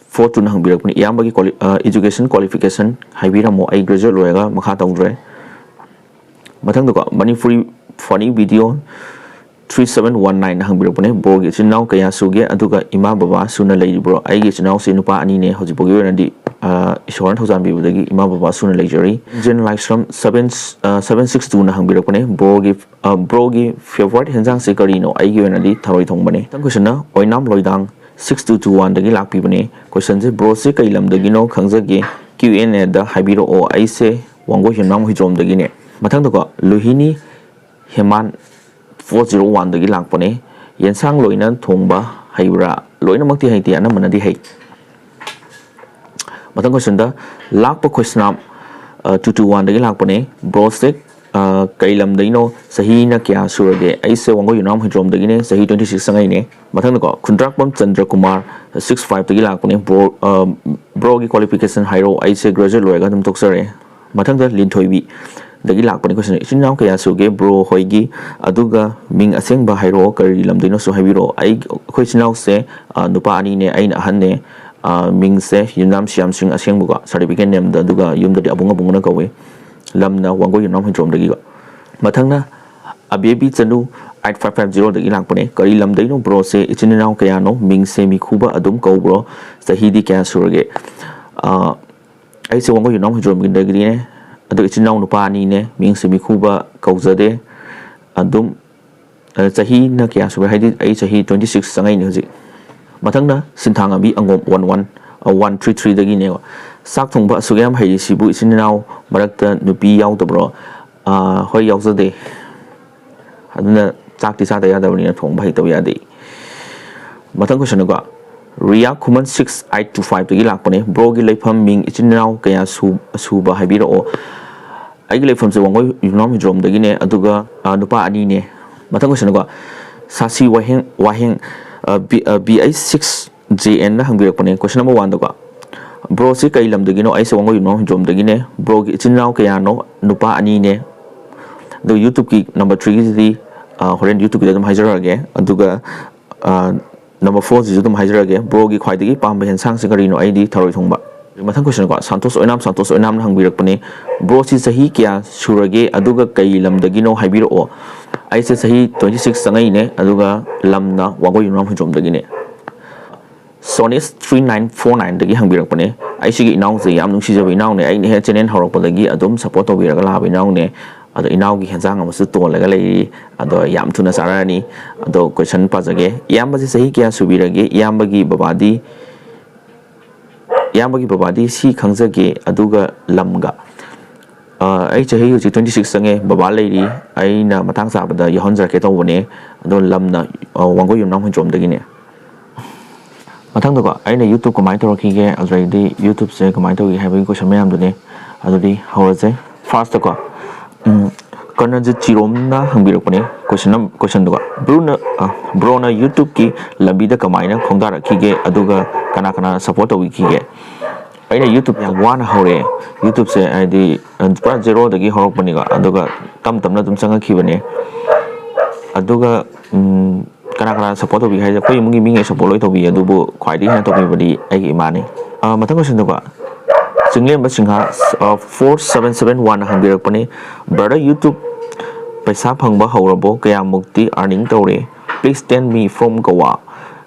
four two ꯅ ꯍꯪꯕꯤꯔꯛꯄꯅꯤ, "ꯏꯌꯥꯝꯕꯒꯤ quali-, ꯑ, education qualification ꯍꯥꯏꯕꯤꯔꯝꯃꯣ, ꯑꯩ graduate ꯂꯣꯏꯔꯒ ꯃꯈꯥ ꯇꯧꯗ꯭ꯔꯦ꯫" ꯃꯊꯪꯗꯀꯣ, Manipuri funny video three seven one nine ꯅ ꯍꯪꯕꯤꯔꯛꯄꯅꯦ, "Bro ꯒꯤ ꯏꯆꯤꯟ ꯏꯅꯥꯎ ꯀꯌꯥ ꯁꯨꯒꯦ? ꯑꯗꯨꯒ ꯏꯃꯥ ꯕꯕꯥ ꯁꯨꯅ ꯂꯩꯔꯤꯕ꯭ꯔꯣ?" ꯑꯩꯒꯤ ꯏꯆꯤꯟ ꯏꯅꯥꯎꯁꯤ ꯅꯨꯄꯥ ꯑꯅꯤꯅꯦ꯫ ꯍꯧꯖꯤꯛ ꯐꯥꯎꯒꯤ ꯑꯣꯏꯅꯗꯤ, ꯑ, ꯏꯁꯣꯔꯅ ꯊꯧꯖꯥꯟꯕꯤꯕꯗꯒꯤ ꯏꯃꯥ ꯕꯕꯥ ꯁꯨꯅ ꯂꯩꯖꯔꯤ꯫ ꯖꯦꯟ ꯂꯥꯏꯁ꯭ꯔꯝ seven, ꯑ, seven six two ꯅ ꯍꯪꯕꯤꯔꯛꯄꯅꯦ, "Bro ꯒꯤ, ꯑ, bro ꯒꯤ favourite ꯍꯦꯟꯖꯥꯡꯁꯦ ꯀꯔꯤꯅꯣ?" ꯑꯩꯒꯤ ꯑꯣꯏꯅꯗꯤ ꯊꯔꯣꯏ ꯊꯣꯡꯕꯅꯦ꯫ ꯃꯊꯪ question ꯅ ꯑꯣꯏꯅꯥꯝ ꯂꯣꯏꯗꯥꯡ six two two one ꯗꯒꯤ ꯂꯥꯛꯄꯤꯕꯅꯦ꯫ Question ꯁꯦ, "Bro ꯁꯦ ꯀꯩ ꯂꯝꯗꯒꯤꯅꯣ ꯈꯪꯖꯒꯦ? Q and A ꯗ ꯍꯥꯏꯕꯤꯔꯛꯑꯣ꯫ ꯑꯩꯁꯦ ꯋꯥꯡꯒꯣꯏ ꯌꯨꯝꯅꯥꯝ ꯍꯨꯏꯗ꯭ꯔꯣꯝꯗꯒꯤꯅꯦ꯫" ꯃꯊꯪꯗꯀꯣ, ꯂꯨꯍꯤꯅꯤ ꯍꯦꯃꯥꯟ four zero one ꯗꯒꯤ ꯂꯥꯛꯄꯅꯦ꯫ "ꯌꯦꯟꯁꯥꯡ ꯂꯣꯏꯅ ꯊꯣꯡꯕ ꯍꯩꯕ꯭ꯔꯥ?" ꯂꯣꯏꯅꯃꯛꯇꯤ ꯍꯩꯇꯦ, ꯑꯅꯝꯕꯅꯗꯤ ꯍꯩ꯫ ꯃꯊꯪ question ꯗ ꯂꯥꯛꯄ ꯈꯣꯏꯁꯅꯥꯝ, ꯑ, two two one ꯗꯒꯤ ꯂꯥꯛꯄꯅꯦ꯫ "Bro ꯁꯦ ꯑ, ꯀꯩ ꯂꯝꯗꯒꯤꯅꯣ? ꯆꯍꯤꯅ ꯀꯌꯥ ꯁꯨꯔꯒꯦ? ꯑꯩꯁꯦ ꯋꯥꯡꯒꯣꯏ ꯌꯨꯝꯅꯥꯝ ꯍꯨꯏꯗ꯭ꯔꯣꯝꯗꯒꯤꯅꯦ, ꯆꯍꯤ twenty six ꯆꯪꯉꯛꯏꯅꯦ꯫ ꯃꯊꯪꯗꯀꯣ, ꯈꯨꯟꯗ꯭ꯔꯥꯛꯄꯝ ꯆꯟꯗ꯭ꯔ ꯀꯨꯃꯥꯔ, six five ꯇꯒꯤ ꯂꯥꯛꯄꯅꯦ꯫ Bro, ꯑ, bro ꯒꯤ qualification ꯍꯥꯏꯔꯛꯑꯣ, ꯑꯩꯁꯦ graduate ꯂꯣꯏꯔꯒ ꯑꯗꯨꯝ ꯇꯣꯛꯆꯔꯦ꯫ ꯃꯊꯪꯗ ꯂꯤꯟꯊꯣꯏꯕꯤ ꯗꯒꯤ ꯂꯥꯛꯄꯅꯦ question꯫ "ꯏꯆꯤꯟ ꯏꯅꯥꯎ ꯀꯌꯥ ꯁꯨꯒꯦ bro ꯍꯣꯏꯒꯤ? ꯑꯗꯨꯒ ꯃꯤꯡ ꯑꯁꯦꯡꯕ ꯍꯥꯏꯔꯛꯑꯣ, ꯀꯔꯤ ꯂꯝꯗꯩꯅꯣꯁꯨ ꯍꯥꯏꯕꯤꯔꯛꯑꯣ"꯫ ꯑꯩ, ꯑꯩꯈꯣꯏ ꯏꯆꯤꯟ ꯏꯅꯥꯎꯁꯦ, ꯑ, ꯅꯨꯄꯥ ꯑꯅꯤꯅꯦ, ꯑꯩꯅ ꯑꯍꯟꯅꯦ꯫ ꯑ, ꯃꯤꯡꯁꯦ ꯌꯨꯝꯅꯥꯝ ꯁꯤꯌꯥꯝꯁꯤꯡ ꯑꯁꯦꯡꯕꯀꯣ, certificate nameꯗ, ꯑꯗꯨꯒ ꯌꯨꯝꯗꯗꯤ ꯑꯕꯨꯡ ꯑꯕꯨꯡꯅ ꯀꯧꯏ꯫ ꯂꯝꯅ ꯋꯥꯡꯒꯣꯏ ꯌꯨꯝꯅꯥꯝ ꯍꯨꯏꯗ꯭ꯔꯣꯝꯗꯒꯤꯀꯣ꯫ ꯃꯊꯪꯅ ꯑꯕꯦꯕꯤ ꯆꯅꯨ eight five five zero ꯗꯒꯤ ꯂꯥꯛꯄꯅꯦ꯫ "ꯀꯔꯤ ꯂꯝꯗꯩꯅꯣ bro ꯁꯦ? ꯏꯆꯤꯟ ꯏꯅꯥꯎ ꯀꯌꯥꯅꯣ? ꯃꯤꯡꯁꯦ ꯃꯤꯈꯨꯕ ꯑꯗꯨꯝ ꯀꯧꯕ꯭ꯔꯣ? ꯆꯍꯤꯗꯤ ꯀꯌꯥ ꯁꯨꯔꯒꯦ?" ꯑ, ꯑꯩꯁꯦ ꯋꯥꯡꯒꯣꯏ ꯌꯨꯝꯅꯥꯝ ꯍꯨꯏꯗ꯭ꯔꯣꯝꯗꯒꯤꯅꯦ꯫ ꯑꯗꯣ ꯏꯆꯤꯟ ꯏꯅꯥꯎ ꯅꯨꯄꯥ ꯑꯅꯤꯅꯦ꯫ ꯃꯤꯡꯁꯦ ꯃꯤꯈꯨꯕ ꯀꯧꯖꯗꯦ꯫ ꯑꯗꯨꯝ, ꯑ, ꯆꯍꯤꯅ ꯀꯌꯥ ꯁꯨꯔꯦ? ꯍꯥꯏꯗꯤ ꯑꯩ ꯆꯍꯤ twenty six ꯆꯪꯉꯛꯏꯅꯦ ꯍꯧꯖꯤꯛ꯫ ꯃꯊꯪꯅ ꯁꯤꯟꯊꯥꯉꯝꯕꯤ ꯑꯉꯣꯝ one one, ꯑ, one three three ꯗꯒꯤꯅꯦꯕ꯫ "ꯆꯥꯛ ꯊꯣꯡꯕ ꯑꯁꯨꯛ ꯌꯥꯝ ꯍꯩꯔꯤꯁꯤꯕꯨ ꯏꯆꯤꯟ ꯏꯅꯥꯎ ꯃꯔꯛꯇ ꯅꯨꯄꯤ ꯌꯥꯎꯗꯕ꯭ꯔꯣ?" ꯑ, ꯍꯣꯏ, ꯌꯥꯎꯖꯗꯦ꯫ ꯑꯗꯨꯅ ꯆꯥꯛꯇꯤ ꯆꯥꯗ ꯌꯥꯗꯕꯅꯤꯅ ꯊꯣꯡꯕ ꯍꯩꯇꯕ ꯌꯥꯗꯦ꯫ ꯃꯊꯪ question ꯀꯣ, ꯔꯤꯌꯥ ꯈꯨꯃꯟ six eight two five ꯇꯒꯤ ꯂꯥꯛꯄꯅꯦ꯫ "Bro ꯒꯤ ꯂꯩꯐꯝ, ꯃꯤꯡ, ꯏꯆꯤꯟ ꯏꯅꯥꯎ ꯀꯌꯥ ꯁꯨ-, ꯁꯨꯕ ꯍꯥꯏꯕꯤꯔꯛꯑꯣ"꯫ ꯑꯩꯒꯤ ꯂꯩꯐꯝꯁꯦ ꯋꯥꯡꯒꯣꯏ ꯌꯨꯝꯅꯥꯝ ꯍꯨꯏꯗ꯭ꯔꯣꯝꯗꯒꯤꯅꯦ, ꯑꯗꯨꯒ, ꯑ, ꯅꯨꯄꯥ ꯑꯅꯤꯅꯦ꯫ ꯃꯊꯪ question ꯀꯣ, ꯁꯥꯁꯤ ꯋꯥꯍꯦꯡ, ꯋꯥꯍꯦꯡ, ꯑ, B, ꯑ, B H six J N ꯅ ꯍꯪꯕꯤꯔꯛꯄꯅꯦ, question number one ꯗꯀꯣ꯫ "Bro ꯁꯤ ꯀꯩ ꯂꯝꯗꯒꯤꯅꯣ?" ꯑꯩꯁꯦ ꯋꯥꯡꯒꯣꯏ ꯌꯨꯝꯅꯥꯝ ꯍꯨꯏꯗ꯭ꯔꯣꯝꯗꯒꯤꯅꯦ꯫ "Bro ꯒꯤ ꯏꯆꯤꯟ ꯏꯅꯥꯎ ꯀꯌꯥꯅꯣ?" "ꯅꯨꯄꯥ ꯑꯅꯤꯅꯦ"꯫ ꯑꯗꯨꯒ YouTube ꯀꯤ number three ꯒꯤꯁꯤꯗꯤ, ꯑ, ꯍꯣꯔꯦꯟ YouTube ꯀꯤꯗ ꯑꯗꯨꯝ ꯍꯥꯏꯖꯔꯛꯑꯒꯦ꯫ ꯑꯗꯨꯒ, ꯑ, number four ꯁꯤꯁꯨ ꯑꯗꯨꯝ ꯍꯥꯏꯖꯔꯛꯑꯒꯦ꯫ "Bro ꯒꯤ ꯈ꯭ꯋꯥꯏꯗꯒꯤ ꯄꯥꯝꯕ ꯍꯦꯟꯁꯥꯡꯁꯦ ꯀꯔꯤꯅꯣ?" "ꯑꯩꯗꯤ ꯊꯔꯣꯏ ꯊꯣꯡꯕ"꯫ ꯃꯊꯪ question ꯀꯣ, ꯁꯥꯟꯇꯣꯁ ꯑꯣꯏꯅꯥꯝ, ꯁꯥꯟꯇꯣꯁ ꯑꯣꯏꯅꯥꯝꯅ ꯍꯪꯕꯤꯔꯛꯄꯅꯦ, "Bro ꯁꯤ ꯆꯍꯤ ꯀꯌꯥ ꯁꯨꯔꯒꯦ, ꯑꯗꯨꯒ ꯀꯩ ꯂꯝꯗꯒꯤꯅꯣ ꯍꯥꯏꯕꯤꯔꯛꯑꯣ"꯫ ꯑꯩꯁꯦ ꯆꯍꯤ twenty six ꯆꯪꯉꯛꯏꯅꯦ, ꯑꯗꯨꯒ ꯂꯝꯅ ꯋꯥꯡꯒꯣꯏ ꯌꯨꯝꯅꯥꯝ ꯍꯨꯏꯗ꯭ꯔꯣꯝꯗꯒꯤꯅꯦ꯫ Sonis three nine four nine ꯗꯒꯤ ꯍꯪꯕꯤꯔꯛꯄꯅꯦ꯫ ꯑꯩ ꯁꯤꯒꯤ ꯏꯅꯥꯎꯁꯦ ꯌꯥꯝ ꯅꯨꯡꯁꯤꯖꯕ ꯏꯅꯥꯎꯅꯦ, ꯑꯩꯅ ꯍꯦꯛ channel ꯍꯧꯔꯛꯄꯗꯒꯤ ꯑꯗꯨꯝ support ꯇꯧꯕꯤꯔꯒ ꯂꯥꯛꯑꯕ ꯏꯅꯥꯎꯅꯦ꯫ ꯑꯗꯣ ꯏꯅꯥꯎꯒꯤ ꯍꯦꯟꯖꯥꯡ ꯑꯃꯁꯨ ꯇꯣꯜꯂꯒ ꯂꯩꯔꯤ, ꯑꯗꯣ ꯌꯥꯝ ꯊꯨꯅ ꯆꯥꯔꯛꯑꯅꯤ꯫ ꯑꯗꯣ question ꯄꯥꯖꯒꯦ꯫ "ꯏꯌꯥꯝꯕꯁꯦ ꯆꯍꯤ ꯀꯌꯥ ꯁꯨꯕꯤꯔꯒꯦ? ꯏꯌꯥꯝꯕꯒꯤ ꯕꯕꯥꯗꯤ, ꯏꯌꯥꯝꯕꯒꯤ ꯕꯕꯥꯗꯤ ꯁꯤ ꯈꯪꯖꯒꯦ, ꯑꯗꯨꯒ ꯂꯝꯒ"꯫ ꯑ, ꯑꯩ ꯆꯍꯤ ꯍꯧꯖꯤꯛ twenty six ꯆꯪꯉꯦ, ꯕꯕꯥ ꯂꯩꯔꯤ, ꯑꯩꯅ ꯃꯇꯥꯡ ꯆꯥꯕꯗ ꯌꯥꯎꯍꯟꯖꯔꯛꯀꯦ ꯇꯧꯕꯅꯦ꯫ ꯑꯗꯣ ꯂꯝꯅ, ꯑ, ꯋꯥꯡꯒꯣꯏ ꯌꯨꯝꯅꯥꯝ ꯍꯨꯏꯗ꯭ꯔꯣꯝꯗꯒꯤꯅꯦ꯫ ꯃꯊꯪꯗꯀꯣ, ꯑꯩꯅ YouTube ꯀꯃꯥꯏꯅ ꯇꯧꯔꯛꯈꯤꯒꯦ, ꯑꯗꯨꯗꯒꯤꯗꯤ YouTube ꯁꯦ ꯀꯃꯥꯏꯅ ꯇꯧꯈꯤ ꯍꯥꯏꯕꯒꯤ question ꯃꯌꯥꯝꯗꯨꯅꯦ꯫ ꯑꯗꯨꯗꯤ ꯍꯧꯔꯁꯦ꯫ First ꯀꯣ, ꯎꯝ, ꯀꯔꯅꯖꯤꯠ ꯆꯤꯔꯣꯝꯅ ꯍꯪꯕꯤꯔꯛꯄꯅꯦ꯫ ꯀꯣꯏꯁꯟ ꯑꯃ, ꯀꯣꯏꯁꯟꯗꯨꯒ, ꯕ꯭ꯔꯣꯅ, ꯑ, ꯕ꯭ꯔꯣꯅ YouTubeꯀꯤ ꯂꯝꯕꯤꯗ ꯀꯃꯥꯏꯅ ꯈꯣꯡꯗꯥꯔꯛꯈꯤꯒꯦ, ꯑꯗꯨꯒ ꯀꯅꯥ ꯀꯅꯥꯅ ꯁꯞꯄꯣꯔꯠ ꯇꯧꯕꯤꯈꯤꯒꯦ? ꯑꯩꯅ YouTube ꯌꯥꯝ ꯋꯥꯅ ꯍꯧꯔꯛꯑꯦ꯫ YouTubeꯁꯦ ꯍꯥꯏꯗꯤ, ꯑ, ꯄꯨꯔꯥ ꯖꯦꯔꯣꯗꯒꯤ ꯍꯧꯔꯛꯄꯅꯤꯀꯣ, ꯑꯗꯨꯒ ꯇꯞ ꯇꯞꯅ ꯑꯗꯨꯝ ꯆꯪꯉꯛꯈꯤꯕꯅꯦ꯫ ꯑꯗꯨꯒ, ꯎꯝ, ꯀꯅꯥ ꯀꯅꯥꯅ ꯁꯞꯄꯣꯔꯠ ꯇꯧꯕꯤ ꯍꯥꯏꯁꯦ, ꯑꯩꯈꯣꯏ ꯏꯃꯨꯡꯒꯤ ꯃꯤꯉꯩ ꯁꯞꯄꯣꯔꯠ ꯂꯣꯏ ꯇꯧꯕꯤ, ꯑꯗꯨꯕꯨ ꯈ꯭ꯋꯥꯏꯗꯒꯤ ꯍꯦꯟꯅ ꯇꯧꯕꯤꯕꯗꯤ ꯑꯩꯒꯤ ꯏꯃꯥꯅꯤ꯫ ꯑ, ꯃꯊꯪ ꯀꯣꯏꯁꯟꯗꯀꯣ, ꯆꯤꯡꯂꯦꯝꯕ ꯁꯤꯡꯍ, ꯑ, four seven seven one ꯍꯪꯕꯤꯔꯛꯄꯅꯤ, "Brother, YouTube ꯄꯩꯁꯥ ꯐꯪꯕ ꯍꯧꯔꯕꯣ? ꯀꯌꯥꯃꯨꯛꯇꯤ earning ꯇꯧꯔꯦ? Please tell me from Goa."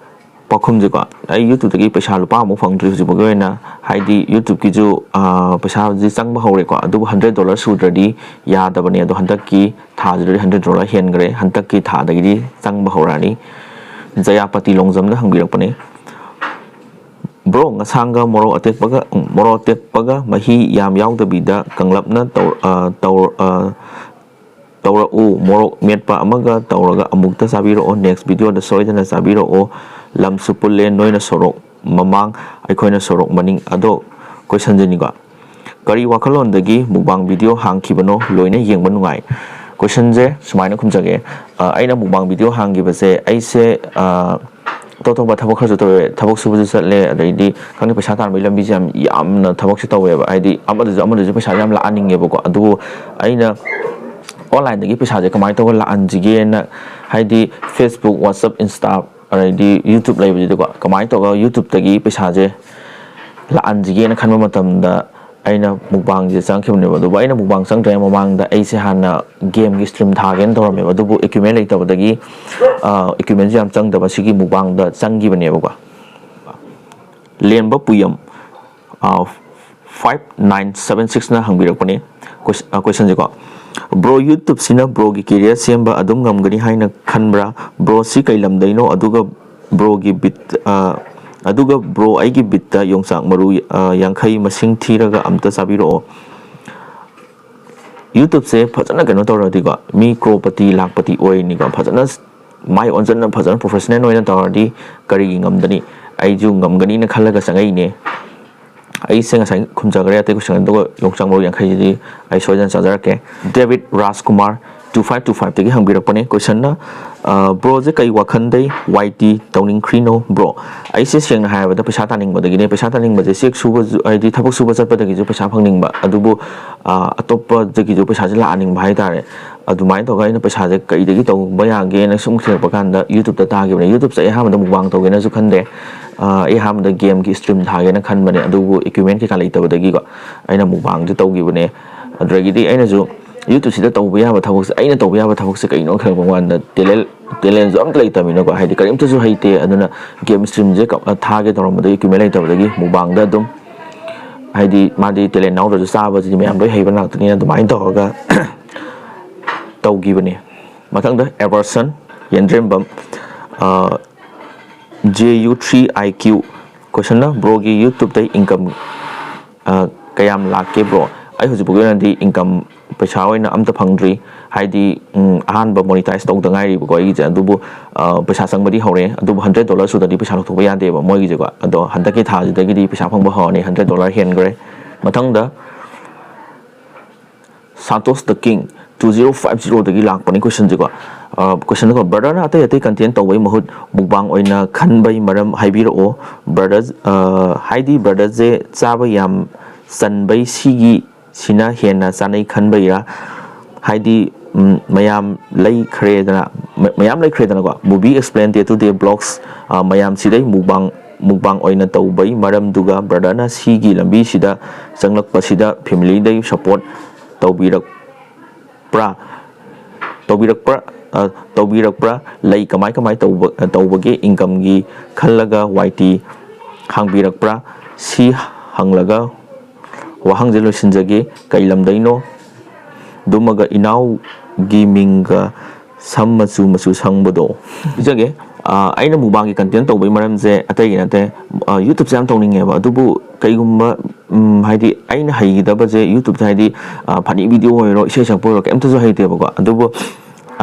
ꯄꯥꯎꯈꯨꯝꯁꯦꯀꯣ, ꯑꯩ YouTubeꯇꯒꯤ ꯄꯩꯁꯥ ꯂꯨꯄꯥ ꯑꯃꯨꯛ ꯐꯪꯗ꯭ꯔꯤ ꯍꯧꯖꯤꯛ ꯐꯥꯎꯒꯤ ꯑꯣꯏꯅ꯫ ꯍꯥꯏꯗꯤ YouTubeꯀꯤꯁꯨ, ꯑ, ꯄꯩꯁꯥꯁꯤ ꯆꯪꯕ ꯍꯧꯔꯦꯀꯣ, ꯑꯗꯨꯕꯨ hundred dollar ꯁꯨꯗ꯭ꯔꯗꯤ ꯌꯥꯗꯕꯅꯦ꯫ ꯑꯗꯣ ꯍꯟꯗꯛꯀꯤ ꯊꯥꯁꯤꯗꯗꯤ hundred dollar ꯍꯦꯟꯈ꯭ꯔꯦ, ꯍꯟꯗꯛꯀꯤ ꯊꯥꯗꯒꯤꯗꯤ ꯆꯪꯕ ꯍꯧꯔꯛꯑꯅꯤ꯫ ꯖꯌꯥꯄꯇꯤ ꯂꯣꯡꯖꯝꯅ ꯍꯪꯕꯤꯔꯛꯄꯅꯦ, "Bro, ꯉꯁꯥꯡꯒ ꯃꯣꯔꯣꯛ ꯑꯇꯦꯛꯄꯒ, ꯃꯣꯔꯣꯛ ꯑꯇꯦꯛꯄꯒ ꯃꯍꯤ ꯌꯥꯝ ꯌꯥꯎꯗꯕꯤꯗ ꯀꯪꯂꯞꯅ ꯇꯧ-, ꯑ, ꯇꯧ-, ꯑ, ꯇꯧꯔꯛꯎ꯫ ꯃꯣꯔꯣꯛ ꯃꯦꯠꯄ ꯑꯃꯒ ꯇꯧꯔꯒ ꯑꯃꯨꯛꯇ ꯆꯥꯕꯤꯔꯛꯑꯣ꯫ Next videoꯗ ꯁꯣꯏꯗꯅ ꯆꯥꯕꯤꯔꯛꯑꯣ꯫ ꯂꯝꯁꯨ ꯄꯨꯜꯂꯦ, ꯅꯣꯏꯅ ꯁꯣꯔꯣꯛ ꯃꯃꯥꯡ, ꯑꯩꯈꯣꯏꯅ ꯁꯣꯔꯣꯛ ꯃꯅꯤꯡ꯫ ꯑꯗꯣ ꯀꯣꯏꯁꯟꯁꯤꯅꯤꯀꯣ, ꯀꯔꯤ ꯋꯥꯈꯜꯂꯣꯟꯗꯒꯤ mukbang video ꯍꯥꯡꯈꯤꯕꯅꯣ? ꯂꯣꯏꯅ ꯌꯦꯡꯕ ꯅꯨꯡꯉꯥꯏ꯫ ꯀꯣꯏꯁꯟꯁꯦ ꯁꯨꯃꯥꯏꯅ ꯈꯨꯝꯖꯒꯦ꯫ ꯑ, ꯑꯩꯅ mukbang video ꯍꯥꯡꯈꯤꯕꯁꯦ, ꯑꯩꯁꯦ, ꯑ, ꯑꯇꯣꯞ ꯑꯇꯣꯞꯄ ꯊꯕꯛ ꯈꯔꯁꯨ ꯇꯧꯋꯦ꯫ ꯊꯕꯛ ꯁꯨꯕꯁꯨ ꯆꯠꯂꯦ, ꯑꯗꯩꯗꯤ ꯈꯪꯗꯦ, ꯄꯩꯁꯥ ꯇꯥꯟꯕꯒꯤ ꯂꯝꯕꯤꯁꯦ ꯌꯥꯝ, ꯌꯥꯝꯅ ꯊꯕꯛꯁꯦ ꯇꯧꯋꯦꯕ꯫ ꯍꯥꯏꯗꯤ ꯑꯃꯗꯁꯨ ꯑꯃꯗꯁꯨ ꯄꯩꯁꯥꯁꯦ ꯌꯥꯝ ꯂꯥꯛꯍꯟꯅꯤꯡꯉꯦꯕꯀꯣ꯫ ꯑꯗꯨꯕꯨ ꯑꯩꯅ onlineꯗꯒꯤ ꯄꯩꯁꯥꯁꯦ ꯀꯃꯥꯏꯅ ꯇꯧꯔꯒ ꯂꯥꯛꯍꯟꯁꯤꯒꯦꯅ, ꯍꯥꯏꯗꯤ Facebook, WhatsApp, Insta, ꯑꯗꯩꯗꯤ YouTube ꯂꯩꯕꯁꯤꯗꯀꯣ, ꯀꯃꯥꯏꯅ ꯇꯧꯔꯒ YouTubeꯇꯒꯤ ꯄꯩꯁꯥꯁꯦ ꯂꯥꯛꯍꯟꯁꯤꯒꯦꯅ ꯈꯟꯕ ꯃꯇꯝꯗ ꯑꯩꯅ mukbangꯁꯦ ꯆꯪꯉꯛꯈꯤꯕꯅꯦꯕ꯫ ꯑꯗꯨꯕꯨ ꯑꯩꯅ mukbang ꯆꯪꯗ꯭ꯔꯤꯉꯩ ꯃꯃꯥꯡꯗ ꯑꯩꯁꯦ ꯍꯥꯟꯅ gameꯒꯤ stream ꯊꯥꯒꯦꯅ ꯇꯧꯔꯝꯃꯦꯕ꯫ ꯑꯗꯨꯕꯨ equipment ꯂꯩꯇꯕꯗꯒꯤ, ꯑ, equipmentꯁꯦ ꯌꯥꯝ ꯆꯪꯗꯕ ꯁꯤꯒꯤ mukbangꯗ ꯆꯪꯈꯤꯕꯅꯦꯕꯀꯣ꯫ ꯂꯦꯝꯕ ꯄꯨꯌꯝ, ꯑ, five nine seven sixꯅ ꯍꯪꯕꯤꯔꯛꯄꯅꯦ꯫ ꯀꯣꯏꯁ-, ꯑ, ꯀꯣꯏꯁꯟꯁꯦꯀꯣ, "Bro, YouTubeꯁꯤꯅ broꯒꯤ career ꯁꯦꯝꯕ ꯑꯗꯨꯝ ꯉꯝꯒꯅꯤ ꯍꯥꯏꯅ ꯈꯟꯕ꯭ꯔꯥ? Broꯁꯤ ꯀꯩ ꯂꯝꯗꯩꯅꯣ? ꯑꯗꯨꯒ broꯒꯤ bit, ꯑ, ꯑꯗꯨꯒ bro, ꯑꯩꯒꯤ bitꯇ ꯌꯣꯡꯆꯥꯛ ꯃꯔꯨ, ꯑ, ꯌꯥꯡꯈꯩ ꯃꯁꯤꯡ ꯊꯤꯔꯒ ꯑꯝꯇ ꯆꯥꯕꯤꯔꯛꯑꯣ꯫" YouTubeꯁꯦ ꯐꯖꯅ ꯀꯩꯅꯣ ꯇꯧꯔꯗꯤꯀꯣ, ꯃꯤ crorepati, ꯂꯥꯛꯄꯇꯤ ꯑꯣꯏꯅꯤꯀꯣ꯫ ꯐꯖꯅ ꯃꯥꯏ ꯑꯣꯟꯁꯤꯟꯅ, ꯐꯖꯅ professional ꯑꯣꯏꯅ ꯇꯧꯔꯗꯤ ꯀꯔꯤꯒꯤ ꯉꯝꯗꯅꯤ? ꯑꯩꯁꯨ ꯉꯝꯒꯅꯤꯅ ꯈꯜꯂꯒ ꯆꯪꯉꯛꯏꯅꯦ꯫ ꯑꯩꯁꯦ ꯉꯁꯥꯏ ꯈꯨꯝꯖꯈ꯭ꯔꯦ ꯑꯇꯩ question, ꯑꯗꯨꯒ ꯌꯣꯡꯆꯥꯛ ꯃꯔꯨ ꯌꯥꯡꯈꯩꯁꯤꯗꯤ ꯑꯩ ꯁꯣꯏꯗꯅ ꯆꯥꯖꯔꯛꯀꯦ꯫ David Rajkumar two five two five ꯇꯒꯤ ꯍꯪꯕꯤꯔꯛꯄꯅꯦ question ꯅ, "Bro ꯁꯦ ꯀꯩ ꯋꯥꯈꯟꯗꯩ Y T ꯇꯧꯅꯤꯡꯈ꯭ꯔꯤꯅꯣ bro?" ꯑꯩꯁꯦ ꯁꯦꯡꯅ ꯍꯥꯏꯔꯕꯗ ꯄꯩꯁꯥ ꯇꯥꯅꯤꯡꯕꯗꯒꯤꯅꯦ꯫ ꯄꯩꯁꯥ ꯇꯥꯅꯤꯡꯕꯁꯦ ꯆꯦꯛ ꯁꯨꯕꯁꯨ, ꯍꯥꯏꯗꯤ ꯊꯕꯛ ꯁꯨꯕ ꯆꯠꯄꯗꯒꯤꯁꯨ ꯄꯩꯁꯥ ꯐꯪꯅꯤꯡꯕ, ꯑꯗꯨꯕꯨ ꯑ, ꯑꯇꯣꯞꯄꯗꯒꯤꯁꯨ ꯄꯩꯁꯥꯁꯦ ꯂꯥꯛꯍꯟꯅꯤꯡꯕ ꯍꯥꯏꯇꯥꯔꯦ꯫ ꯑꯗꯨꯃꯥꯏꯅ ꯇꯧꯔꯒ ꯑꯩꯅ ꯄꯩꯁꯥꯁꯦ ꯀꯩꯗꯒꯤ ꯇꯧꯕ ꯌꯥꯒꯦꯅ ꯁꯨꯝ ꯊꯤꯔꯛꯄ ꯀꯥꯟꯗ YouTube ꯇ ꯇꯥꯈꯤꯕꯅꯦ꯫ YouTube ꯁꯦ ꯑꯩ ꯑꯍꯥꯟꯕꯗ mukbang ꯇꯧꯒꯦꯅꯁꯨ ꯈꯟꯗꯦ꯫ ꯑ, ꯑꯩ ꯑꯍꯥꯟꯕꯗ game ꯒꯤ stream ꯊꯥꯒꯦꯅ ꯈꯟꯕꯅꯦ, ꯑꯗꯨꯕꯨ equipment ꯀꯩꯀꯥ ꯂꯩꯇꯕꯗꯒꯤꯀꯣ ꯑꯩꯅ mukbang ꯁꯦ ꯇꯧꯈꯤꯕꯅꯦ꯫ ꯑꯗꯨꯗꯒꯤꯗꯤ ꯑꯩꯅꯁꯨ YouTube ꯁꯤꯗ ꯇꯧꯕ ꯌꯥꯕ ꯊꯕꯛꯁꯦ, ꯑꯩꯅ ꯇꯧꯕ ꯌꯥꯕ ꯊꯕꯛꯁꯦ ꯀꯩꯅꯣ ꯈꯜꯂꯛꯄ ꯀꯥꯟꯗ talent, talent ꯁꯨ ꯑꯝꯇ ꯂꯩꯇꯕꯅꯤꯅꯀꯣ, ꯍꯥꯏꯗꯤ ꯀꯔꯤꯝꯇꯁꯨ ꯍꯩꯇꯦ꯫ ꯑꯗꯨꯅ game stream ꯁꯦ ꯊꯥꯒꯦ ꯇꯧꯔꯝꯕꯗꯒꯤ equipment ꯂꯩꯇꯕꯗꯒꯤ mukbang ꯗ ꯑꯗꯨꯝ, ꯍꯥꯏꯗꯤ ꯃꯥꯗꯤ talent ꯌꯥꯎꯗ꯭ꯔꯁꯨ ꯆꯥꯕꯁꯤꯗꯤ ꯃꯌꯥꯝ ꯂꯣꯏ ꯍꯩꯕ ꯉꯥꯛꯇꯅꯤꯅ ꯑꯗꯨꯃꯥꯏꯅ ꯇꯧꯔꯒ ꯇꯧꯈꯤꯕꯅꯤ꯫ ꯃꯊꯪꯗ Everson ꯌꯦꯟꯗ꯭ꯔꯦꯝꯕꯝ, ꯑ, J U three I Q question ꯅ, "Bro ꯒꯤ YouTube ꯇꯩ income, ꯑ, ꯀꯌꯥꯝ ꯂꯥꯛꯀꯦ bro?" ꯑꯩ ꯍꯧꯖꯤꯛ ꯐꯥꯎꯒꯤ ꯑꯣꯏꯅꯗꯤ income ꯄꯩꯁꯥ ꯑꯣꯏꯅ ꯑꯝꯇ ꯐꯪꯗ꯭ꯔꯤ꯫ ꯍꯥꯏꯗꯤ, ꯎꯝ, ꯑꯍꯥꯟꯕ monetize ꯇꯧꯗ ꯉꯥꯏꯔꯤꯕꯀꯣ ꯑꯩꯒꯤꯁꯦ, ꯑꯗꯨꯕꯨ, ꯑ, ꯄꯩꯁꯥ ꯆꯪꯕꯗꯤ ꯍꯧꯔꯦ, ꯑꯗꯨꯕꯨ hundred dollar ꯁꯨꯗ꯭ꯔꯗꯤ ꯄꯩꯁꯥ ꯂꯧꯊꯣꯛꯄ ꯌꯥꯗꯦꯕ ꯃꯣꯏꯒꯤꯁꯦꯀꯣ꯫ ꯑꯗꯣ ꯍꯟꯗꯛꯀꯤ ꯊꯥꯁꯤꯗꯒꯤꯗꯤ ꯄꯩꯁꯥ ꯐꯪꯕ ꯍꯧꯔꯅꯤ, hundred dollar ꯍꯦꯟꯈ꯭ꯔꯦ꯫ ꯃꯊꯪꯗ Santosh the King two zero five zero ꯗꯒꯤ ꯂꯥꯛꯄꯅꯤ question ꯁꯦꯀꯣ꯫ ꯑ, question ꯀꯣ, "Brother ꯅ ꯑꯇꯩ ꯑꯇꯩ content ꯇꯧꯕꯩ ꯃꯍꯨꯠ mukbang ꯑꯣꯏꯅ ꯈꯟꯕꯩ ꯃꯔꯝ ꯍꯥꯏꯕꯤꯔꯛꯑꯣ꯫ Brother, ꯑ, ꯍꯥꯏꯗꯤ brother ꯁꯦ ꯆꯥꯕ ꯌꯥꯝ ꯆꯟꯕꯩ ꯁꯤꯒꯤ ꯁꯤꯅ ꯍꯦꯟꯅ ꯆꯥꯅꯩ ꯈꯟꯕꯩꯔꯥ? ꯍꯥꯏꯗꯤ, ꯎꯝ, ꯃꯌꯥꯝ ꯂꯩꯈ꯭ꯔꯦꯗꯅ, ꯃ-, ꯃꯌꯥꯝ ꯂꯩꯈ꯭ꯔꯦꯗꯅꯀꯣ, movie explain, day to day vlogs, ꯑ, ꯃꯌꯥꯝꯁꯤꯗꯩ mukbang, mukbang ꯑꯣꯏꯅ ꯇꯧꯕꯩ ꯃꯔꯝꯗꯨꯒ brother ꯅ ꯁꯤꯒꯤ ꯂꯝꯕꯤꯁꯤꯗ ꯆꯪꯂꯛꯄꯁꯤꯗ family ꯗꯩ support ꯇꯧꯕꯤꯔꯛꯄ꯭ꯔꯥ? ꯇꯧꯕꯤꯔꯛꯄ꯭ꯔꯥ, ꯑ, ꯇꯧꯕꯤꯔꯛꯄ꯭ꯔꯥ? ꯂꯩ ꯀꯃꯥꯏ ꯀꯃꯥꯏ ꯇꯧꯕ, ꯇꯧꯕꯒꯦ? Income ꯒꯤ ꯈꯜꯂꯒ Y T ꯍꯥꯡꯕꯤꯔꯛꯄ꯭ꯔꯥ? ꯁꯤ ꯍꯪꯂꯒ ꯋꯥꯍꯪꯁꯦ ꯂꯣꯏꯁꯤꯟꯖꯒꯦ꯫ ꯀꯩ ꯂꯝꯗꯩꯅꯣ? ꯑꯗꯨꯃꯒ ꯏꯅꯥꯎꯒꯤ ꯃꯤꯡꯒ ꯁꯝ ꯃꯆꯨ ꯃꯆꯨ ꯁꯪꯕꯗꯣ ꯄꯤꯖꯒꯦ꯫ ꯑ, ꯑꯩꯅ mukbang ꯒꯤ content ꯇꯧꯕꯒꯤ ꯃꯔꯝꯁꯦ ꯑꯇꯩꯒꯤ ꯅꯠꯇꯦ꯫ ꯑ, YouTube ꯁꯦ ꯌꯥꯝ ꯇꯧꯅꯤꯡꯉꯦꯕ, ꯑꯗꯨꯕꯨ ꯀꯩꯒꯨꯝꯕ, ꯎꯝ, ꯍꯥꯏꯗꯤ ꯑꯩꯅ ꯍꯩꯒꯗꯕꯁꯦ YouTube ꯇ, ꯍꯥꯏꯗꯤ, ꯑ, funny video ꯑꯣꯏꯔꯣ, ꯏꯁꯩ ꯁꯛꯄ ꯑꯣꯏꯔꯣ, ꯀꯩꯝꯇꯁꯨ ꯍꯩꯇꯦꯕꯀꯣ꯫ ꯑꯗꯨꯕꯨ,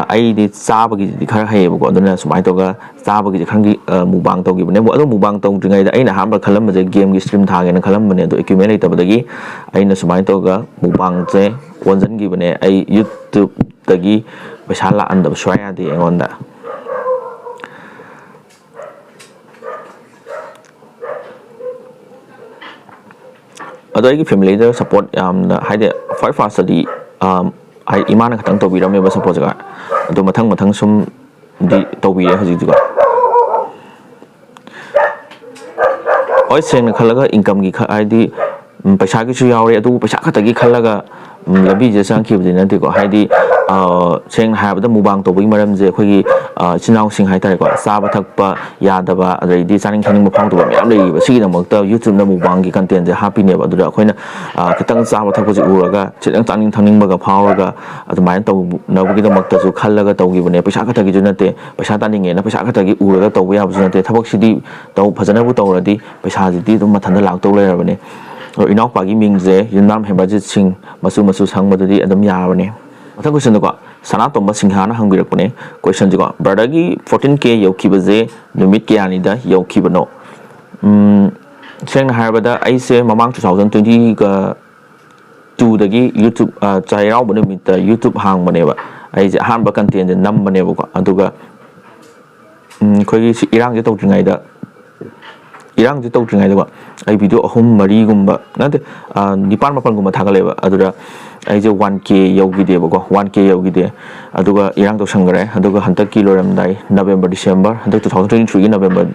ꯑꯩꯗꯤ ꯆꯥꯕꯒꯤꯗꯤ ꯈꯔ ꯍꯩꯌꯦꯕꯀꯣ, ꯑꯗꯨꯅ ꯁꯨꯃꯥꯏꯅ ꯇꯧꯔꯒ ꯆꯥꯕꯒꯤꯁꯦ ꯈꯪꯗꯤ ꯃꯨꯛꯕꯥꯡ ꯇꯧꯈꯤꯕꯅꯦꯕ꯫ ꯑꯗꯣ ꯃꯨꯛꯕꯥꯡ ꯇꯧꯗ꯭ꯔꯤꯉꯩꯗ ꯑꯩꯅ ꯑꯍꯥꯟꯕ ꯈꯜꯂꯝꯕꯁꯦ ꯒꯦꯝꯒꯤ ꯁ꯭ꯇ꯭ꯔꯤꯝ ꯊꯥꯒꯦꯅ ꯈꯜꯂꯝꯕꯅꯦ, ꯑꯗꯣ ꯏꯀ꯭ꯋꯤꯞꯃꯦꯟ ꯂꯩꯇꯕꯗꯒꯤ ꯑꯩꯅ ꯁꯨꯃꯥꯏꯅ ꯇꯧꯔꯒ ꯃꯨꯛꯕꯥꯡꯁꯦ ꯑꯣꯟꯁꯤꯟꯈꯤꯕꯅꯦ꯫ ꯑꯩ ꯌꯨꯇ꯭ꯌꯨꯕꯇꯒꯤ ꯄꯩꯁꯥ ꯂꯥꯛꯍꯟꯗꯕ ꯁꯨꯡꯌꯥ ꯌꯥꯗꯦ ꯑꯩꯉꯣꯟꯗ꯫ ꯑꯗꯣ ꯑꯩꯒꯤ ꯐꯦꯃꯤꯂꯤꯗ ꯁꯞꯄꯣꯔꯠ ꯌꯥꯝꯅ, ꯍꯥꯏꯗꯤ, ꯈ꯭ꯋꯥꯏ ꯐꯥꯔꯁꯇꯗꯤ ꯏꯃꯥꯅ ꯈꯛꯇꯪ ꯇꯧꯕꯤꯔꯝꯃꯦꯕ ꯁꯞꯄꯣꯔꯠꯁꯦ꯫ ꯑꯗꯣ ꯃꯊꯪ ꯃꯊꯪ ꯁꯨꯝꯗꯤ ꯇꯧꯕꯤꯔꯦ ꯍꯧꯖꯤꯛꯇꯤꯀꯣ꯫ ꯍꯣꯏ, ꯁꯦꯡꯅ ꯈꯜꯂꯒ ꯏꯟꯀꯝꯒꯤ ꯈ-, ꯍꯥꯏꯗꯤ, ꯎꯝ, ꯄꯩꯁꯥꯒꯤꯁꯨ ꯌꯥꯎꯔꯦ, ꯑꯗꯨꯕꯨ ꯄꯩꯁꯥ ꯈꯛꯇꯒꯤ ꯈꯜꯂꯒ, ꯎꯝ, ꯂꯝꯕꯤꯁꯤꯗ ꯆꯪꯈꯤꯕꯗꯤ ꯅꯠꯇꯦꯀꯣ꯫ ꯍꯥꯏꯗꯤ, ꯑ, ꯁꯦꯡꯅ ꯍꯥꯏꯔꯕꯗ ꯃꯨꯛꯕꯥꯡ ꯇꯧꯕꯒꯤ ꯃꯔꯝꯁꯦ ꯑꯩꯈꯣꯏꯒꯤ, ꯑ, ꯏꯆꯤꯟ ꯏꯅꯥꯎꯁꯤꯡ ꯍꯥꯏꯇꯥꯔꯦꯀꯣ, ꯆꯥꯕ ꯊꯛꯄ ꯌꯥꯗꯕ, ꯑꯗꯩꯗꯤ ꯆꯥꯅꯤꯡ ꯊꯛꯅꯤꯡꯕ ꯐꯥꯎꯗꯕ ꯃꯌꯥꯝ ꯂꯩꯔꯤꯕ꯫ ꯁꯤꯒꯤꯗꯃꯛꯇ YouTubeꯅ ꯃꯨꯛꯕꯥꯡꯒꯤ contentꯁꯦ ꯍꯥꯞꯄꯤꯅꯦꯕ꯫ ꯑꯗꯨꯗ ꯑꯩꯈꯣꯏꯅ, ꯑ, ꯈꯤꯇꯪ ꯆꯥꯕ ꯊꯛꯄꯁꯦ ꯎꯔꯒ ꯈꯤꯇꯪ ꯆꯥꯅꯤꯡ ꯊꯛꯅꯤꯡꯕꯒ ꯐꯥꯎꯔꯒ ꯑꯗꯨꯃꯥꯏꯅ ꯇꯧꯅꯕꯒꯤꯗꯃꯛꯇꯁꯨ ꯈꯜꯂꯒ ꯇꯧꯈꯤꯕꯅꯦ꯫ ꯄꯩꯁꯥ ꯈꯛꯇꯒꯤꯁꯨ ꯅꯠꯇꯦ, ꯄꯩꯁꯥ ꯇꯥꯅꯤꯡꯉꯦꯅ ꯄꯩꯁꯥ ꯈꯛꯇꯒꯤ ꯎꯔꯒ ꯇꯧꯕ ꯌꯥꯕꯁꯨ ꯅꯠꯇꯦ꯫ ꯊꯕꯛꯁꯤꯗꯤ ꯇꯧ-, ꯐꯖꯅꯕꯨ ꯇꯧꯔꯗꯤ ꯄꯩꯁꯥꯁꯤꯗꯤ ꯑꯗꯨꯝ ꯃꯊꯟꯇ ꯂꯥꯛꯇꯧ ꯂꯩꯔꯕꯅꯦ꯫ ꯑꯗꯣ ꯏꯅꯥꯎꯄꯥꯒꯤ ꯃꯤꯡꯁꯦ ꯌꯨꯝꯅꯥꯝ ꯍꯦꯝꯕꯔꯖꯤꯠ ꯁꯤꯡ, ꯃꯆꯨ ꯃꯆꯨ ꯁꯪꯕꯗꯨꯗꯤ ꯑꯗꯨꯝ ꯌꯥꯔꯕꯅꯦ꯫ ꯃꯊꯪ questionꯗꯀꯣ, ꯁꯅꯥꯇꯣꯝꯕ ꯁꯤꯡꯍꯥꯅ ꯍꯪꯕꯤꯔꯛꯄꯅꯦ꯫ Questionꯁꯤꯀꯣ, brotherꯒꯤ fourteen K ꯌꯧꯈꯤꯕꯁꯦ ꯅꯨꯃꯤꯠ ꯀꯌꯥꯅꯤꯗ ꯌꯧꯈꯤꯕꯅꯣ? ꯎꯝ, ꯁꯦꯡꯅ ꯍꯥꯏꯔꯕꯗ ꯑꯩꯁꯦ ꯃꯃꯥꯡ two thousand twenty ꯇꯨꯗꯒꯤ YouTube, ꯑ, ꯆꯩꯔꯥꯎꯕ ꯅꯨꯃꯤꯠꯇ YouTube ꯍꯥꯡꯕꯅꯦꯕ꯫ ꯑꯩꯁꯦ ꯑꯍꯥꯟꯕ contentꯁꯦ ꯅꯝꯕꯅꯦꯕꯀꯣ꯫ ꯑꯗꯨꯒ, ꯎꯝ, ꯑꯩꯈꯣꯏꯒꯤ ꯁꯤ ꯏꯔꯥꯡꯁꯦ ꯇꯧꯗ꯭ꯔꯤꯉꯩꯗ, ꯏꯔꯥꯡꯁꯦ ꯇꯧꯗ꯭ꯔꯤꯉꯩꯗꯀꯣ, ꯑꯩ video ꯑꯍꯨꯝ ꯃꯔꯤꯒꯨꯝꯕ, ꯅꯠꯇꯦ, ꯑ, ꯅꯤꯄꯥꯟ ꯃꯥꯄꯟꯒꯨꯝꯕ ꯊꯥꯒꯠꯂꯦꯕ꯫ ꯑꯗꯨꯗ ꯑꯩꯁꯦ one K ꯌꯧꯈꯤꯗꯦꯕꯀꯣ, one K ꯌꯧꯈꯤꯗꯦ꯫ ꯑꯗꯨꯒ ꯏꯔꯥꯡ ꯇꯧꯁꯟꯈ꯭ꯔꯦ꯫ ꯑꯗꯨꯒ ꯍꯟꯗꯛꯀꯤ ꯂꯣꯏꯔꯝꯗꯥꯏ November, December, ꯍꯟꯗꯛ two thousand twenty threeꯒꯤ November,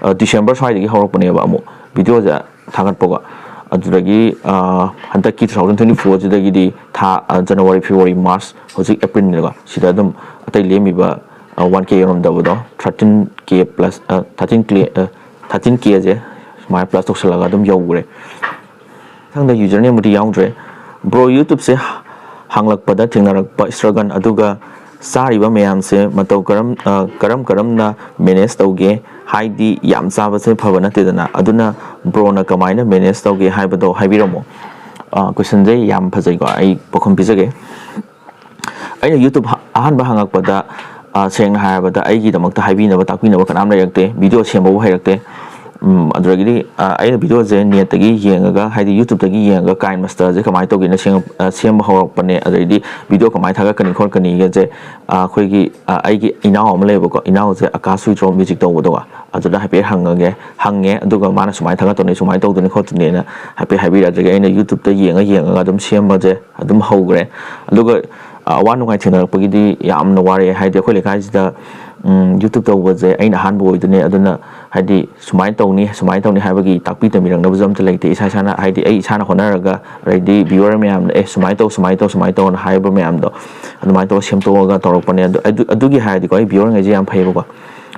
ꯑ, December ꯁ꯭ꯋꯥꯏꯗꯒꯤ ꯍꯧꯔꯛꯄꯅꯦꯕ ꯑꯃꯨꯛ videoꯁꯦ ꯊꯥꯒꯠꯄꯀꯣ꯫ ꯑꯗꯨꯗꯒꯤ, ꯑ, ꯍꯟꯗꯛꯀꯤ two thousand twenty fourꯁꯤꯗꯒꯤꯗꯤ ꯊꯥ, ꯑ, January, February, March, ꯍꯧꯖꯤꯛ Aprilꯅꯤꯀꯣ, ꯁꯤꯗ ꯑꯗꯨꯝ ꯑꯇꯩ ꯂꯦꯝꯃꯤꯕ, ꯑ, one K ꯌꯧꯔꯝꯗꯕꯗꯣ, thirteen K plus, ꯑ, thirteen K, ꯑ, thirteen Kꯁꯦ ꯁꯨꯃꯥꯏꯅ plus ꯇꯧꯁꯜꯂꯒ ꯑꯗꯨꯝ ꯌꯧꯈ꯭ꯔꯦ꯫ ꯃꯊꯪꯗ usernameꯕꯨꯗꯤ ꯌꯥꯎꯗ꯭ꯔꯦ꯫ Bro, YouTubeꯁꯦ ꯍꯥꯡꯂꯛꯄꯗ ꯊꯦꯡꯅꯔꯛꯄ struggle ꯑꯗꯨꯒ ꯆꯥꯔꯤꯕ ꯃꯌꯥꯝꯁꯦ ꯃꯇꯧ ꯀꯔꯝ, ꯑ, ꯀꯔꯝ ꯀꯔꯝꯅ manage ꯇꯧꯒꯦ? ꯍꯥꯏꯗꯤ ꯌꯥꯝ ꯆꯥꯕꯁꯦ ꯐꯕ ꯅꯠꯇꯦꯗꯅ, ꯑꯗꯨꯅ broꯅ ꯀꯃꯥꯏꯅ manage ꯇꯧꯒꯦ ꯍꯥꯏꯕꯗꯣ ꯍꯥꯏꯕꯤꯔꯝꯃꯣ꯫ ꯑ, questionꯁꯦ ꯌꯥꯝ ꯐꯖꯩꯀꯣ, ꯑꯩ ꯄꯥꯎꯈꯨꯝ ꯄꯤꯖꯒꯦ꯫ ꯑꯩꯅ YouTube ꯑꯍꯥꯟꯕ ꯍꯪꯉꯛꯄꯗ, ꯁꯦꯡꯅ ꯍꯥꯏꯔꯕꯗ, ꯑꯩꯒꯤꯗꯃꯛꯇ ꯍꯥꯏꯕꯤꯅꯕ, ꯇꯥꯛꯄꯤꯅꯕ ꯀꯅꯥꯝ ꯂꯩꯔꯛꯇꯦ꯫ ꯚꯤꯗꯤꯑꯣ ꯁꯦꯝꯕꯕꯨ ꯍꯩꯔꯛꯇꯦ꯫ ꯑꯗꯨꯗꯒꯤꯗꯤ ꯑꯩꯅ ꯚꯤꯗꯤꯑꯣꯁꯦ ꯅꯦꯠꯇꯒꯤ ꯌꯦꯡꯉꯒ, ꯍꯥꯏꯗꯤ YouTubeꯇꯒꯤ ꯌꯦꯡꯉꯒ, ꯀꯥꯏꯟ ꯃꯁꯇꯔꯁꯦ ꯀꯃꯥꯏꯅ ꯇꯧꯒꯦꯅ ꯁꯦꯝꯕ ꯍꯧꯔꯛꯄꯅꯦ꯫ ꯑꯗꯩꯗꯤ ꯚꯤꯗꯤꯑꯣ ꯀꯃꯥꯏꯅ ꯊꯥꯒꯠꯀꯅꯤ ꯈꯣꯠꯀꯅꯤꯒꯁꯦ ꯑꯩꯈꯣꯏꯒꯤ, ꯑꯩꯒꯤ ꯏꯅꯥꯎ ꯑꯃ ꯂꯩꯌꯦꯕꯀꯣ, ꯏꯅꯥꯎꯁꯦ ꯑꯀꯥꯁ ꯋꯤꯗ꯭ꯔꯣ ꯃ꯭ꯌꯨꯖꯤꯛ ꯇꯧꯕꯗꯣ, ꯑꯗꯨꯗ ꯍꯥꯏꯐꯦꯠ ꯍꯪꯉꯒꯦ ꯍꯪꯉꯦ꯫ ꯑꯗꯨꯒ ꯃꯥꯅ ꯁꯨꯃꯥꯏꯅ ꯊꯥꯒꯠꯇꯧꯅꯤ, ꯁꯨꯃꯥꯏꯅ ꯇꯧꯗꯣꯏꯅꯤ ꯈꯣꯠꯇꯣꯏꯅꯦꯅ ꯍꯥꯏꯐꯦꯠ ꯍꯥꯏꯕꯤꯔꯛꯑꯗꯒꯤ ꯑꯩꯅ YouTubeꯇ ꯌꯦꯡꯉ ꯌꯦꯡꯉꯒ ꯑꯗꯨꯝ ꯁꯦꯝꯕꯁꯦ ꯑꯗꯨꯝ ꯍꯧꯈ꯭ꯔꯦ꯫ ꯑꯗꯨꯒ ꯑꯋꯥ ꯅꯨꯡꯉꯥꯏ ꯊꯦꯡꯅꯔꯛꯄꯒꯤꯗꯤ ꯌꯥꯝꯅ ꯋꯥꯔꯛꯑꯦ꯫ ꯍꯥꯏꯗꯤ ꯑꯩꯈꯣꯏ ꯂꯩꯀꯥꯏꯁꯤꯗ YouTube ꯇꯧꯕꯁꯦ ꯑꯩꯅ ꯑꯍꯥꯟꯕ ꯑꯣꯏꯗꯣꯏꯅꯦ꯫ ꯑꯗꯨꯅ ꯍꯥꯏꯗꯤ ꯁꯨꯃꯥꯏꯅ ꯇꯧꯅꯤ, ꯁꯨꯃꯥꯏꯅ ꯇꯧꯅꯤ ꯍꯥꯏꯕꯒꯤ ꯇꯥꯛꯄꯤ ꯇꯝꯕꯤꯔꯛꯅꯕꯁꯨ ꯑꯝꯇ ꯂꯩꯇꯦ꯫ ꯏꯁꯥ ꯏꯁꯥꯅ, ꯍꯥꯏꯗꯤ ꯑꯩ ꯏꯁꯥꯅ ꯍꯣꯠꯅꯔꯒ, ꯑꯗꯩꯗꯤ viewer ꯃꯌꯥꯝꯅ "ꯑꯦ, ꯁꯨꯃꯥꯏꯅ ꯇꯧ, ꯁꯨꯃꯥꯏꯅ ꯇꯧ, ꯁꯨꯃꯥꯏꯅ ꯇꯧꯅ" ꯍꯥꯏꯕ ꯃꯌꯥꯝꯗꯣ ꯑꯗꯨꯃꯥꯏꯅ ꯇꯧꯔꯒ ꯁꯦꯝꯗꯣꯛꯑꯒ ꯇꯧꯔꯛꯄꯅꯦ꯫ ꯑꯗꯨ, ꯑꯗꯨ, ꯑꯗꯨꯒꯤ ꯍꯥꯏꯔꯗꯤꯀꯣ, ꯑꯩ viewerꯉꯩꯁꯦ ꯌꯥꯝ ꯐꯩꯌꯦꯕꯀꯣ꯫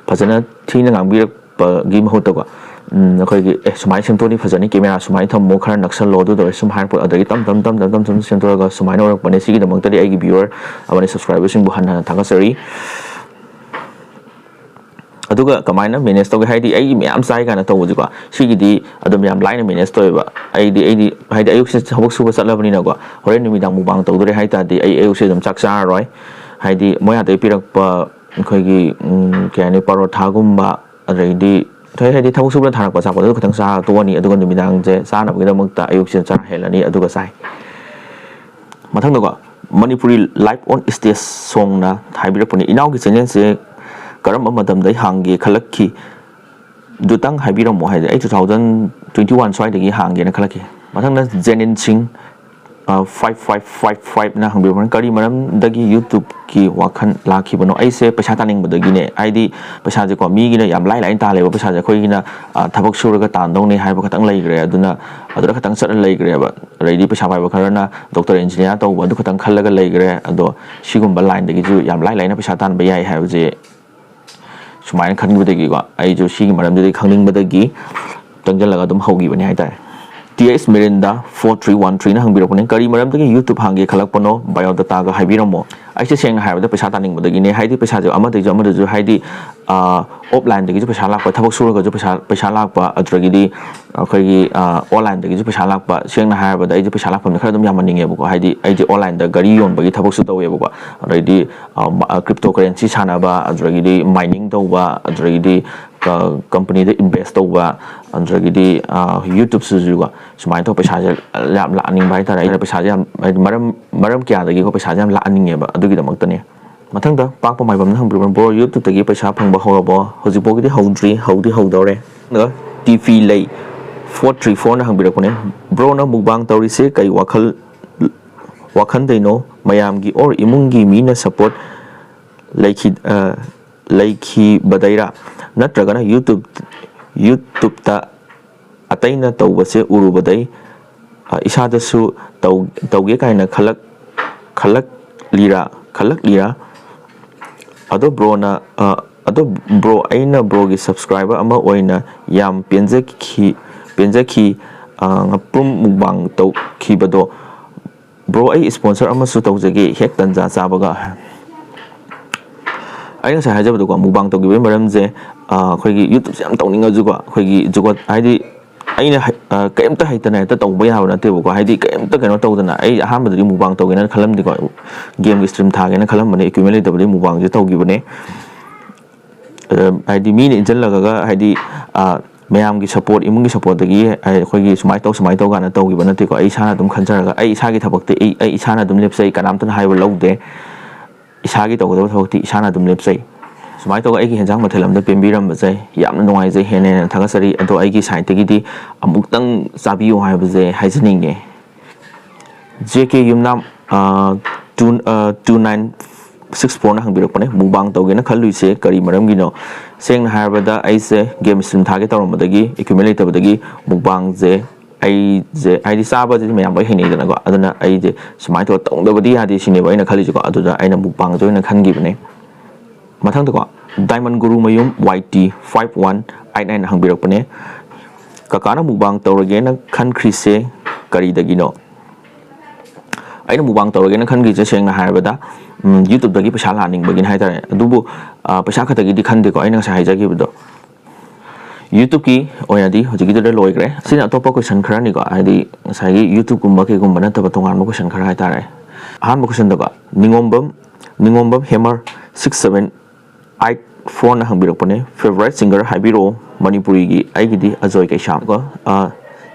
ꯐꯖꯅ ꯊꯤꯅ ꯉꯥꯡꯕꯤꯔꯛꯄꯒꯤ ꯃꯍꯨꯠꯇꯀꯣ, ꯑꯩꯈꯣꯏꯒꯤ "ꯑꯦ, ꯁꯨꯃꯥꯏꯅ ꯁꯦꯝꯗꯣꯛꯑꯗꯤ ꯐꯖꯅꯤ, ꯀꯦꯃꯦꯔꯥ ꯁꯨꯃꯥꯏꯅ ꯊꯝꯃꯣ, ꯈꯔ ꯅꯛꯁꯜꯂꯣ", ꯑꯗꯨ ꯇꯧꯔꯦ ꯁꯨꯝ ꯍꯥꯏꯔꯛꯄ꯫ ꯑꯗꯒꯤ ꯇꯞ ꯇꯞ ꯇꯞ ꯇꯞ ꯇꯞ ꯁꯨꯝ ꯁꯦꯝꯗꯣꯛꯑꯒ ꯁꯨꯃꯥꯏꯅ ꯑꯣꯏꯔꯛꯄꯅꯦ꯫ ꯁꯤꯒꯤꯗꯃꯛꯇꯗꯤ ꯑꯩꯒꯤ viewer ꯑꯃꯗꯤ subscriberꯁꯤꯡꯕꯨ ꯍꯟꯅ ꯍꯟꯅ ꯊꯥꯒꯠꯆꯔꯤ꯫ ꯑꯗꯨꯒ ꯀꯃꯥꯏꯅ manage ꯇꯧꯒꯦ ꯍꯥꯏꯗꯤ, ꯑꯩꯒꯤ ꯃꯌꯥꯝ ꯆꯥꯏ ꯀꯥꯏꯅ ꯇꯧꯕꯁꯦꯀꯣ, ꯁꯤꯒꯤꯗꯤ ꯑꯗꯨꯝ ꯌꯥꯝ ꯂꯥꯏꯅ manage ꯇꯧꯋꯦꯕ꯫ ꯑꯩꯗꯤ, ꯑꯩꯗꯤ ꯍꯥꯏꯗꯤ ꯑꯌꯨꯛꯁꯦ ꯊꯕꯛ ꯁꯨꯕ ꯆꯠꯂꯕꯅꯤꯅꯀꯣ, ꯍꯣꯔꯦꯟ ꯅꯨꯃꯤꯗꯥꯡ mukbang ꯇꯧꯗꯣꯔꯦ ꯍꯥꯏ ꯇꯥꯔꯗꯤ ꯑꯩ ꯑꯌꯨꯛꯁꯦ ꯑꯗꯨꯝ ꯆꯥꯛ ꯆꯥꯔꯔꯣꯏ꯫ ꯍꯥꯏꯗꯤ ꯃꯣꯏ ꯑꯗꯩ ꯄꯤꯔꯛꯄ ꯑꯩꯈꯣꯏꯒꯤ, ꯎꯝ, ꯀꯩ ꯍꯥꯏꯅꯤ, ꯄꯔꯣꯊꯥꯒꯨꯝꯕ, ꯑꯗꯩꯗꯤ ꯍꯥꯏꯗꯤ ꯊꯕꯛ ꯁꯨꯕꯅ ꯊꯥꯔꯛꯄ ꯑꯆꯥꯄꯣꯠ ꯑꯗꯨ ꯈꯛꯇꯪ ꯆꯥꯔ ꯇꯣꯛꯑꯅꯤ꯫ ꯑꯗꯨꯒ ꯅꯨꯃꯤꯗꯥꯡꯁꯦ ꯆꯥꯅꯕꯒꯤꯗꯃꯛꯇ ꯑꯌꯨꯛꯁꯦ ꯆꯔꯥ ꯍꯦꯜꯂꯅꯤ, ꯑꯗꯨꯒ ꯆꯥꯏ꯫ ꯃꯊꯪꯗꯀꯣ, Manipuri live on stage songꯅ ꯍꯥꯏꯕꯤꯔꯛꯄꯅꯤ, "ꯏꯅꯥꯎꯒꯤ channelꯁꯦ ꯀꯔꯝꯕ ꯃꯇꯝꯗ ꯑꯩ ꯍꯥꯡꯒꯦ ꯈꯜꯂꯛꯈꯤ? ꯑꯗꯨꯇꯪ ꯍꯥꯏꯕꯤꯔꯝꯃꯣ", ꯍꯥꯏꯗꯤ ꯑꯩ two thousand twenty one ꯁ꯭ꯋꯥꯏꯗꯒꯤ ꯍꯥꯡꯒꯦꯅ ꯈꯜꯂꯛꯈꯤ꯫ ꯃꯊꯪꯗ ꯖꯦꯅꯤꯟ ꯁꯤꯡ, five five five fiveꯅ ꯍꯪꯕꯤꯔꯛꯄꯅꯤ, "ꯀꯔꯤ ꯃꯔꯝꯗꯒꯤ YouTubeꯀꯤ ꯋꯥꯈꯜ ꯂꯥꯛꯈꯤꯕꯅꯣ?" ꯑꯩꯁꯦ ꯄꯩꯁꯥ ꯇꯥꯅꯤꯡꯕꯗꯒꯤꯅꯦ꯫ ꯍꯥꯏꯗꯤ ꯄꯩꯁꯥꯁꯦꯀꯣ, ꯃꯤꯒꯤꯅ ꯌꯥꯝ ꯂꯥꯏ ꯂꯥꯏꯅ ꯇꯥꯜꯂꯦꯕ ꯄꯩꯁꯥꯁꯦ, ꯑꯩꯈꯣꯏꯒꯤꯅ ꯊꯕꯛ ꯁꯨꯔꯒ ꯇꯥꯟꯗꯧꯅꯦ ꯍꯥꯏꯕ ꯈꯛꯇꯪ ꯂꯩꯈ꯭ꯔꯦ꯫ ꯑꯗꯨꯅ ꯑꯗꯨꯗ ꯈꯛꯇꯪ ꯆꯠꯂ ꯂꯩꯈ꯭ꯔꯦꯕ꯫ ꯑꯗꯩꯗꯤ ꯄꯩꯁꯥ ꯄꯥꯏꯕ ꯈꯔꯅ doctor, engineer ꯇꯧꯕ, ꯑꯗꯨ ꯈꯛꯇꯪ ꯈꯜꯂꯒ ꯂꯩꯈ꯭ꯔꯦ꯫ ꯑꯗꯣ ꯁꯤꯒꯨꯝꯕ lineꯗꯒꯤꯁꯨ ꯌꯥꯝ ꯂꯥꯏ ꯂꯥꯏꯅ ꯄꯩꯁꯥ ꯇꯥꯟꯕ ꯌꯥꯏ ꯍꯥꯏꯕꯁꯦ ꯁꯨꯃꯥꯏꯅ ꯈꯟꯈꯤꯕꯗꯒꯤꯀꯣ, ꯑꯩꯁꯨ ꯁꯤꯒꯤ ꯃꯔꯝꯗꯨꯗꯒꯤ ꯈꯪꯅꯤꯡꯕꯗꯒꯤ ꯆꯪꯁꯤꯜꯂꯒ ꯑꯗꯨꯝ ꯍꯧꯈꯤꯕꯅꯤ ꯍꯥꯏꯇꯥꯔꯦ꯫ T H Mirinda four three one three ꯅ ꯍꯪꯕꯤꯔꯛꯄꯅꯦ, "ꯀꯔꯤ ꯃꯔꯝꯗꯒꯤ YouTube ꯍꯥꯡꯒꯦ ꯈꯜꯂꯛꯄꯅꯣ? Biodata ꯒ ꯍꯥꯏꯕꯤꯔꯝꯃꯣ?" ꯑꯩꯁꯦ ꯁꯦꯡꯅ ꯍꯥꯏꯔꯕꯗ ꯄꯩꯁꯥ ꯇꯥꯅꯤꯡꯕꯗꯒꯤꯅꯦ꯫ ꯍꯥꯏꯗꯤ ꯄꯩꯁꯥꯁꯦ ꯑꯃꯗꯩꯁꯨ ꯑꯃꯗꯁꯨ, ꯍꯥꯏꯗꯤ, ꯑ, offline ꯗꯒꯤꯁꯨ ꯄꯩꯁꯥ ꯂꯥꯛꯄ, ꯊꯕꯛ ꯁꯨꯔꯒꯁꯨ ꯄꯩꯁꯥ, ꯄꯩꯁꯥ ꯂꯥꯛꯄ, ꯑꯗꯨꯗꯒꯤꯗꯤ ꯑꯩꯈꯣꯏꯒꯤ, ꯑ, online ꯗꯒꯤꯁꯨ ꯄꯩꯁꯥ ꯂꯥꯛꯄ꯫ ꯁꯦꯡꯅ ꯍꯥꯏꯔꯕꯗ ꯑꯩꯁꯦ ꯄꯩꯁꯥ ꯂꯥꯛꯐꯝꯁꯦ ꯈꯔ ꯑꯗꯨꯝ ꯌꯥꯝꯍꯟꯅꯤꯡꯉꯦꯕꯀꯣ꯫ ꯍꯥꯏꯗꯤ ꯑꯩꯁꯦ online ꯗ ꯒꯥꯔꯤ ꯌꯣꯟꯕꯒꯤ ꯊꯕꯛꯁꯨ ꯇꯧꯋꯦꯕꯀꯣ꯫ ꯑꯗꯩꯗꯤ, ꯑ, ꯃ-, ꯑ, cryptocurrency ꯁꯥꯟꯅꯕ, ꯑꯗꯨꯗꯒꯤꯗꯤ mining ꯇꯧꯕ, ꯑꯗꯨꯗꯒꯤꯗꯤ, ꯑ, company ꯗ invest ꯇꯧꯕ, ꯑꯗꯨꯗꯒꯤꯗꯤ, ꯑ, YouTube ꯁꯤꯁꯨꯀꯣ꯫ ꯁꯨꯃꯥꯏꯅ ꯇꯧꯕ ꯄꯩꯁꯥꯁꯦ ꯌꯥꯝ ꯂꯥꯛꯍꯟꯅꯤꯡꯕ ꯍꯥꯏꯇꯥꯔꯦ꯫ ꯑꯩꯅ ꯄꯩꯁꯥꯁꯦ ꯌꯥꯝ, ꯍꯥꯏꯗꯤ ꯃꯔꯝ, ꯃꯔꯝ ꯀꯌꯥꯗꯒꯤꯀꯣ ꯄꯩꯁꯥꯁꯦ ꯌꯥꯝ ꯂꯥꯛꯍꯟꯅꯤꯡꯉꯦꯕ꯫ ꯑꯗꯨꯒꯤꯗꯃꯛꯇꯅꯦ꯫ ꯃꯊꯪꯗ ꯄꯥꯛꯄ ꯃꯥꯏꯕꯝꯅ ꯍꯪꯕꯤꯔꯕꯅꯤ, "Bro, YouTube ꯇꯒꯤ ꯄꯩꯁꯥ ꯐꯪꯕ ꯍꯧꯔꯕꯣ?" ꯍꯧꯖꯤꯛꯐꯥꯎꯒꯤꯗꯤ ꯍꯧꯗ꯭ꯔꯤ, ꯍꯧꯗꯤ ꯍꯧꯗꯧꯔꯦ꯫ ꯑꯗꯨꯒ T P ꯂꯩ four three four ꯅ ꯍꯪꯕꯤꯔꯛꯄꯅꯦ, "Bro ꯅ mukbang ꯇꯧꯔꯤꯁꯦ ꯀꯩ ꯋꯥꯈꯜ, ꯋꯥꯈꯜꯗꯩꯅꯣ? ꯃꯌꯥꯝꯒꯤ or ꯏꯃꯨꯡꯒꯤ ꯃꯤꯅ support ꯂꯩꯈꯤ-, ꯑ, ꯂꯩꯈꯤꯕꯗꯩꯔꯥ? ꯅꯠꯇ꯭ꯔꯒꯅ YouTube, YouTube ꯇ ꯑꯇꯩꯅ ꯇꯧꯕꯁꯦ ꯎꯔꯨꯕꯗꯩ, ꯑ, ꯏꯁꯥꯗꯁꯨ ꯇꯧ-, ꯇꯧꯒꯦ ꯀꯥꯏꯅ ꯈꯜꯂꯛ-, ꯈꯜꯂꯛꯂꯤꯔꯥ, ꯈꯜꯂꯛꯂꯤꯔꯥ? ꯑꯗꯣ bro ꯅ, ꯑ, ꯑꯗꯣ bro, ꯑꯩꯅ bro ꯒꯤ subscriber ꯑꯃ ꯑꯣꯏꯅ ꯌꯥꯝ ꯄꯦꯟꯖꯈꯤ, ꯄꯦꯟꯖꯈꯤ, ꯑ, ꯉꯥꯄ꯭ꯔꯨꯝ mukbang ꯇꯧꯈꯤꯕꯗꯣ꯫ Bro, ꯑꯩ sponsor ꯑꯃꯁꯨ ꯇꯧꯖꯒꯦ ꯍꯦꯛ ꯇꯟꯖꯥ ꯆꯥꯕꯒ꯫" ꯑꯩ ꯉꯁꯥꯏ ꯍꯥꯏꯖꯕꯗꯣꯀꯣ, mukbang ꯇꯧꯈꯤꯕꯒꯤ ꯃꯔꯝꯁꯦ, ꯑ, ꯑꯩꯈꯣꯏꯒꯤ YouTube ꯁꯦ ꯌꯥꯝ ꯇꯧꯅꯤꯡꯉꯁꯨꯀꯣ, ꯑꯩꯈꯣꯏꯒꯤ ꯖꯨꯒꯣꯠ, ꯍꯥꯏꯗꯤ ꯑꯩꯅ ꯍꯩ-, ꯑ, ꯀꯩꯝꯇ ꯍꯩꯇꯅ ꯍꯦꯛꯇ ꯇꯧꯕ ꯌꯥꯕ ꯅꯠꯇꯦꯕꯀꯣ꯫ ꯍꯥꯏꯗꯤ ꯀꯩꯝꯇ ꯀꯩꯅꯣ ꯇꯧꯗꯅ ꯑꯩ ꯑꯍꯥꯟꯕꯗꯗꯤ mukbang ꯇꯧꯒꯦꯅ ꯈꯜꯂꯝꯗꯦꯀꯣ꯫ Game ꯒꯤ stream ꯊꯥꯒꯦꯅ ꯈꯜꯂꯝꯕꯅꯦ, equipment ꯂꯩꯇꯕꯗꯒꯤ mukbang ꯁꯦ ꯇꯧꯈꯤꯕꯅꯦ꯫ ꯑꯗ ꯍꯥꯏꯗꯤ ꯃꯤꯅ ꯏꯟꯁꯤꯜꯂꯒ, ꯍꯥꯏꯗꯤ, ꯑ, ꯃꯌꯥꯝꯒꯤ support, ꯏꯃꯨꯡꯒꯤ support ꯇꯒꯤ, ꯍꯥꯏꯗꯤ ꯑꯩꯈꯣꯏꯒꯤ ꯁꯨꯃꯥꯏꯅ ꯇꯧ, ꯁꯨꯃꯥꯏꯅ ꯇꯧ ꯀꯥꯏꯅ ꯇꯧꯈꯤꯕ ꯅꯠꯇꯦꯀꯣ꯫ ꯑꯩ ꯏꯁꯥꯅ ꯑꯗꯨꯝ ꯈꯟꯖꯔꯒ ꯑꯩ ꯏꯁꯥꯒꯤ ꯊꯕꯛꯇꯤ ꯑꯩ, ꯑꯩ ꯏꯁꯥꯅ ꯑꯗꯨꯝ ꯂꯦꯞꯆꯩ, ꯀꯅꯥꯝꯇꯅ ꯍꯥꯏꯕ ꯂꯧꯗꯦ꯫ ꯏꯁꯥꯒꯤ ꯇꯧꯒꯗꯕ ꯊꯕꯛꯇꯤ ꯏꯁꯥꯅ ꯑꯗꯨꯝ ꯂꯦꯞꯆꯩ꯫ ꯁꯨꯃꯥꯏꯅ ꯇꯧꯔꯒ ꯑꯩꯒꯤ ꯍꯦꯟꯖꯥꯡ ꯃꯊꯦꯜ ꯑꯃꯗ ꯄꯦꯟꯕꯤꯔꯝꯕꯁꯦ ꯌꯥꯝꯅ ꯅꯨꯡꯉꯥꯏꯖꯩ, ꯍꯦꯟꯅ ꯍꯦꯟꯅ ꯊꯥꯒꯠꯆꯔꯤ꯫ ꯑꯗꯣ ꯑꯩꯒꯤ side ꯇꯒꯤꯗꯤ ꯑꯃꯨꯛꯇꯪ ꯆꯥꯕꯤꯌꯨ ꯍꯥꯏꯕꯁꯦ ꯍꯥꯏꯖꯅꯤꯡꯉꯦ꯫ J K ꯌꯨꯝꯅꯥꯝ, ꯑ, two, ꯑ, two nine six four ꯅ ꯍꯪꯕꯤꯔꯛꯄꯅꯦ, "Mukbang ꯇꯧꯒꯦꯅ ꯈꯜꯂꯨꯏꯁꯦ ꯀꯔꯤ ꯃꯔꯝꯒꯤꯅꯣ?" ꯁꯦꯡꯅ ꯍꯥꯏꯔꯕꯗ ꯑꯩꯁꯦ game stream ꯊꯥꯒꯦ ꯇꯧꯔꯝꯕꯗꯒꯤ, equipment ꯂꯩꯇꯕꯗꯒꯤ mukbang ꯁꯦ ꯑꯩꯁꯦ, ꯍꯥꯏꯗꯤ ꯆꯥꯕꯁꯤꯗꯤ ꯃꯌꯥꯝ ꯂꯣꯏ ꯍꯩꯅꯩꯗꯅꯀꯣ, ꯑꯗꯨꯅ ꯑꯩꯁꯦ ꯁꯨꯃꯥꯏꯅ ꯇꯧꯔ ꯇꯧꯗꯕꯗꯤ ꯌꯥꯗꯦ ꯁꯤꯅꯦꯕ ꯑꯩꯅ ꯈꯜꯂꯤꯁꯦꯀꯣ꯫ ꯑꯗꯨꯗ ꯑꯩꯅ mukbang ꯁꯦ ꯑꯣꯏꯅ ꯈꯟꯈꯤꯕꯅꯦ꯫ ꯃꯊꯪꯗꯀꯣ, Diamond Guru ꯃꯌꯨꯝ Y T five one eight nine ꯍꯪꯕꯤꯔꯛꯄꯅꯦ, ꯀꯀꯥꯅ ꯃꯨꯛꯕꯥꯡ ꯇꯧꯔꯒꯦꯅ ꯈꯟꯈ꯭ꯔꯤꯁꯦ ꯀꯔꯤꯗꯒꯤꯅꯣ? ꯑꯩꯅ ꯃꯨꯛꯕꯥꯡ ꯇꯧꯔꯒꯦꯅ ꯈꯟꯈ꯭ꯔꯤꯁꯦ ꯁꯦꯡꯅ ꯍꯥꯏꯔꯕꯗ, ꯎꯝ, YouTubeꯇꯒꯤ ꯄꯩꯁꯥ ꯂꯥꯛꯍꯟꯅꯤꯡꯕꯒꯤꯅꯤ ꯍꯥꯏꯇꯥꯔꯦ꯫ ꯑꯗꯨꯕꯨ, ꯑ, ꯄꯩꯁꯥ ꯈꯛꯇꯒꯤꯗꯤ ꯈꯟꯗꯦꯀꯣ, ꯑꯩꯅ ꯉꯁꯥꯏ ꯍꯥꯏꯖꯈꯤꯕꯗꯣ꯫ YouTubeꯀꯤ ꯑꯣꯏꯅꯗꯤ ꯍꯧꯖꯤꯛꯀꯤꯗꯨꯗ ꯂꯣꯏꯈ꯭ꯔꯦ꯫ ꯁꯤꯅ ꯑꯇꯣꯞꯄ question ꯈꯔꯅꯤꯀꯣ, ꯍꯥꯏꯗꯤ ꯉꯁꯥꯏꯒꯤ YouTubeꯀꯨꯝꯕ ꯀꯩꯒꯨꯝꯕ ꯅꯠꯇꯕ ꯇꯣꯉꯥꯟꯕ question ꯈꯔ ꯍꯥꯏꯇꯥꯔꯦ꯫ ꯑꯍꯥꯟꯕ questionꯗꯀꯣ, Ningombam, Ningombam Hemar six seven eight fourꯅ ꯍꯪꯕꯤꯔꯛꯄꯅꯦ, "Favourite singer ꯍꯥꯏꯕꯤꯔꯛꯑꯣ ꯃꯅꯤꯄꯨꯔꯤꯒꯤ?" ꯑꯩꯒꯤꯗꯤ ꯑꯖꯣꯏ ꯀꯩꯁꯥꯝ꯫ ꯀꯣ, ꯑ,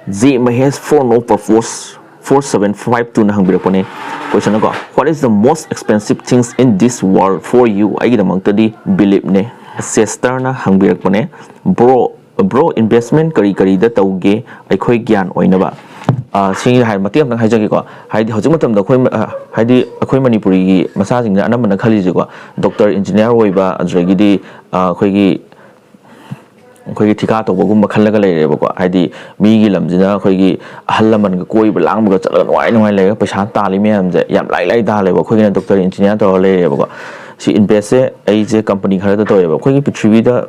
J Mahesh four no purpose four seven five twoꯅ ꯍꯪꯕꯤꯔꯛꯄꯅꯦ question ꯀꯣ, "What is the most expensive things in this world for you?" ꯑꯩꯒꯤꯗꯃꯛꯇꯗꯤ ꯕꯤꯂꯤꯞꯅꯦ꯫ ꯁꯦꯁꯇꯔꯅ ꯍꯪꯕꯤꯔꯛꯄꯅꯦ, "Bro, bro, investment ꯀꯔꯤ ꯀꯔꯤꯗ ꯇꯧꯒꯦ ꯑꯩꯈꯣꯏ ꯒ꯭ꯌꯥꯟ ꯑꯣꯏꯅꯕ?" ꯑ, ꯁꯤ ꯍꯥꯏ-, ꯃꯇꯦꯛ ꯑꯃꯇꯪ ꯍꯥꯏꯖꯒꯦꯀꯣ꯫ ꯍꯥꯏꯗꯤ ꯍꯧꯖꯤꯛ ꯃꯇꯝꯗ ꯑꯩꯈꯣꯏ ꯃ-, ꯑ, ꯍꯥꯏꯗꯤ ꯑꯩꯈꯣꯏ ꯃꯅꯤꯄꯨꯔꯤꯒꯤ ꯃꯆꯥꯁꯤꯡꯁꯤꯅ ꯑꯅꯝꯕꯅ ꯈꯜꯂꯤꯁꯦꯀꯣ, doctor, engineer ꯑꯣꯏꯕ, ꯑꯗꯨꯗꯒꯤꯗꯤ, ꯑ, ꯑꯩꯈꯣꯏꯒꯤ, ꯑꯩꯈꯣꯏꯒꯤ ꯊꯤꯀꯥ ꯇꯧꯕꯒꯨꯝꯕ ꯈꯜꯂꯒ ꯂꯩꯔꯦꯕꯀꯣ꯫ ꯍꯥꯏꯗꯤ ꯃꯤꯒꯤ ꯂꯝꯁꯤꯅ ꯑꯩꯈꯣꯏꯒꯤ ꯑꯍꯜ ꯂꯃꯟꯒ ꯀꯣꯏꯕ ꯂꯥꯡꯕꯒ ꯆꯠꯂꯒ ꯅꯨꯡꯉꯥꯏ ꯅꯨꯡꯉꯥꯏ ꯂꯩꯔꯒ ꯄꯩꯁꯥ ꯇꯥꯜꯂꯤ ꯃꯌꯥꯝꯁꯦ ꯌꯥꯝ ꯂꯥꯏ ꯂꯥꯏ ꯇꯥꯜꯂꯦꯕ, ꯑꯩꯈꯣꯏꯒꯤꯅ doctor, engineer ꯇꯧꯔ ꯂꯩꯔꯦꯕꯀꯣ꯫ ꯁꯤ investꯁꯦ ꯑꯩꯁꯦ company ꯈꯔꯗ ꯇꯧꯋꯦꯕ꯫ ꯑꯩꯈꯣꯏꯒꯤ ꯄ꯭ꯔꯤꯊꯤꯕꯤꯗ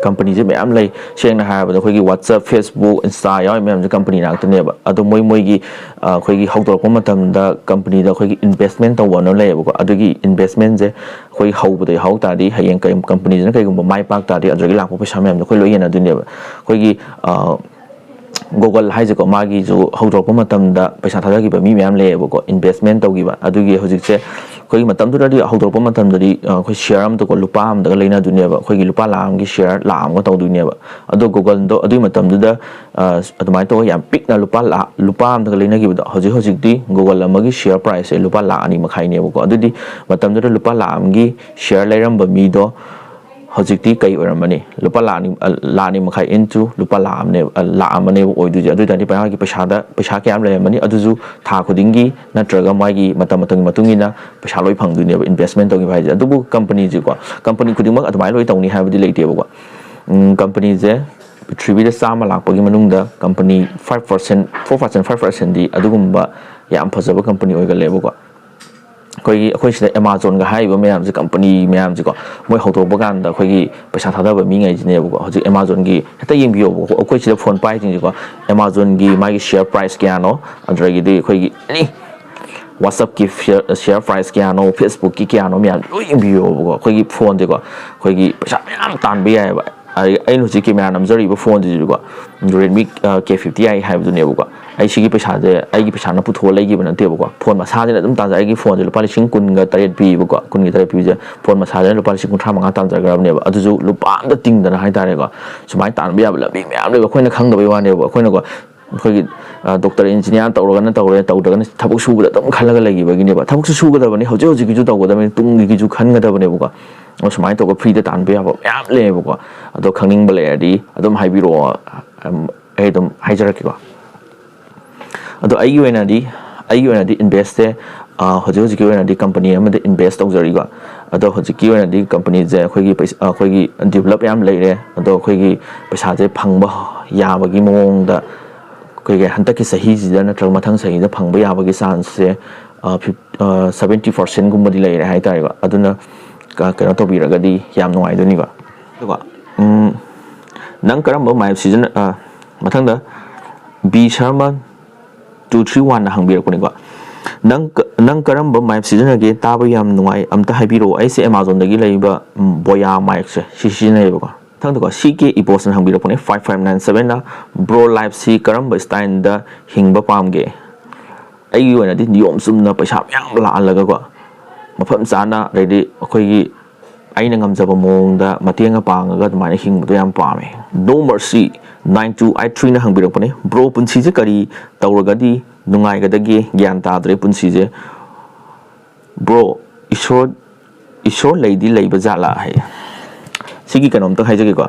companyꯁꯦ ꯃꯌꯥꯝ ꯂꯩ꯫ ꯁꯦꯡꯅ ꯍꯥꯏꯔꯕꯗ ꯑꯩꯈꯣꯏꯒꯤ WhatsApp, Facebook, Insta ꯌꯥꯎꯔꯤ ꯃꯌꯥꯝꯁꯦ company ꯉꯥꯛꯇꯅꯦꯕ꯫ ꯑꯗꯣ ꯃꯣꯏ ꯃꯣꯏꯒꯤ, ꯑ, ꯑꯩꯈꯣꯏꯒꯤ ꯍꯧꯗꯣꯔꯛꯄ ꯃꯇꯝꯗ companyꯗ ꯑꯩꯈꯣꯏꯒꯤ investment ꯇꯧꯕ ꯑꯃ ꯂꯩꯌꯦꯕꯀꯣ꯫ ꯑꯗꯨꯒꯤ investmentꯁꯦ ꯑꯩꯈꯣꯏ ꯍꯧꯕꯗꯒꯤ ꯍꯧ ꯇꯥꯔꯗꯤ ꯍꯌꯦꯡ ꯀꯩ-, companyꯁꯤꯅ ꯀꯩꯒꯨꯝꯕ ꯃꯥꯏ ꯄꯥꯛ ꯇꯥꯔꯗꯤ ꯑꯗꯨꯗꯒꯤ ꯂꯥꯛꯄ ꯄꯩꯁꯥ ꯃꯌꯥꯝꯗꯣ ꯑꯩꯈꯣꯏ ꯂꯣꯏ ꯌꯦꯟꯅꯗꯣꯏꯅꯦꯕ꯫ ꯑꯩꯈꯣꯏꯒꯤ, ꯑ, Google ꯍꯥꯏꯁꯦꯀꯣ, ꯃꯥꯒꯤꯁꯨ ꯍꯧꯗꯣꯔꯛꯄ ꯃꯇꯝꯗ ꯄꯩꯁꯥ ꯊꯥꯗꯈꯤꯕ ꯃꯤ ꯃꯌꯥꯝ ꯂꯩꯌꯦꯕꯀꯣ, investment ꯇꯧꯈꯤꯕ꯫ ꯑꯗꯨꯒꯤ ꯍꯧꯖꯤꯛꯁꯦ ꯑꯩꯈꯣꯏꯒꯤ ꯃꯇꯝꯗꯨꯗꯗꯤ, ꯍꯧꯗꯣꯔꯛꯄ ꯃꯇꯝꯗꯗꯤ, ꯑ, ꯑꯩꯈꯣꯏ share ꯑꯃꯗꯀꯣ ꯂꯨꯄꯥ ꯑꯃꯗꯒ ꯂꯩꯅꯗꯣꯏꯅꯦꯕ, ꯑꯩꯈꯣꯏꯒꯤ ꯂꯨꯄꯥ ꯂꯥꯈ ꯑꯃꯒꯤ share ꯂꯥꯈ ꯑꯃꯒ ꯇꯧꯗꯣꯏꯅꯦꯕ꯫ ꯑꯗꯣ Googleꯗꯣ ꯑꯗꯨꯒꯤ ꯃꯇꯝꯗꯨꯗ, ꯑ, ꯑꯗꯨꯃꯥꯏꯅ ꯇꯧꯔꯒ ꯌꯥꯝ ꯄꯤꯛꯅ ꯂꯨꯄꯥ ꯂꯥꯈ, ꯂꯨꯄꯥ ꯑꯃꯗꯒ ꯂꯩꯅꯈꯤꯕꯗꯣ, ꯍꯧꯖꯤꯛ ꯍꯧꯖꯤꯛꯇꯤ Google ꯑꯃꯒꯤ share priceꯁꯦ ꯂꯨꯄꯥ ꯂꯥꯈ ꯑꯅꯤ ꯃꯈꯥꯏꯅꯦꯕꯀꯣ꯫ ꯑꯗꯨꯗꯤ ꯃꯇꯝꯗꯨꯗ ꯂꯨꯄꯥ ꯂꯥꯈ ꯑꯃꯒꯤ share ꯂꯩꯔꯝꯕ ꯃꯤꯗꯣ ꯍꯧꯖꯤꯛꯇꯤ ꯀꯩ ꯑꯣꯏꯔꯝꯃꯅꯤ? ꯂꯨꯄꯥ ꯂꯥꯈ ꯑꯅꯤ, ꯑ, ꯂꯥꯈ ꯑꯅꯤ ꯃꯈꯥꯏ into ꯂꯨꯄꯥ ꯂꯥꯈ ꯑꯃꯅꯦꯕ, ꯑ, ꯂꯥꯈ ꯑꯃꯅꯦꯕ ꯑꯣꯏꯗꯣꯏꯁꯦ꯫ ꯑꯗꯨ ꯑꯣꯏ ꯇꯥꯔꯗꯤ ꯃꯥꯒꯤ ꯄꯩꯁꯥꯗ, ꯄꯩꯁꯥ ꯀꯌꯥꯝ ꯂꯩꯔꯝꯃꯅꯤ? ꯑꯗꯨꯁꯨ ꯊꯥ ꯈꯨꯗꯤꯡꯒꯤ ꯅꯠꯇ꯭ꯔꯒ ꯃꯥꯒꯤ ꯃꯇꯝ ꯃꯇꯝꯒꯤ ꯃꯇꯨꯡ ꯏꯟꯅ ꯄꯩꯁꯥ ꯂꯣꯏ ꯐꯪꯗꯣꯏꯅꯦꯕ, investment ꯇꯧꯈꯤꯕ ꯍꯥꯏꯁꯦ꯫ ꯑꯗꯨꯕꯨ companyꯁꯦꯀꯣ, company ꯈꯨꯗꯤꯡꯃꯛ ꯑꯗꯨꯃꯥꯏꯅ ꯂꯣꯏ ꯇꯧꯅꯤ ꯍꯥꯏꯕꯗꯤ ꯂꯩꯇꯦꯕꯀꯣ꯫ ꯎꯝ, companyꯁꯦ ꯄ꯭ꯔꯤꯊꯤꯕꯤꯗ ꯆꯥꯝꯃ ꯂꯥꯛꯄꯒꯤ ꯃꯅꯨꯡꯗ company five percent, four percent, five percentꯗꯤ ꯑꯗꯨꯒꯨꯝꯕ ꯌꯥꯝ ꯐꯖꯕ company ꯑꯣꯏꯒꯜꯂꯦꯕꯀꯣ꯫ ꯑꯩꯈꯣꯏꯒꯤ, ꯑꯩꯈꯣꯏ ꯁꯤꯗ Amazonꯒ ꯍꯥꯏꯔꯤꯕ ꯃꯌꯥꯝꯁꯦ, ꯀꯝꯄꯅꯤ ꯃꯌꯥꯝꯁꯦꯀꯣ, ꯃꯣꯏ ꯍꯧꯗꯣꯔꯛꯄ ꯀꯥꯟꯗ ꯑꯩꯈꯣꯏꯒꯤ ꯄꯩꯁꯥ ꯊꯥꯗꯕ ꯃꯤꯉꯩꯁꯤꯅꯦꯕꯀꯣ꯫ ꯍꯧꯖꯤꯛ Amazonꯒꯤ ꯍꯦꯛꯇ ꯌꯦꯡꯕꯤꯌꯣꯕꯀꯣ, ꯑꯩꯈꯣꯏ ꯁꯤꯗ ꯐꯣꯟ ꯄꯥꯏꯔꯤꯁꯤꯡꯁꯦꯀꯣ, Amazonꯒꯤ ꯃꯥꯒꯤ share price ꯀꯌꯥꯅꯣ, ꯑꯗꯨꯗꯒꯤꯗꯤ ꯑꯩꯈꯣꯏꯒꯤ ꯑꯦꯅꯤ WhatsAppꯀꯤ share, share price ꯀꯌꯥꯅꯣ, Facebookꯀꯤ ꯀꯌꯥꯅꯣ, ꯃꯌꯥꯝ ꯂꯣꯏ ꯌꯦꯡꯕꯤꯌꯣꯕꯀꯣ꯫ ꯑꯩꯈꯣꯏꯒꯤ ꯐꯣꯟꯁꯦꯀꯣ, ꯑꯩꯈꯣꯏꯒꯤ ꯄꯩꯁꯥ ꯃꯌꯥꯝ ꯇꯥꯟꯕ ꯌꯥꯏꯑꯕ꯫ ꯑꯩ-, ꯑꯩꯅ ꯍꯧꯖꯤꯛ camera ꯅꯝꯖꯔꯤꯕ ꯐꯣꯟꯁꯤꯁꯨꯀꯣ, Redmi, ꯑ, K fifty I ꯍꯥꯏꯕꯗꯨꯅꯦꯕꯀꯣ꯫ ꯑꯩ ꯁꯤꯒꯤ ꯄꯩꯁꯥꯁꯦ ꯑꯩꯒꯤ ꯄꯩꯁꯥꯅ ꯄꯨꯊꯣꯛꯑ ꯂꯩꯈꯤꯕ ꯅꯠꯇꯦꯕꯀꯣ꯫ ꯐꯣꯟ ꯃꯁꯥꯁꯤꯅ ꯑꯗꯨꯝ ꯇꯥꯟꯖꯩ꯫ ꯑꯩꯒꯤ ꯐꯣꯟꯁꯦ ꯂꯨꯄꯥ ꯂꯤꯁꯤꯡ ꯀꯨꯟꯒ ꯇꯔꯦꯠ ꯄꯤꯕꯀꯣ, ꯀꯨꯟꯒ ꯇꯔꯦꯠ ꯄꯤꯕꯁꯦ, ꯐꯣꯟ ꯃꯁꯥꯁꯤꯅ ꯂꯨꯄꯥ ꯂꯤꯁꯤꯡ ꯀꯨꯟꯊ꯭ꯔꯥ ꯃꯉꯥ ꯇꯥꯟꯖꯈ꯭ꯔꯕꯅꯦꯕ꯫ ꯑꯗꯨꯁꯨ ꯂꯨꯄꯥ ꯑꯝꯇ ꯇꯤꯡꯗꯅ ꯍꯥꯏꯇꯥꯔꯦꯀꯣ꯫ ꯁꯨꯃꯥꯏꯅ ꯇꯥꯟꯕ ꯌꯥꯕ ꯂꯝꯕꯤ ꯃꯌꯥꯝ ꯂꯩꯕ, ꯑꯩꯈꯣꯏꯅ ꯈꯪꯗꯕꯩ ꯋꯥꯅꯦꯕ꯫ ꯑꯩꯈꯣꯏꯅꯀꯣ, ꯑꯩꯈꯣꯏꯒꯤ, ꯑ, doctor engineer ꯇꯧꯔꯒꯅ ꯇꯧꯔꯦ, ꯇꯧꯗ꯭ꯔꯒꯅ ꯊꯕꯛ ꯁꯨꯕꯗ ꯑꯗꯨꯝ ꯈꯜꯂꯒ ꯂꯩꯈꯤꯕꯒꯤꯅꯦꯕ꯫ ꯊꯕꯛꯁꯨ ꯁꯨꯒꯗꯕꯅꯤ, ꯍꯧꯖꯤꯛ ꯍꯧꯖꯤꯛꯀꯤꯁꯨ ꯇꯧꯒꯗꯕꯅꯤ, ꯇꯨꯡꯒꯤꯁꯨ ꯈꯟꯒꯗꯕꯅꯦꯕꯀꯣ꯫ ꯑꯗꯣ ꯁꯨꯃꯥꯏꯅ ꯇꯧꯔꯒ freeꯗ ꯇꯥꯟꯕ ꯌꯥꯕ ꯃꯌꯥꯝ ꯂꯩꯌꯦꯕꯀꯣ꯫ ꯑꯗꯣ ꯈꯪꯅꯤꯡꯕ ꯂꯩꯔꯗꯤ ꯑꯗꯨꯝ ꯍꯥꯏꯕꯤꯔꯛꯑꯣ, ꯑꯝ, ꯑꯩ ꯑꯗꯨꯝ ꯍꯥꯏꯖꯔꯛꯀꯦꯀꯣ꯫ ꯑꯗꯣ ꯑꯩꯒꯤ ꯑꯣꯏꯅꯗꯤ, ꯑꯩꯒꯤ ꯑꯣꯏꯅꯗꯤ investꯁꯦ, ꯑ, ꯍꯧꯖꯤꯛ ꯍꯧꯖꯤꯛꯀꯤ ꯑꯣꯏꯅꯗꯤ company ꯑꯃꯗ invest ꯇꯧꯖꯔꯤꯀꯣ꯫ ꯑꯗꯣ ꯍꯧꯖꯤꯛꯀꯤ ꯑꯣꯏꯅꯗꯤ companyꯁꯦ ꯑꯩꯈꯣꯏꯒꯤ ꯄꯩꯁꯥ, ꯑꯩꯈꯣꯏꯒꯤ develop ꯌꯥꯝ ꯂꯩꯔꯦ꯫ ꯑꯗꯣ ꯑꯩꯈꯣꯏꯒꯤ ꯄꯩꯁꯥꯁꯦ ꯐꯪꯕ ꯌꯥꯕꯒꯤ ꯃꯑꯣꯡꯗ ꯑꯩꯈꯣꯏꯒꯤ ꯍꯟꯗꯛꯀꯤ ꯆꯍꯤꯁꯤꯗ ꯅꯠꯇ꯭ꯔꯒ ꯃꯊꯪ ꯆꯍꯤꯗ ꯐꯪꯕ ꯌꯥꯕꯒꯤ chanceꯁꯦ, ꯑ, fif-, ꯑ, seventy percentꯀꯨꯝꯕꯗꯤ ꯂꯩꯔꯦ ꯍꯥꯏꯇꯥꯔꯦꯀꯣ꯫ ꯑꯗꯨꯅ ꯀ-, ꯀꯩꯅꯣ ꯇꯧꯕꯤꯔꯒꯗꯤ ꯌꯥꯝ ꯅꯨꯡꯉꯥꯏꯗꯣꯏꯅꯤꯀꯣ꯫ ꯑꯗꯨꯒ, ꯎꯝ, ꯅꯪ ꯀꯔꯝꯕ mic ꯁꯤꯖꯤꯟꯅ-, ꯑ, ꯃꯊꯪꯗ B Sharma two three oneꯅ ꯍꯪꯕꯤꯔꯛꯄꯅꯤꯀꯣ꯫ "ꯅꯪ ꯀ-, ꯅꯪ ꯀꯔꯝꯕ mic ꯁꯤꯖꯤꯟꯅꯒꯦ? ꯇꯥꯕ ꯌꯥꯝ ꯅꯨꯡꯉꯥꯏ, ꯑꯝꯇ ꯍꯥꯏꯕꯤꯔꯛꯑꯣ꯫" ꯑꯩꯁꯦ Amazonꯗꯒꯤ ꯂꯩꯕ, ꯎꯝ, Boya micꯁꯦ, ꯁꯤ ꯁꯤꯖꯤꯟꯅꯩꯌꯦꯕꯀꯣ꯫ ꯃꯊꯪꯗꯀꯣ, C K Epost ꯅ ꯍꯪꯕꯤꯔꯛꯄꯅꯦ, five five nine sevenꯅ, "Bro, lifeꯁꯤ ꯀꯔꯝꯕ styleꯗ ꯍꯤꯡꯕ ꯄꯥꯝꯒꯦ?" ꯑꯩꯒꯤ ꯑꯣꯏꯅꯗꯤ ꯅꯤꯌꯣꯝ ꯆꯨꯝꯅ ꯄꯩꯁꯥ ꯃꯌꯥꯝ ꯂꯥꯛꯍꯜꯂꯒꯀꯣ, ꯃꯐꯝ ꯆꯥꯅ, ꯑꯗꯩꯗꯤ ꯑꯩꯈꯣꯏꯒꯤ ꯑꯩꯅ ꯉꯝꯖꯕ ꯃꯑꯣꯡꯗ ꯃꯇꯦꯡꯒ ꯄꯥꯡꯉꯒ ꯑꯗꯨꯃꯥꯏꯅ ꯍꯤꯡꯕꯗꯣ ꯌꯥꯝ ꯄꯥꯝꯃꯦ꯫ No Mercy nine two eight threeꯅ ꯍꯪꯕꯤꯔꯛꯄꯅꯦ, "Bro, ꯄꯨꯟꯁꯤꯁꯦ ꯀꯔꯤ ꯇꯧꯔꯒꯗꯤ ꯅꯨꯡꯉꯥꯏꯒꯗꯒꯦ? ꯒ꯭ꯌꯥꯟ ꯇꯥꯗ꯭ꯔꯦ ꯄꯨꯟꯁꯤꯁꯦ꯫ Bro, ꯏꯁꯣꯔ, ꯏꯁꯣꯔ ꯂꯩꯗꯤ ꯂꯩꯕ ꯖꯥꯠꯂꯥ?" ꯍꯥꯏ꯫ ꯁꯤꯒꯤ ꯀꯩꯅꯣꯝꯇ ꯍꯥꯏꯖꯒꯦꯀꯣ꯫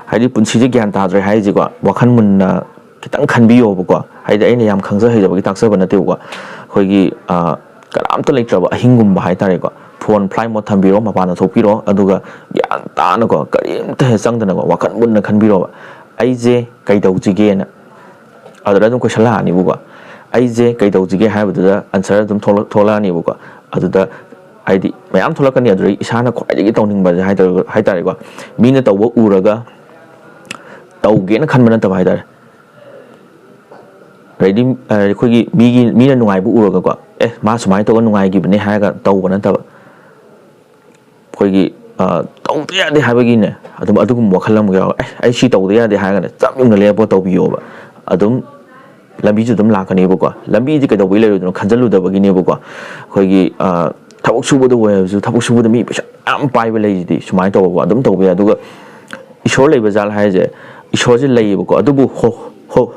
ꯍꯥꯏꯗꯤ ꯄꯨꯟꯁꯤꯁꯦ ꯒ꯭ꯌꯥꯟ ꯇꯥꯗ꯭ꯔꯦ ꯍꯥꯏꯁꯦꯀꯣ, ꯋꯥꯈꯜ ꯃꯨꯟꯅ ꯈꯤꯇꯪ ꯈꯟꯕꯤꯌꯣꯕꯀꯣ꯫ ꯍꯥꯏꯗꯤ ꯑꯩꯅ ꯌꯥꯝ ꯈꯪꯖ ꯍꯩꯖꯕꯒꯤ ꯇꯥꯛꯆꯕ ꯅꯠꯇꯦꯕꯀꯣ꯫ ꯑꯩꯈꯣꯏꯒꯤ, ꯑ, ꯀꯅꯥꯝꯇ ꯂꯩꯇ꯭ꯔꯕ ꯑꯍꯤꯡꯒꯨꯝꯕ ꯍꯥꯏꯇꯥꯔꯦꯀꯣ, phone flight mode ꯊꯝꯕꯤꯔꯣ, ꯃꯄꯥꯟꯗ ꯊꯣꯛꯄꯤꯔꯣ, ꯑꯗꯨꯒ ꯒ꯭ꯌꯥꯟ ꯇꯥꯅꯀꯣ, ꯀꯔꯤꯝꯇ ꯍꯦꯛ ꯆꯪꯗꯅꯀꯣ, ꯋꯥꯈꯜ ꯃꯨꯟꯅ ꯈꯟꯕꯤꯔꯣꯕ꯫ "ꯑꯩꯁꯦ ꯀꯩꯗꯧꯁꯤꯒꯦꯅ?" ꯑꯗꯨꯗ ꯑꯗꯨꯝ question ꯂꯥꯛꯑꯅꯤꯕꯀꯣ꯫ "ꯑꯩꯁꯦ ꯀꯩꯗꯧꯁꯤꯒꯦ?" ꯍꯥꯏꯕꯗꯨꯗ answer ꯑꯗꯨꯝ ꯊꯣꯛꯂꯛ-, ꯊꯣꯛꯂꯛꯑꯅꯤꯕꯀꯣ꯫ ꯑꯗꯨꯗ ꯍꯥꯏꯗꯤ ꯃꯌꯥꯝ ꯊꯣꯛꯂꯛꯀꯅꯤ꯫ ꯑꯗꯨꯗꯒꯤ ꯏꯁꯥꯅ ꯈ꯭ꯋꯥꯏꯗꯒꯤ ꯇꯧꯅꯤꯡꯕꯁꯦ ꯍꯥꯏꯇꯥꯔꯦ, ꯍꯥꯏꯇꯥꯔꯦꯀꯣ, ꯃꯤꯅ ꯇꯧꯕ ꯎꯔꯒ ꯇꯧꯒꯦꯅ ꯈꯟꯕ ꯅꯠꯇꯕ ꯍꯥꯏꯇꯥꯔꯦ꯫ ꯔꯦꯗꯤ, ꯑꯩꯈꯣꯏꯒꯤ ꯃꯤꯒꯤ, ꯃꯤꯅ ꯅꯨꯡꯉꯥꯏꯕ ꯎꯔꯒꯀꯣ, "ꯑꯦ, ꯃꯥ ꯁꯨꯃꯥꯏꯅ ꯇꯧꯔꯒ ꯅꯨꯡꯉꯥꯏꯈꯤꯕꯅꯦ" ꯍꯥꯏꯔꯒ ꯇꯧꯕ ꯅꯠꯇꯕ, ꯑꯩꯈꯣꯏꯒꯤ, ꯑ, "ꯇꯧꯗ ꯌꯥꯗꯦ" ꯍꯥꯏꯕꯒꯤꯅꯦ, ꯑꯗꯨꯝ ꯑꯗꯨꯒꯨꯝꯕ ꯋꯥꯈꯜ ꯑꯃꯒ ꯌꯥꯎꯔꯒ, "ꯑꯦ, ꯑꯩ ꯁꯤ ꯇꯧꯗ ꯌꯥꯗꯦ" ꯍꯥꯏꯔꯒꯅꯦ, ꯆꯞ ꯌꯨꯡꯅ ꯂꯦꯞꯄꯒ ꯇꯧꯕꯤꯌꯣꯕ꯫ ꯑꯗꯨꯝ ꯂꯝꯕꯤꯁꯨ ꯑꯗꯨꯝ ꯂꯥꯛꯀꯅꯦꯕꯀꯣ꯫ ꯂꯝꯕꯤꯗꯤ ꯀꯩꯗꯧꯕꯩ ꯂꯩꯔꯣꯏꯗꯣꯏꯅꯣ ꯈꯟꯖꯜꯂꯨꯗꯕꯒꯤꯅꯦꯕꯀꯣ꯫ ꯑꯩꯈꯣꯏꯒꯤ, ꯑ, ꯊꯕꯛ ꯁꯨꯕꯗ ꯑꯣꯏꯔꯁꯨ, ꯊꯕꯛ ꯁꯨꯕꯗ ꯃꯤ ꯄꯩꯁꯥ ꯌꯥꯝ ꯄꯥꯏꯕ ꯂꯩꯁꯤꯗꯤ, ꯁꯨꯃꯥꯏꯅ ꯇꯧꯕꯀꯣ, ꯑꯗꯨꯝ ꯇꯧꯕ ꯌꯥꯏ꯫ ꯑꯗꯨꯒ ꯏꯁꯣꯔ ꯂꯩꯕ ꯖꯥꯠꯂ ꯍꯥꯏꯁꯦ, ꯏꯁꯣꯔꯁꯦ ꯂꯩꯌꯦꯕꯀꯣ, ꯑꯗꯨꯕꯨ ꯍꯣ-, ꯍꯣ-,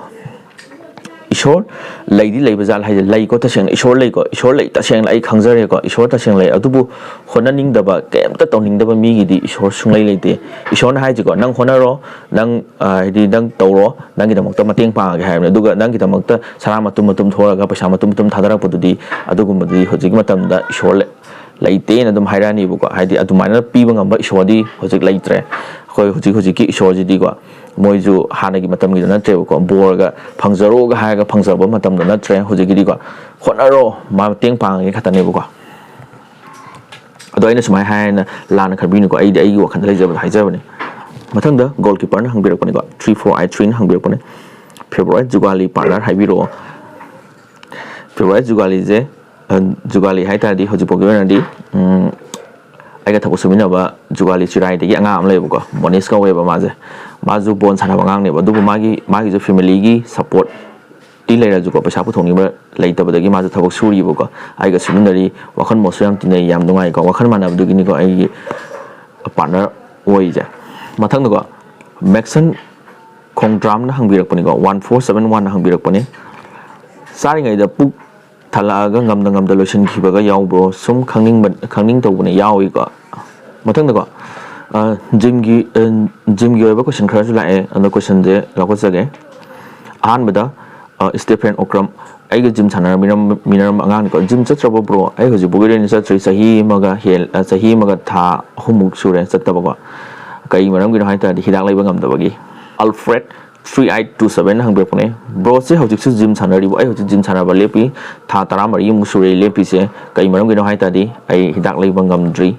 ꯏꯁꯣꯔ ꯂꯩꯗꯤ ꯂꯩꯕ ꯖꯥꯠꯂ ꯍꯥꯏꯁꯦ, ꯂꯩꯀꯣ, ꯇꯁꯦꯡꯅ ꯏꯁꯣꯔ ꯂꯩꯀꯣ, ꯏꯁꯣꯔ ꯂꯩ, ꯇꯁꯦꯡꯅ ꯑꯩ ꯈꯪꯖꯔꯦꯀꯣ, ꯏꯁꯣꯔ ꯇꯁꯦꯡꯅ ꯂꯩ꯫ ꯑꯗꯨꯕꯨ ꯍꯣꯠꯅꯅꯤꯡꯗꯕ, ꯀꯩꯝꯇ ꯇꯧꯅꯤꯡꯗꯕ ꯃꯤꯒꯤꯗꯤ ꯏꯁꯣꯔ ꯁꯨꯡꯂꯩ ꯂꯩꯇꯦ꯫ ꯏꯁꯣꯔꯅ ꯍꯥꯏꯁꯤꯀꯣ, "ꯅꯪ ꯍꯣꯠꯅꯔꯣ, ꯅꯪ, ꯑ, ꯍꯥꯏꯗꯤ ꯅꯪ ꯇꯧꯔꯣ, ꯅꯪꯒꯤꯗꯃꯛꯇ ꯃꯇꯦꯡ ꯄꯥꯡꯉꯒꯦ" ꯍꯥꯏꯕꯅꯤ꯫ ꯑꯗꯨꯒ ꯅꯪꯒꯤꯗꯃꯛꯇ ꯁꯅꯥ ꯃꯇꯨꯝ ꯃꯇꯨꯝ ꯊꯣꯛꯑꯒ ꯄꯩꯁꯥ ꯃꯇꯨꯝ ꯃꯇꯨꯝ ꯊꯥꯗꯔꯛꯄꯗꯨꯗꯤ, ꯑꯗꯨꯒꯨꯝꯕꯗꯨꯗꯤ ꯍꯧꯖꯤꯛꯀꯤ ꯃꯇꯝꯗ ꯏꯁꯣꯔ ꯂꯩ-, ꯂꯩꯇꯦꯅ ꯑꯗꯨꯝ ꯍꯥꯏꯔꯛꯑꯅꯤꯕꯀꯣ꯫ ꯍꯥꯏꯗꯤ ꯑꯗꯨꯃꯥꯏꯅ ꯄꯤꯕ ꯉꯝꯕ ꯏꯁꯣꯔꯗꯤ ꯍꯧꯖꯤꯛ ꯂꯩꯇ꯭ꯔꯦ꯫ ꯑꯩꯈꯣꯏ ꯍꯧꯖꯤꯛ ꯍꯧꯖꯤꯛꯀꯤ ꯏꯁꯣꯔꯁꯤꯗꯤꯀꯣ, ꯃꯣꯏꯁꯨ ꯍꯥꯟꯅꯒꯤ ꯃꯇꯝꯒꯤꯗꯣ ꯅꯠꯇ꯭ꯔꯦꯕꯀꯣ꯫ ꯕꯣꯔꯒ ꯐꯪꯖꯔꯣꯒ ꯍꯥꯏꯔꯒ ꯐꯪꯖꯕ ꯃꯇꯝꯗꯣ ꯅꯠꯇ꯭ꯔꯦ ꯍꯧꯖꯤꯛꯀꯤꯗꯤꯀꯣ꯫ "ꯍꯣꯠꯅꯔꯣ, ꯃꯥ ꯃꯇꯦꯡ ꯄꯥꯡꯉꯒꯦ" ꯈꯛꯇꯅꯦꯕꯀꯣ꯫ ꯑꯗꯣ ꯑꯩꯅ ꯁꯨꯃꯥꯏꯅ ꯍꯥꯏꯅ ꯂꯥꯟꯅ ꯈꯟꯕꯤꯅꯨꯀꯣ, ꯑꯩꯗꯤ ꯑꯩꯒꯤ ꯋꯥꯈꯜꯗ ꯂꯩꯖꯕꯗꯣ ꯍꯥꯏꯖꯕꯅꯤ꯫ ꯃꯊꯪꯗ ꯒꯣꯜ ꯀꯤꯄꯔꯅ ꯍꯪꯕꯤꯔꯛꯄꯅꯤꯀꯣ, ꯊ꯭ꯔꯤ ꯐꯣꯔ ꯑꯥꯏꯠ ꯊ꯭ꯔꯤꯅ ꯍꯪꯕꯤꯔꯛꯄꯅꯤ, "ꯐꯦꯕꯣꯔꯥꯏꯠ ꯖꯨꯒꯥꯂꯤ ꯄꯥꯔꯠꯅꯔ ꯍꯥꯏꯕꯤꯔꯛꯑꯣ"꯫ ꯐꯦꯕꯣꯔꯥꯏꯠ ꯖꯨꯒꯥꯂꯤꯁꯦ, ꯑ, ꯖꯨꯒꯥꯂꯤ ꯍꯥꯏ ꯇꯥꯔꯗꯤ ꯍꯧꯖꯤꯛꯐꯥꯎꯒꯤ ꯑꯣꯏꯅꯗꯤ, ꯎꯝ, ꯑꯩꯒ ꯊꯕꯛ ꯁꯨꯃꯤꯟꯅꯕ ꯖꯨꯒꯥꯂꯤ ꯆꯤꯔꯥꯏꯗꯒꯤ ꯑꯉꯥꯡ ꯑꯃ ꯂꯩꯌꯦꯕꯀꯣ, ꯃꯣꯅꯤꯁ ꯀꯧꯋꯦꯕ ꯃꯥꯁꯦ꯫ ꯃꯥꯁꯨ ꯕꯣꯜ ꯁꯥꯟꯅꯕ ꯑꯉꯥꯡꯅꯦꯕ, ꯑꯗꯨꯕꯨ ꯃꯥꯒꯤ, ꯃꯥꯒꯤꯁꯨ ꯐꯦꯃꯤꯂꯤꯒꯤ ꯁꯞꯄꯣꯔꯠ ꯇꯤ ꯂꯩꯔꯁꯨꯀꯣ, ꯄꯩꯁꯥ ꯄꯨꯊꯣꯛꯅꯤꯡꯕ ꯂꯩꯇꯕꯗꯒꯤ ꯃꯥꯁꯨ ꯊꯕꯛ ꯁꯨꯔꯤꯕꯀꯣ꯫ ꯑꯩꯒ ꯁꯨꯃꯤꯟꯅꯔꯤ, ꯋꯥꯈꯜ ꯃꯣꯠꯁꯨ ꯌꯥꯝ ꯇꯤꯟꯅꯩ, ꯌꯥꯝ ꯅꯨꯡꯉꯥꯏꯀꯣ꯫ ꯋꯥꯈꯜ ꯃꯥꯟꯅꯕꯗꯨꯒꯤꯅꯤꯀꯣ ꯑꯩꯒꯤ ꯄꯥꯔꯠꯅꯔ ꯑꯣꯏꯔꯤꯁꯦ꯫ ꯃꯊꯪꯗꯀꯣ, ꯃꯦꯛꯁꯟ ꯈꯣꯡꯗ꯭ꯔꯥꯝꯅ ꯍꯪꯕꯤꯔꯛꯄꯅꯤꯀꯣ, ꯋꯥꯟ ꯐꯣꯔ ꯁꯕꯦꯟ ꯋꯥꯟꯅ ꯍꯪꯕꯤꯔꯛꯄꯅꯤ꯫ "ꯆꯥꯔꯤꯉꯩꯗ ꯄꯨꯛ ꯊꯜꯂꯛꯑꯒ ꯉꯝꯗ ꯉꯝꯗ ꯂꯣꯏꯁꯤꯟꯈꯤꯕꯒ ꯌꯥꯎꯕ꯭ꯔꯣ? ꯁꯨꯝ ꯈꯪꯅꯤꯡꯕ, ꯈꯪꯅꯤꯡ ꯇꯧꯕꯅꯦ", ꯌꯥꯎꯏꯀꯣ꯫ ꯃꯊꯪꯗꯀꯣ, ꯑ, ꯖꯤꯝꯒꯤ, ꯑ, ꯖꯤꯝꯒꯤ ꯑꯣꯏꯕ ꯀꯣꯏꯁꯟ ꯈꯔꯁꯨ ꯂꯥꯛꯑꯦ, ꯑꯗꯣ ꯀꯣꯏꯁꯟꯁꯦ ꯂꯧꯈꯠꯆꯒꯦ꯫ ꯑꯍꯥꯟꯕꯗ, ꯑ, ꯁ꯭ꯇꯦꯐꯦꯟ ꯑꯣꯀ꯭ꯔꯝ, "ꯑꯩꯒ ꯖꯤꯝ ꯁꯥꯟꯅꯔꯃꯤꯟꯅꯔꯝꯕ ꯑꯉꯥꯡꯅꯤꯀꯣ, ꯖꯤꯝ ꯆꯠꯇ꯭ꯔꯕꯣ ꯕ꯭ꯔꯣ?" ꯑꯩ ꯍꯧꯖꯤꯛ ꯐꯥꯎꯒꯤ ꯑꯣꯏꯅ ꯆꯠꯇ꯭ꯔꯤ, ꯆꯍꯤ ꯑꯃꯒ ꯍꯦꯜ-, ꯑ, ꯆꯍꯤ ꯑꯃꯒ ꯊꯥ ꯑꯍꯨꯝꯃꯨꯛ ꯁꯨꯔꯦ ꯆꯠꯇꯕꯀꯣ꯫ ꯀꯩ ꯃꯔꯝꯒꯤꯅꯣ ꯍꯥꯏ ꯇꯥꯔꯗꯤ, ꯍꯤꯗꯥꯛ ꯂꯩꯕ ꯉꯝꯗꯕꯒꯤ꯫ Alfred Three eight two seven ꯍꯪꯕꯤꯔꯛꯄꯅꯦ, ꯕ꯭ꯔꯣꯁꯦ ꯍꯧꯖꯤꯛꯁꯨ ꯖꯤꯝ ꯁꯥꯟꯅꯔꯤꯕꯣ? ꯑꯩ ꯍꯧꯖꯤꯛ ꯖꯤꯝ ꯁꯥꯟꯅꯕ ꯂꯦꯞꯄꯤ, ꯊꯥ ꯇꯔꯥꯃꯔꯤꯃꯨꯛ ꯁꯨꯔꯦ ꯂꯦꯞꯄꯤꯁꯦ꯫ ꯀꯩ ꯃꯔꯝꯒꯤꯅꯣ ꯍꯥꯏ ꯇꯥꯔꯗꯤ, ꯑꯩ ꯍꯤꯗꯥꯛ ꯂꯩꯕ ꯉꯝꯗ꯭ꯔꯤ,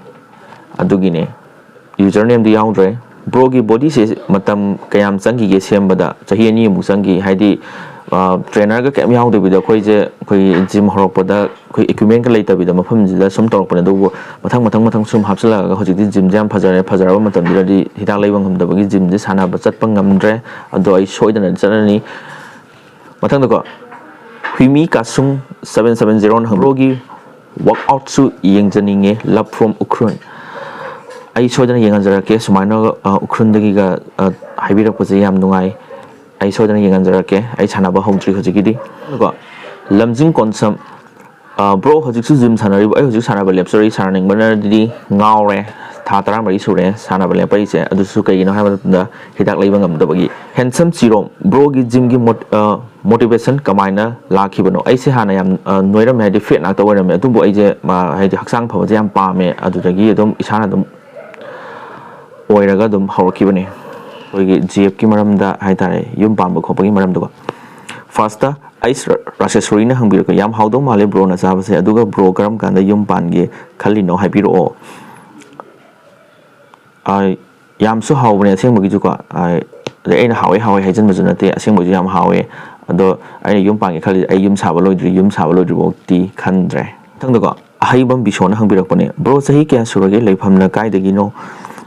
ꯑꯗꯨꯒꯤꯅꯦ꯫ ꯌꯨꯖꯔ ꯅꯦꯝꯗꯤ ꯌꯥꯎꯗ꯭ꯔꯦ꯫ ꯕ꯭ꯔꯣꯒꯤ ꯕꯣꯗꯤꯁꯦ ꯃꯇꯝ ꯀꯌꯥꯝ ꯆꯪꯈꯤꯒꯦ ꯁꯦꯝꯕꯗ? ꯆꯍꯤ ꯑꯅꯤꯃꯨꯛ ꯆꯪꯈꯤ꯫ ꯍꯥꯏꯗꯤ, ꯇ꯭ꯔꯦꯅꯔꯒ ꯀꯩꯝ ꯌꯥꯎꯗꯕꯤꯗ ꯑꯩꯈꯣꯏꯁꯦ, ꯑꯩꯈꯣꯏꯒꯤ ꯖꯤꯝ ꯍꯧꯔꯛꯄꯗ ꯑꯩꯈꯣꯏ ꯏꯀ꯭ꯋꯤꯞꯃꯦꯟꯒ ꯂꯩꯇꯕꯤꯗ ꯃꯐꯝꯁꯤꯗ ꯁꯨꯝ ꯇꯧꯔꯛꯄꯅꯦ꯫ ꯑꯗꯨꯕꯨ ꯃꯊꯪ ꯃꯊꯪ ꯃꯊꯪ ꯁꯨꯝ ꯍꯥꯞꯆꯤꯜꯂꯛꯑꯒ ꯍꯧꯖꯤꯛꯇꯤ ꯖꯤꯝꯁꯦ ꯌꯥꯝ ꯐꯖꯔꯦ꯫ ꯐꯖꯔꯕ ꯃꯇꯝꯗꯨꯗꯗꯤ ꯍꯤꯗꯥꯛ ꯂꯩꯕ ꯉꯝꯗꯕꯒꯤ ꯖꯤꯝꯁꯦ ꯁꯥꯟꯅꯕ ꯆꯠꯄ ꯉꯝꯗ꯭ꯔꯦ꯫ ꯑꯗꯣ ꯑꯩ ꯁꯣꯏꯗꯅ ꯆꯠꯂꯅꯤ꯫ ꯃꯊꯪꯗꯀꯣ, ꯍꯨꯏꯃꯤ ꯀꯥꯁꯨꯝ seven seven zero ꯅ ꯍꯪꯕ꯭ꯔꯣꯒꯤ ꯋꯥꯛꯑꯥꯎꯠꯁꯨ ꯌꯦꯡꯖꯅꯤꯡꯉꯦ, love from ꯎꯈ꯭ꯔꯨꯜ꯫ ꯑꯩ ꯁꯣꯏꯗꯅ ꯌꯦꯡꯍꯟꯖꯔꯛꯀꯦ꯫ ꯁꯨꯃꯥꯏꯅ, ꯑ, ꯎꯈ꯭ꯔꯨꯜꯗꯒꯤꯒ, ꯑ, ꯍꯥꯏꯕꯤꯔꯛꯄꯁꯦ ꯌꯥꯝ ꯅꯨꯡꯉꯥꯏ꯫ ꯑꯩ ꯁꯣꯏꯗꯅ ꯌꯦꯡꯍꯟꯖꯔꯛꯀꯦ꯫ ꯑꯩ ꯁꯥꯟꯅꯕ ꯍꯧꯗ꯭ꯔꯤ ꯍꯧꯖꯤꯛꯀꯤꯗꯤ꯫ ꯑꯗꯨꯒ ꯂꯝꯖꯤꯡ ꯀꯣꯟꯁꯝ, ꯑ, ꯕ꯭ꯔꯣ, ꯍꯧꯖꯤꯛꯁꯨ ꯖꯤꯝ ꯁꯥꯟꯅꯔꯤꯕ? ꯑꯩ ꯍꯧꯖꯤꯛ ꯁꯥꯟꯅꯕ ꯂꯦꯞꯆꯔꯤ꯫ ꯁꯥꯟꯅꯅꯤꯡꯕꯅꯗꯤ ꯉꯥꯎꯔꯦ꯫ ꯊꯥ ꯇꯔꯥꯃꯔꯤ ꯁꯨꯔꯦ ꯁꯥꯟꯅꯕ ꯂꯦꯞꯄꯛꯏꯁꯦ꯫ ꯑꯗꯨꯁꯨ ꯀꯩꯒꯤꯅꯣ ꯍꯥꯏꯕ ꯃꯇꯝꯗ, ꯍꯤꯗꯥꯛ ꯂꯩꯕ ꯉꯝꯗꯕꯒꯤ꯫ ꯍꯦꯟꯁꯝ ꯆꯤꯔꯣꯝ, ꯕ꯭ꯔꯣꯒꯤ ꯖꯤꯝꯒꯤ ꯃꯣꯠ-, ꯑ, ꯃꯣꯇꯤꯚꯦꯁꯟ ꯀꯃꯥꯏꯅ ꯂꯥꯛꯈꯤꯕꯅꯣ? ꯑꯩꯁꯦ ꯍꯥꯟꯅ ꯌꯥꯝ, ꯑ, ꯅꯣꯏꯔꯝꯃꯦ, ꯍꯥꯏꯗꯤ ꯐꯦꯠ ꯉꯥꯛꯇ ꯑꯣꯏꯔꯝꯃꯦ꯫ ꯑꯗꯨꯕꯨ ꯑꯩꯁꯦ, ꯑ, ꯍꯥꯏꯗꯤ ꯍꯛꯆꯥꯡ ꯐꯕꯁꯦ ꯌꯥꯝ ꯄꯥꯝꯃꯦ꯫ ꯑꯗꯨꯗꯒꯤ ꯑꯗꯨꯝ ꯏꯁꯥꯅ ꯑꯗꯨꯝ ꯑꯣꯏꯔꯒ ꯑꯗꯨꯝ ꯍꯧꯔꯛꯈꯤꯕꯅꯦ꯫ ꯑꯩꯈꯣꯏꯒꯤ ꯖꯤ ꯑꯦꯐꯀꯤ ꯃꯔꯝꯗ ꯍꯥꯏꯇꯥꯔꯦ, ꯌꯨꯝ ꯄꯥꯟꯕ ꯈꯣꯠꯄꯒꯤ ꯃꯔꯝꯗꯀꯣ꯫ ꯐꯥꯔꯁꯇ ꯑꯩꯁ ꯔꯥꯁꯦꯁꯣꯔꯤꯅ ꯍꯪꯕꯤꯔꯛꯄ, "ꯌꯥꯝ ꯍꯥꯎꯗꯧ ꯃꯥꯜꯂꯦ ꯕ꯭ꯔꯣꯅ ꯆꯥꯕꯁꯦ, ꯑꯗꯨꯒ ꯕ꯭ꯔꯣ ꯀꯔꯝ ꯀꯥꯟꯗ ꯌꯨꯝ ꯄꯥꯟꯒꯦ ꯈꯜꯂꯤꯅꯣ ꯍꯥꯏꯕꯤꯔꯛꯑꯣ"꯫ ꯑ, ꯌꯥꯝꯁꯨ ꯍꯥꯎꯕꯅꯦ ꯑꯁꯦꯡꯕꯒꯤꯁꯨꯀꯣ꯫ ꯑ, ꯑꯗꯩ ꯑꯩꯅ ꯍꯥꯎꯋꯦ ꯍꯥꯎꯋꯦ ꯍꯥꯏꯖꯟꯕꯁꯨ ꯅꯠꯇꯦ, ꯑꯁꯦꯡꯕꯩꯁꯨ ꯌꯥꯝ ꯍꯥꯎꯋꯦ꯫ ꯑꯗꯣ ꯑꯩꯅ ꯌꯨꯝ ꯄꯥꯟꯒꯦ ꯈꯜꯂꯤꯁꯦ, ꯑꯩ ꯌꯨꯝ ꯁꯥꯕ ꯂꯣꯏꯗ꯭ꯔꯤ, ꯌꯨꯝ ꯁꯥꯕ ꯂꯣꯏꯗ꯭ꯔꯤꯐꯥꯎꯗꯤ ꯈꯟꯗ꯭ꯔꯦ꯫ ꯃꯊꯪꯗꯀꯣ, ꯑꯍꯩꯕꯝ ꯕꯤꯁꯣꯅ ꯍꯪꯕꯤꯔꯛꯄꯅꯦ, "ꯕ꯭ꯔꯣ, ꯆꯍꯤ ꯀꯌꯥ ꯁꯨꯔꯒꯦ? ꯂꯩꯐꯝꯅ ꯀꯥꯏꯗꯒꯤꯅꯣ?"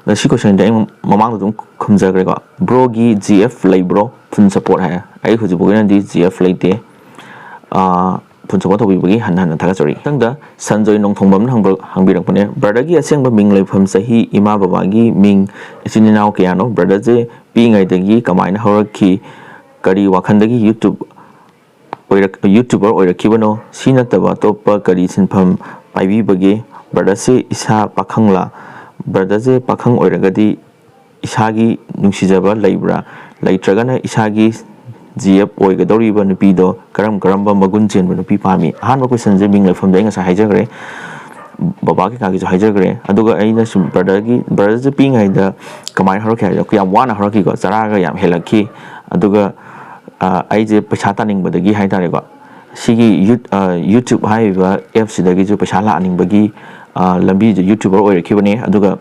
ꯑꯗ ꯁꯤ ꯀꯣꯏꯁꯟꯗꯤ ꯑꯩ ꯃꯃꯥꯡꯗ ꯑꯗꯨꯝ ꯈꯨꯝꯖꯈ꯭ꯔꯦꯀꯣ꯫ "ꯕ꯭ꯔꯣꯒꯤ ꯖꯤ ꯑꯦꯐ ꯂꯩꯕ꯭ꯔꯣ? ꯐꯨꯜ ꯁꯄꯣꯔꯠ" ꯍꯥꯏ꯫ ꯑꯩ ꯍꯧꯖꯤꯛ ꯐꯥꯎꯒꯤ ꯑꯣꯏꯅꯗꯤ ꯖꯤ ꯑꯦꯐ ꯂꯩꯇꯦ꯫ ꯑꯥ, ꯐꯨꯜ ꯁꯄꯣꯔꯠ ꯇꯧꯕꯤꯕꯒꯤ ꯍꯟꯅ ꯍꯟꯅ ꯊꯥꯒꯠꯆꯔꯤ꯫ ꯃꯊꯪꯗ ꯁꯟꯖꯣꯏ ꯅꯣꯡꯊꯣꯡꯕꯝꯅ ꯍꯪꯕ-, ꯍꯪꯕꯤꯔꯛꯄꯅꯦ, "ꯕ꯭ꯔꯗꯔꯒꯤ ꯑꯁꯦꯡꯕ ꯃꯤꯡ, ꯂꯩꯐꯝ, ꯆꯍꯤ, ꯏꯃꯥ ꯕꯕꯥꯒꯤ ꯃꯤꯡ, ꯏꯆꯤꯟ ꯏꯅꯥꯎ ꯀꯌꯥꯅꯣ? ꯕ꯭ꯔꯗꯔꯁꯦ ꯄꯤꯛꯏꯉꯩꯗꯒꯤ ꯀꯃꯥꯏꯅ ꯍꯧꯔꯛꯈꯤ? ꯀꯔꯤ ꯋꯥꯈꯜꯗꯒꯤ ꯌꯨꯇ꯭ꯌꯨꯕ ꯑꯣꯏꯔꯛ-, ꯌꯨꯇ꯭ꯌꯨꯕꯔ ꯑꯣꯏꯔꯛꯈꯤꯕꯅꯣ? ꯁꯤ ꯅꯠꯇꯕ ꯑꯇꯣꯞꯄ ꯀꯔꯤ ꯁꯤꯟꯐꯝ ꯄꯥꯏꯕꯤꯕꯒꯦ? ꯕ꯭ꯔꯗꯔꯁꯦ ꯏꯁꯥ ꯄꯥꯈꯪꯂꯥ? ꯕ꯭ꯔꯗꯔꯁꯦ ꯄꯥꯈꯪ ꯑꯣꯏꯔꯒꯗꯤ ꯏꯁꯥꯒꯤ ꯅꯨꯡꯁꯤꯖꯕ ꯂꯩꯕ꯭ꯔꯥ? ꯂꯩꯇ꯭ꯔꯒꯅ ꯏꯁꯥꯒꯤ ꯖꯤ ꯑꯦꯐ ꯑꯣꯏꯒꯗꯧꯔꯤꯕ ꯅꯨꯄꯤꯗꯣ ꯀꯔꯝ ꯀꯔꯝꯕ ꯃꯒꯨꯟ ꯆꯦꯟꯕ ꯅꯨꯄꯤ ꯄꯥꯝꯃꯤ?" ꯑꯍꯥꯟꯕ ꯀꯣꯏꯁꯟꯁꯦ, ꯃꯤꯡ ꯂꯩꯐꯝꯗꯤ ꯑꯩ ꯉꯁꯥꯏ ꯍꯥꯏꯖꯈ꯭ꯔꯦ, ꯕꯕꯥ ꯀꯩꯀꯥꯒꯤꯁꯨ ꯍꯥꯏꯖꯈ꯭ꯔꯦ꯫ ꯑꯗꯨꯒ ꯑꯩꯅ ꯁꯨꯝ ꯕ꯭ꯔꯗꯔꯒꯤ, ꯕ꯭ꯔꯗꯔꯁꯦ ꯄꯤꯛꯏꯉꯩꯗ ꯀꯃꯥꯏꯅ ꯍꯧꯔꯛꯈꯤ ꯍꯥꯏꯕꯗꯣ, ꯌꯥꯝ ꯋꯥꯅ ꯍꯧꯔꯛꯈꯤꯀꯣ, ꯆꯔꯥꯒ ꯌꯥꯝ ꯍꯦꯜꯂꯛꯈꯤ꯫ ꯑꯗꯨꯒ ꯑ, ꯑꯩꯁꯦ ꯄꯩꯁꯥ ꯇꯥꯅꯤꯡꯕꯗꯒꯤ ꯍꯥꯏꯇꯥꯔꯦꯀꯣ, ꯁꯤꯒꯤ ꯌꯨꯠ- ꯑ, YouTube ꯍꯥꯏꯔꯤꯕ ꯑꯦꯞꯁꯤꯗꯒꯤꯁꯨ ꯄꯩꯁꯥ ꯂꯥꯛꯍꯟꯅꯤꯡꯕꯒꯤ ꯑ, ꯂꯝꯕꯤꯁꯦ YouTuber ꯑꯣꯏꯔꯛꯈꯤꯕꯅꯦ꯫ ꯑꯗꯨꯒ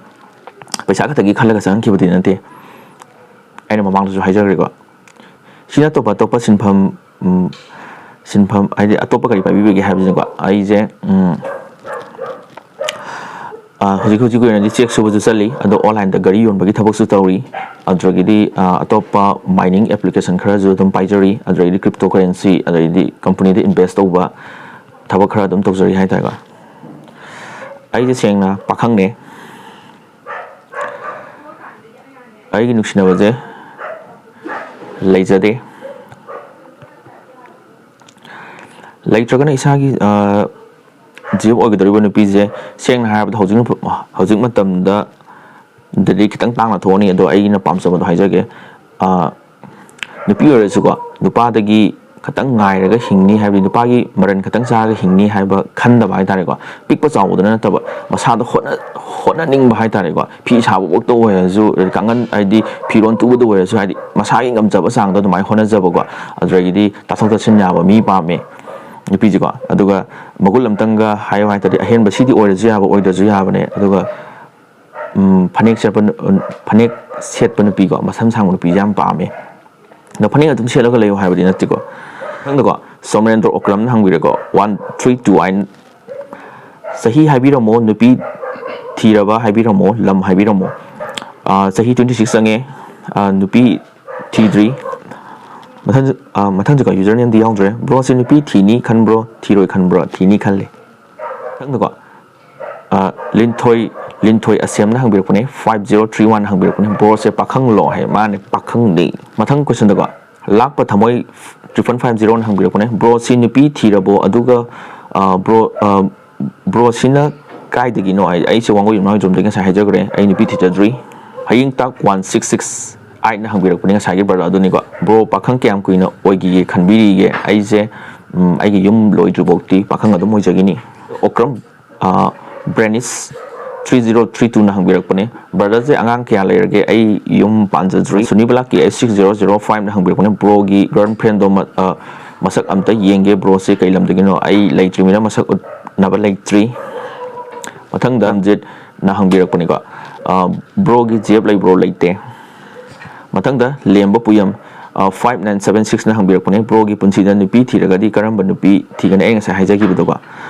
ꯄꯩꯁꯥ ꯈꯛꯇꯒꯤ ꯈꯜꯂꯒ ꯆꯪꯍꯟꯈꯤꯕꯗꯤ ꯅꯠꯇꯦ꯫ ꯑꯩꯅ ꯃꯃꯥꯡꯗꯁꯨ ꯍꯥꯏꯖꯈ꯭ꯔꯦꯀꯣ, ꯁꯤ ꯅꯠꯇꯕ ꯑꯇꯣꯞꯄ ꯁꯤꯟꯐꯝ, ꯎꯝ, ꯁꯤꯟꯐꯝ ꯍꯥꯏꯗꯤ ꯑꯇꯣꯞꯄ ꯀꯔꯤ ꯄꯥꯏꯕꯤꯕꯒꯦ ꯍꯥꯏꯕꯁꯤꯅꯀꯣ, ꯑꯩꯁꯦ, ꯎꯝ, ꯑ, ꯍꯧꯖꯤꯛ ꯍꯧꯖꯤꯛꯀꯤ ꯑꯣꯏꯅꯗꯤ ꯆꯦꯛ ꯁꯨꯕꯁꯨ ꯆꯠꯂꯤ, ꯑꯗꯣ ꯑꯣꯟꯂꯥꯏꯟꯗ ꯒꯥꯔꯤ ꯌꯣꯟꯕꯒꯤ ꯊꯕꯛꯁꯨ ꯇꯧꯔꯤ, ꯑꯗꯨꯗꯒꯤꯗꯤ ꯑ, ꯑꯇꯣꯞꯄ mining application ꯈꯔꯁꯨ ꯑꯗꯨꯝ ꯄꯥꯏꯖꯔꯤ, ꯑꯗꯨꯗꯒꯤꯗꯤ cryptocurrency, ꯑꯗꯨꯗꯒꯤꯗꯤ ꯀꯝꯄꯅꯤꯗ invest ꯇꯧꯕ ꯊꯕꯛ ꯈꯔ ꯑꯗꯨꯝ ꯇꯧꯖꯔꯤ ꯍꯥꯏꯇꯥꯔꯦꯀꯣ꯫ ꯑꯩꯁꯦ ꯁꯦꯡꯅ ꯄꯥꯈꯪꯅꯦ꯫ ꯑꯩꯒꯤ ꯅꯨꯡꯁꯤꯅꯕꯁꯦ ꯂꯩꯖꯗꯦ꯫ ꯂꯩꯇ꯭ꯔꯒꯅ ꯏꯁꯥꯒꯤ, ꯑ, ꯖꯤꯞ ꯑꯣꯏꯒꯗꯧꯔꯤꯕ ꯅꯨꯄꯤꯁꯦ, ꯁꯦꯡꯅ ꯍꯥꯏꯔꯕꯗ ꯍꯧꯖꯤꯛ ꯍꯧꯖꯤꯛ ꯃꯇꯝꯗ ꯗꯗꯤ ꯈꯤꯇꯪ ꯇꯥꯡꯅ ꯊꯣꯛꯑꯅꯤ꯫ ꯑꯗꯣ ꯑꯩꯅ ꯄꯥꯝꯖꯕꯗꯣ ꯍꯥꯏꯖꯒꯦ꯫ ꯑ, ꯅꯨꯄꯤ ꯑꯣꯏꯔꯁꯨꯀꯣ, ꯅꯨꯄꯥꯗꯒꯤ ꯈꯤꯇꯪ ꯉꯥꯏꯔꯒ ꯍꯤꯡꯅꯤ, ꯍꯥꯏꯕꯗꯤ ꯅꯨꯄꯥꯒꯤ ꯃꯔꯟ ꯈꯤꯇꯪ ꯆꯥꯔꯒ ꯍꯤꯡꯅꯤ ꯍꯥꯏꯕ ꯈꯟꯗꯕ ꯍꯥꯏꯇꯥꯔꯦꯀꯣ꯫ ꯄꯤꯛꯄ ꯆꯥꯎꯕꯗꯨꯅ ꯅꯠꯇꯕ, ꯃꯁꯥꯗ ꯍꯣꯠꯅ- ꯍꯣꯠꯅꯅꯤꯡꯕ ꯍꯥꯏꯇꯥꯔꯦꯀꯣ꯫ ꯐꯤ ꯁꯥꯕꯃꯛꯇ ꯑꯣꯏꯔꯁꯨ, ꯀꯥꯡꯒꯟ, ꯍꯥꯏꯗꯤ ꯐꯤꯔꯣꯜ ꯇꯨꯕꯗ ꯑꯣꯏꯔꯁꯨ, ꯍꯥꯏꯗꯤ ꯃꯁꯥꯒꯤ ꯉꯝꯖꯕ ꯆꯥꯡꯗ ꯑꯗꯨꯃꯥꯏꯅ ꯍꯣꯠꯅꯖꯕꯀꯣ꯫ ꯑꯗꯨꯗꯒꯤꯗꯤ ꯇꯥꯊꯣꯛ ꯇꯥꯁꯤꯟ ꯌꯥꯕ ꯃꯤ ꯄꯥꯝꯃꯦ ꯅꯨꯄꯤꯁꯦꯀꯣ꯫ ꯑꯗꯨꯒ ꯃꯒꯨꯟ ꯑꯝꯇꯪꯒ ꯍꯥꯏꯌꯨ ꯍꯥꯏ ꯇꯥꯔꯗꯤ, ꯑꯍꯦꯟꯕ ꯁꯤꯗꯤ ꯑꯣꯏꯔꯁꯨ ꯌꯥꯕ, ꯑꯣꯏꯗ꯭ꯔꯁꯨ ꯌꯥꯕꯅꯦ꯫ ꯑꯗꯨꯒ ꯎꯝ, ꯐꯅꯦꯛ ꯁꯦꯠꯄ ꯅꯨ- ꯐꯅꯦꯛ ꯁꯦꯠꯄ ꯅꯨꯄꯤꯀꯣ, ꯃꯁꯝ ꯁꯥꯡꯕ ꯅꯨꯄꯤꯁꯦ ꯌꯥꯝ ꯄꯥꯝꯃꯦ꯫ ꯑꯗꯣ ꯐꯅꯦꯛ ꯑꯗꯨꯝ ꯁꯦꯠꯂꯒ ꯂꯩꯌꯨ ꯍꯥꯏꯕꯗꯤ ꯅꯠꯇꯦꯀꯣ꯫ ꯃꯊꯪꯗꯀꯣ, ꯁꯣꯃꯦꯟꯗ꯭ꯔ ꯑꯣꯀ꯭ꯔꯝꯅ ꯍꯪꯕꯤꯔꯦꯀꯣ, ꯋꯥꯟ ꯊ꯭ꯔꯤ ꯇꯨ ꯑꯥꯏꯠ꯫ ꯆꯍꯤ ꯍꯥꯏꯕꯤꯔꯝꯃꯣ, ꯅꯨꯄꯤ ꯊꯤꯔꯕ ꯍꯥꯏꯕꯤꯔꯝꯃꯣ, ꯂꯝ ꯍꯥꯏꯕꯤꯔꯝꯃꯣ꯫ ꯑ, ꯆꯍꯤ twenty six ꯆꯪꯉꯦ, ꯑ, ꯅꯨꯄꯤ ꯊꯤꯗ꯭ꯔꯤ꯫ ꯃꯊꯪ ꯑ, ꯃꯊꯪꯗꯀꯣ, ꯌꯨꯖꯔ ꯅꯦꯝꯗꯤ ꯌꯥꯎꯗ꯭ꯔꯦ꯫ ꯕ꯭ꯔꯣꯁꯦ ꯅꯨꯄꯤ ꯊꯤꯅꯤ ꯈꯟꯕ꯭ꯔꯣ, ꯊꯤꯔꯣꯏ ꯈꯟꯕ꯭ꯔꯣ? ꯊꯤꯅꯤ ꯈꯜꯂꯤ꯫ ꯃꯊꯪꯗꯀꯣ, ꯑ, ꯂꯤꯟꯊꯣꯏ ꯂꯤꯟꯊꯣꯏ ꯑꯁꯦꯝꯅ ꯍꯪꯕꯤꯔꯛꯄꯅꯦ, five zero three one ꯍꯪꯕꯤꯔꯛꯄꯅꯦ, ꯕ꯭ꯔꯣꯁꯦ ꯄꯥꯈꯪꯂꯣ ꯍꯥꯏ꯫ ꯃꯥꯅꯦ, ꯄꯥꯈꯪꯅꯤ꯫ ꯃꯊꯪ ꯀꯣꯏꯁꯟꯗꯀꯣ, ꯂꯥꯛꯄ ꯊꯃꯣꯏ triple five zeroꯅ ꯍꯪꯕꯤꯔꯛꯄꯅꯦ, ꯕ꯭ꯔꯣꯁꯤ ꯅꯨꯄꯤ ꯊꯤꯔꯕꯣ? ꯑꯗꯨꯒ, ꯑ, ꯕ꯭ꯔꯣ ꯑ, ꯕ꯭ꯔꯣꯁꯤꯅ ꯀꯥꯏꯗꯒꯤꯅꯣ? ꯑꯩ ꯑꯩꯁꯦ ꯋꯥꯡꯒꯣꯏ ꯌꯨꯝꯅꯥꯝ ꯍꯨꯏꯗ꯭ꯔꯣꯝꯗꯒꯤ ꯉꯁꯥꯏ ꯍꯥꯏꯖꯈ꯭ꯔꯦ, ꯑꯩ ꯅꯨꯄꯤ ꯊꯤꯖꯗ꯭ꯔꯤ꯫ ꯍꯌꯦꯡ ꯇꯥꯛ ꯋꯥꯟ ꯁꯤꯛꯁ ꯁꯤꯛꯁ ꯑꯥꯏꯠꯅ ꯍꯪꯕꯤꯔꯛꯄꯅꯦ, ꯉꯁꯥꯏꯒꯤ ꯕ꯭ꯔꯗꯔ ꯑꯗꯨꯅꯤꯀꯣ꯫ ꯕ꯭ꯔꯣ, ꯄꯥꯈꯪ ꯀꯌꯥꯝ ꯀꯨꯏꯅ ꯑꯣꯏꯈꯤꯒꯦ ꯈꯟꯕꯤꯔꯤꯒꯦ? ꯑꯩꯁꯦ, ꯎꯝ, ꯑꯩꯒꯤ ꯌꯨꯝ ꯂꯣꯏꯗ꯭ꯔꯤꯐꯥꯎꯗꯤ ꯄꯥꯈꯪ ꯑꯗꯨꯝ ꯑꯣꯏꯖꯒꯤꯅꯤ꯫ ꯑꯣꯀ꯭ꯔꯝ, ꯑ, ꯕ꯭ꯔꯦꯅꯤꯁ ꯊ꯭ꯔꯤ ꯖꯤꯔꯣ ꯊ꯭ꯔꯤ ꯇꯨꯅ ꯍꯪꯕꯤꯔꯛꯄꯅꯦ, "ꯕ꯭ꯔꯗꯔꯁꯦ ꯑꯉꯥꯡ ꯀꯌꯥ ꯂꯩꯔꯒꯦ? ꯑꯩ ꯌꯨꯝ ꯄꯥꯟꯖꯗ꯭ꯔꯤ"꯫ Sunibala K H six zero zero ꯐꯥꯏꯚꯅ ꯍꯪꯕꯤꯔꯛꯄꯅꯦ, "ꯕ꯭ꯔꯣꯒꯤ ꯒꯔꯜ ꯐ꯭ꯔꯦꯟꯗꯣ ꯃ-, ꯑ, ꯃꯁꯛ ꯑꯝꯇ ꯌꯦꯡꯒꯦ ꯕ꯭ꯔꯣꯁꯦ, ꯀꯩ ꯂꯝꯗꯒꯤꯅꯣ?" ꯑꯩ ꯂꯩꯇ꯭ꯔꯤꯕꯅꯤꯅ ꯃꯁꯛ ꯎꯠꯅꯕ ꯂꯩꯇ꯭ꯔꯤ꯫ ꯃꯊꯪꯗ ꯔꯝꯖꯤꯠꯅ ꯍꯪꯕꯤꯔꯛꯄꯅꯤꯀꯣ, ꯑ, "ꯕ꯭ꯔꯣꯒꯤ ꯖꯤ ꯑꯦꯐ ꯂꯩꯕ꯭ꯔꯣ?" ꯂꯩꯇꯦ꯫ ꯃꯊꯪꯗ ꯂꯦꯝꯕ ꯄꯨꯌꯝ, ꯑ, ꯐꯥꯏꯚ ꯅꯥꯏꯟ ꯁꯕꯦꯟ ꯁꯤꯛꯁꯅ ꯍꯪꯕꯤꯔꯛꯄꯅꯦ, "ꯕ꯭ꯔꯣꯒꯤ ꯄꯨꯟꯁꯤꯗ ꯅꯨꯄꯤ ꯊꯤꯔꯒꯗꯤ ꯀꯔꯝꯕ ꯅꯨꯄꯤ ꯊꯤꯒꯅꯤ?" ꯑꯩ ꯉꯁꯥꯏ ꯍꯥꯏꯖꯈꯤꯕꯗꯨꯀꯣ꯫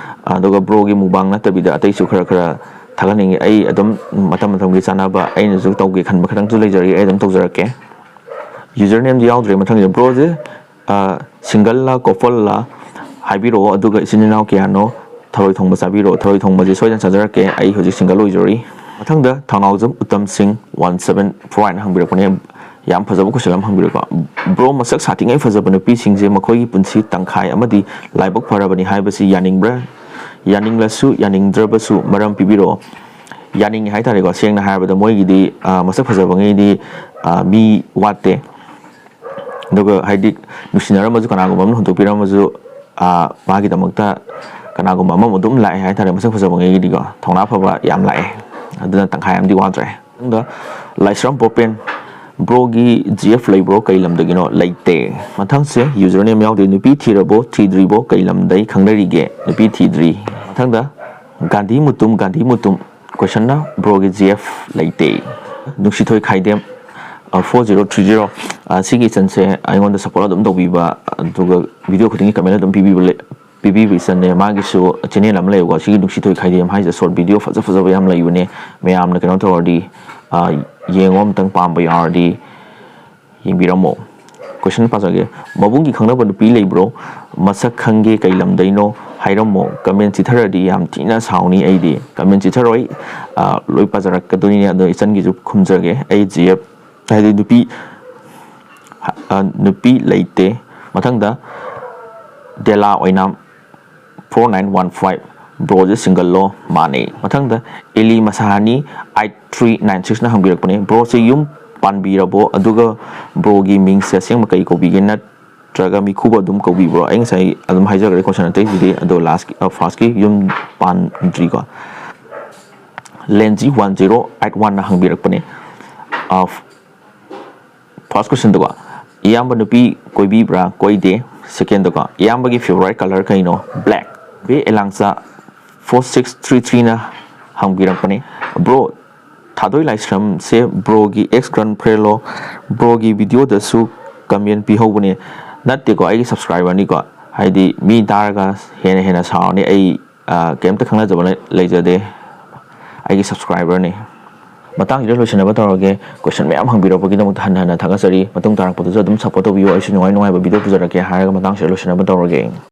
ꯑꯗꯨꯒ ꯕ꯭ꯔꯣꯒꯤ ꯃꯨꯛꯕꯥꯡ ꯅꯠꯇꯕꯤꯗ ꯑꯇꯩꯁꯨ ꯈꯔ ꯈꯔ ꯊꯥꯒꯠꯅꯤꯡꯉꯤ꯫ ꯑꯩ ꯑꯗꯨꯝ ꯃꯇꯝ ꯃꯇꯝꯒꯤ ꯆꯥꯅꯕ ꯑꯩꯅꯁꯨ ꯇꯧꯒꯦ ꯈꯟꯕ ꯈꯤꯇꯪꯁꯨ ꯂꯩꯖꯔꯤ, ꯑꯩ ꯑꯗꯨꯝ ꯇꯧꯖꯔꯛꯀꯦ꯫ ꯌꯨꯖꯔ ꯅꯦꯝꯗꯤ ꯌꯥꯎꯗ꯭ꯔꯦ꯫ ꯃꯊꯪꯁꯦ ꯕ꯭ꯔꯣꯁꯦ, ꯑ, ꯁꯤꯡꯒꯜꯂ ꯀꯣꯄꯜꯂ ꯍꯥꯏꯕꯤꯔꯛꯑꯣ, ꯑꯗꯨꯒ ꯏꯆꯤꯟ ꯏꯅꯥꯎ ꯀꯌꯥꯅꯣ? ꯊꯔꯣꯏ ꯊꯣꯡꯕ ꯆꯥꯕꯤꯔꯛꯑꯣ꯫ ꯊꯔꯣꯏ ꯊꯣꯡꯕꯁꯦ ꯁꯣꯏꯗꯅ ꯆꯥꯖꯔꯛꯀꯦ, ꯑꯩ ꯍꯧꯖꯤꯛ ꯁꯤꯡꯒꯜ ꯑꯣꯏꯖꯔꯤ꯫ ꯃꯊꯪꯗ ꯊꯧꯅꯥꯎꯖꯝ ꯎꯇꯝ ꯁꯤꯡ ꯋꯥꯟ ꯁꯕꯦꯟ ꯐꯣꯔ ꯍꯥꯏꯅ ꯍꯪꯕꯤꯔꯛꯄꯅꯦ꯫ ꯌꯥꯝ ꯐꯖꯕ ꯀꯣꯏꯁꯟ ꯑꯃ ꯍꯪꯕꯤꯔꯛꯄ꯫ "ꯕ꯭ꯔꯣ, ꯃꯁꯛ ꯁꯥꯊꯤꯉꯩ ꯐꯖꯕ ꯅꯨꯄꯤꯁꯤꯡꯁꯦ ꯃꯈꯣꯏꯒꯤ ꯄꯨꯟꯁꯤ ꯇꯪꯈꯥꯏ ꯑꯃꯗꯤ ꯂꯥꯏꯕꯛ ꯐꯔꯕꯅꯤ ꯍꯥꯏꯕꯁꯤ ꯌꯥꯅꯤꯡꯕ꯭ꯔꯥ? ꯌꯥꯅꯤꯡꯂꯁꯨ ꯌꯥꯅꯤꯡꯗ꯭ꯔꯕꯁꯨ ꯃꯔꯝ ꯄꯤꯕꯤꯔꯛꯑꯣ"꯫ ꯌꯥꯅꯤꯡꯉꯤ ꯍꯥꯏꯇꯥꯔꯦꯀꯣ꯫ ꯁꯦꯡꯅ ꯍꯥꯏꯔꯕꯗ ꯃꯣꯏꯒꯤꯗꯤ, ꯑ, ꯃꯁꯛ ꯐꯖꯕꯉꯩꯗꯤ, ꯑ, ꯃꯤ ꯋꯥꯠꯇꯦ꯫ ꯑꯗꯨꯒ ꯍꯥꯏꯗꯤ ꯅꯨꯡꯁꯤꯅꯔꯝꯃꯁꯨ, ꯀꯅꯥꯒꯨꯝꯕ ꯑꯃꯅ ꯍꯨꯟꯗꯣꯛꯄꯤꯔꯝꯃꯁꯨ, ꯑ, ꯃꯥꯒꯤꯗꯃꯛꯇ ꯀꯅꯥꯒꯨꯝꯕ ꯑꯃꯃꯨꯛ ꯑꯗꯨꯝ ꯂꯥꯛꯑꯦ ꯍꯥꯏꯇꯥꯔꯦ꯫ ꯃꯁꯛ ꯐꯖꯕꯉꯩꯒꯤꯗꯤꯀꯣ ꯊꯧꯅꯥ ꯐꯕ ꯌꯥꯝ ꯂꯥꯛꯑꯦ꯫ ꯑꯗꯨꯅ ꯇꯪꯈꯥꯏ ꯑꯃꯗꯤ ꯋꯥꯠꯇ꯭ꯔꯦ꯫ ꯃꯊꯪꯗ ꯂꯥꯏꯁ꯭ꯔꯝ ꯄꯣꯄꯦꯟ, "ꯕ꯭ꯔꯣꯒꯤ ꯖꯤ ꯑꯦꯐ ꯂꯩꯕ꯭ꯔꯣ? ꯀꯩ ꯂꯝꯗꯒꯤꯅꯣ?" ꯂꯩꯇꯦ꯫ ꯃꯊꯪꯁꯦ ꯌꯨꯖꯔ ꯅꯦꯝ ꯌꯥꯎꯗꯦ꯫ "ꯅꯨꯄꯤ ꯊꯤꯔꯕꯣ? ꯊꯤꯗ꯭ꯔꯤꯕꯣ? ꯀꯩ ꯂꯝꯗꯩ ꯈꯪꯅꯔꯤꯒꯦ?" ꯅꯨꯄꯤ ꯊꯤꯗ꯭ꯔꯤ꯫ ꯃꯊꯪꯗ ꯒꯥꯟꯙꯤ ꯃꯨꯇꯨꯝ, ꯒꯥꯟꯙꯤ ꯃꯨꯇꯨꯝ, ꯀꯣꯏꯁꯟꯅ, "ꯕ꯭ꯔꯣꯒꯤ ꯖꯤ ꯑꯦꯐ ꯂꯩꯇꯦ"꯫ ꯅꯨꯡꯁꯤꯊꯣꯏ ꯈꯥꯏꯗꯦꯝ, ꯑ, ꯐꯣꯔ ꯖꯤꯔꯣ ꯊ꯭ꯔꯤ ꯖꯤꯔꯣ, ꯑ, ꯁꯤꯒꯤ ꯏꯆꯟꯁꯦ ꯑꯩꯉꯣꯟꯗ ꯁꯞꯄꯣꯔꯠ ꯑꯗꯨꯝ ꯇꯧꯕꯤꯕ, ꯑꯗꯨꯒ ꯚꯤꯗꯤꯑꯣ ꯈꯨꯗꯤꯡꯒꯤ ꯀꯃꯦꯟ ꯑꯗꯨꯝ ꯄꯤꯕꯤꯕ ꯂꯩ-, ꯄꯤꯕꯤꯕ ꯏꯆꯟꯅꯦ꯫ ꯃꯥꯒꯤꯁꯨ ꯆꯦꯅꯦꯜ ꯑꯃ ꯂꯩꯌꯦꯕꯀꯣ, ꯁꯤꯒꯤ ꯅꯨꯡꯁꯤꯊꯣꯏ ꯈꯥꯏꯗꯦꯝ ꯍꯥꯏꯁꯦ ꯁꯣꯔꯠ ꯚꯤꯗꯤꯑꯣ ꯐꯖ ꯐꯖꯕ ꯌꯥꯝ ꯂꯩꯕꯅꯦ꯫ ꯃꯌꯥꯝꯅ ꯀꯩꯅꯣ ꯇꯧꯔꯗꯤ, ꯑ, ꯌꯦꯡꯉꯣ, ꯑꯝꯇꯪ ꯄꯥꯝꯕ ꯌꯥꯎꯔꯗꯤ꯫ ꯌꯦꯡꯕꯤꯔꯝꯃꯣ꯫ ꯀꯣꯏꯁꯟ ꯄꯥꯖꯒꯦ꯫ "ꯃꯕꯨꯡꯒꯤ ꯈꯪꯅꯕ ꯅꯨꯄꯤ ꯂꯩꯕ꯭ꯔꯣ? ꯃꯁꯛ ꯈꯪꯒꯦ, ꯀꯩ ꯂꯝꯗꯩꯅꯣ? ꯍꯥꯏꯔꯝꯃꯣ꯫ ꯀꯃꯦꯟ ꯆꯤꯊꯔꯗꯤ ꯌꯥꯝ ꯊꯤꯅ ꯁꯥꯎꯅꯤ ꯑꯩꯗꯤ"꯫ ꯀꯃꯦꯟ ꯆꯤꯊꯔꯣꯏ꯫ ꯑ, ꯂꯣꯏ ꯄꯥꯖꯔꯛꯀꯗꯣꯏꯅꯦ꯫ ꯑꯗꯣ ꯏꯆꯟꯒꯤꯁꯨ ꯈꯨꯝꯖꯒꯦ꯫ ꯑꯩ ꯖꯤ ꯑꯦꯐ, ꯍꯥꯏꯗꯤ ꯅꯨꯄꯤ, ꯑ, ꯅꯨꯄꯤ ꯂꯩꯇꯦ꯫ ꯃꯊꯪꯗ ꯗꯦꯂꯥ ꯑꯣꯏꯅꯥꯝ, ꯐꯣꯔ ꯅꯥꯏꯟ ꯋꯥꯟ ꯐꯥꯏꯚ, "ꯕ꯭ꯔꯣꯁꯦ ꯁꯤꯡꯒꯜꯂꯣ?" ꯃꯥꯅꯦ꯫ ꯃꯊꯪꯗ ꯑꯦꯂꯤ ꯃꯁꯥꯍꯥꯅꯤ ꯑꯩꯠ ꯊ꯭ꯔꯤ ꯅꯥꯏꯟ ꯁꯤꯛꯁꯅ ꯍꯪꯕꯤꯔꯛꯄꯅꯦ, "ꯕ꯭ꯔꯣꯁꯦ ꯌꯨꯝ ꯄꯥꯟꯕꯤꯔꯕꯣ? ꯑꯗꯨꯒ ꯕ꯭ꯔꯣꯒꯤ ꯃꯤꯡꯁꯦ ꯑꯁꯦꯡꯕ ꯀꯩ ꯀꯧꯕꯤꯒꯦ? ꯅꯠꯇ꯭ꯔꯒ ꯃꯤꯈꯨꯕ ꯑꯗꯨꯝ ꯀꯧꯕꯤꯕ꯭ꯔꯣ?" ꯑꯩ ꯉꯁꯥꯏ ꯑꯗꯨꯝ ꯍꯥꯏꯖꯈ꯭ꯔꯦ ꯀꯣꯏꯁꯟ ꯑꯇꯩꯁꯤꯗꯤ꯫ ꯑꯗꯣ ꯂꯥꯁꯀꯤ, ꯑ, ꯐꯥꯔꯁꯀꯤ ꯌꯨꯝ ꯄꯥꯟꯗ꯭ꯔꯤꯀꯣ꯫ Lenji one zero eight one ꯅ ꯍꯪꯕꯤꯔꯛꯄꯅꯦ꯫ First question ꯗꯀꯣ, ꯏꯌꯥꯝꯕ ꯅꯨꯄꯤ ꯀꯣꯏꯕꯤꯕ꯭ꯔꯥ? ꯀꯣꯏꯗꯦ꯫ Second ꯗꯀꯣ, ꯏꯌꯥꯝꯕꯒꯤ favourite colour ꯀꯩꯅꯣ? Black꯫ B Elangcha four six three three ꯅ ꯍꯪꯕꯤꯔꯛꯄꯅꯦ꯫ Bro, ꯊꯥꯗꯣꯏ ꯂꯥꯏꯁ꯭ꯔꯝꯁꯦ bro ꯒꯤ ex girlfriend ꯂꯣ? Bro ꯒꯤ video ꯗꯁꯨ comment ꯄꯤꯍꯧꯕꯅꯦ꯫ ꯅꯠꯇꯦꯀꯣ, ꯑꯩꯒꯤ subscriber ꯅꯤꯀꯣ꯫ ꯍꯥꯏꯗꯤ ꯃꯤ ꯇꯥꯔꯒ ꯍꯦꯟꯅ ꯍꯦꯟꯅ ꯁꯥꯎꯔꯅꯤ꯫ ꯑꯩ, ꯑ, ꯀꯩꯝꯇ ꯈꯪꯅꯖꯕ ꯂꯩ-, ꯂꯩꯖꯗꯦ꯫ ꯑꯩꯒꯤ subscriber ꯅꯤ꯫ ꯃꯇꯥꯡꯁꯤꯗ ꯂꯣꯏꯁꯤꯟꯅꯕ ꯇꯧꯔꯒꯦ꯫ Question ꯃꯌꯥꯝ ꯍꯪꯕꯤꯔꯛꯄꯒꯤꯗꯃꯛꯇ ꯍꯟꯅ ꯍꯟꯅ ꯊꯥꯒꯠꯆꯔꯤ꯫ ꯃꯇꯨꯡ ꯇꯥꯔꯛꯄꯗꯁꯨ ꯑꯗꯨꯝ support ꯇꯧꯕꯤꯌꯨ꯫ ꯑꯩꯁꯨ ꯅꯨꯡꯉꯥꯏ ꯅꯨꯡꯉꯥꯏꯕ video ꯄꯨꯖꯔꯛꯀꯦ ꯍꯥꯏꯔꯒ ꯃꯇꯥꯡꯁꯤꯗ ꯂꯣꯏꯁꯤꯟꯅꯕ ꯇꯧꯔꯒꯦ꯫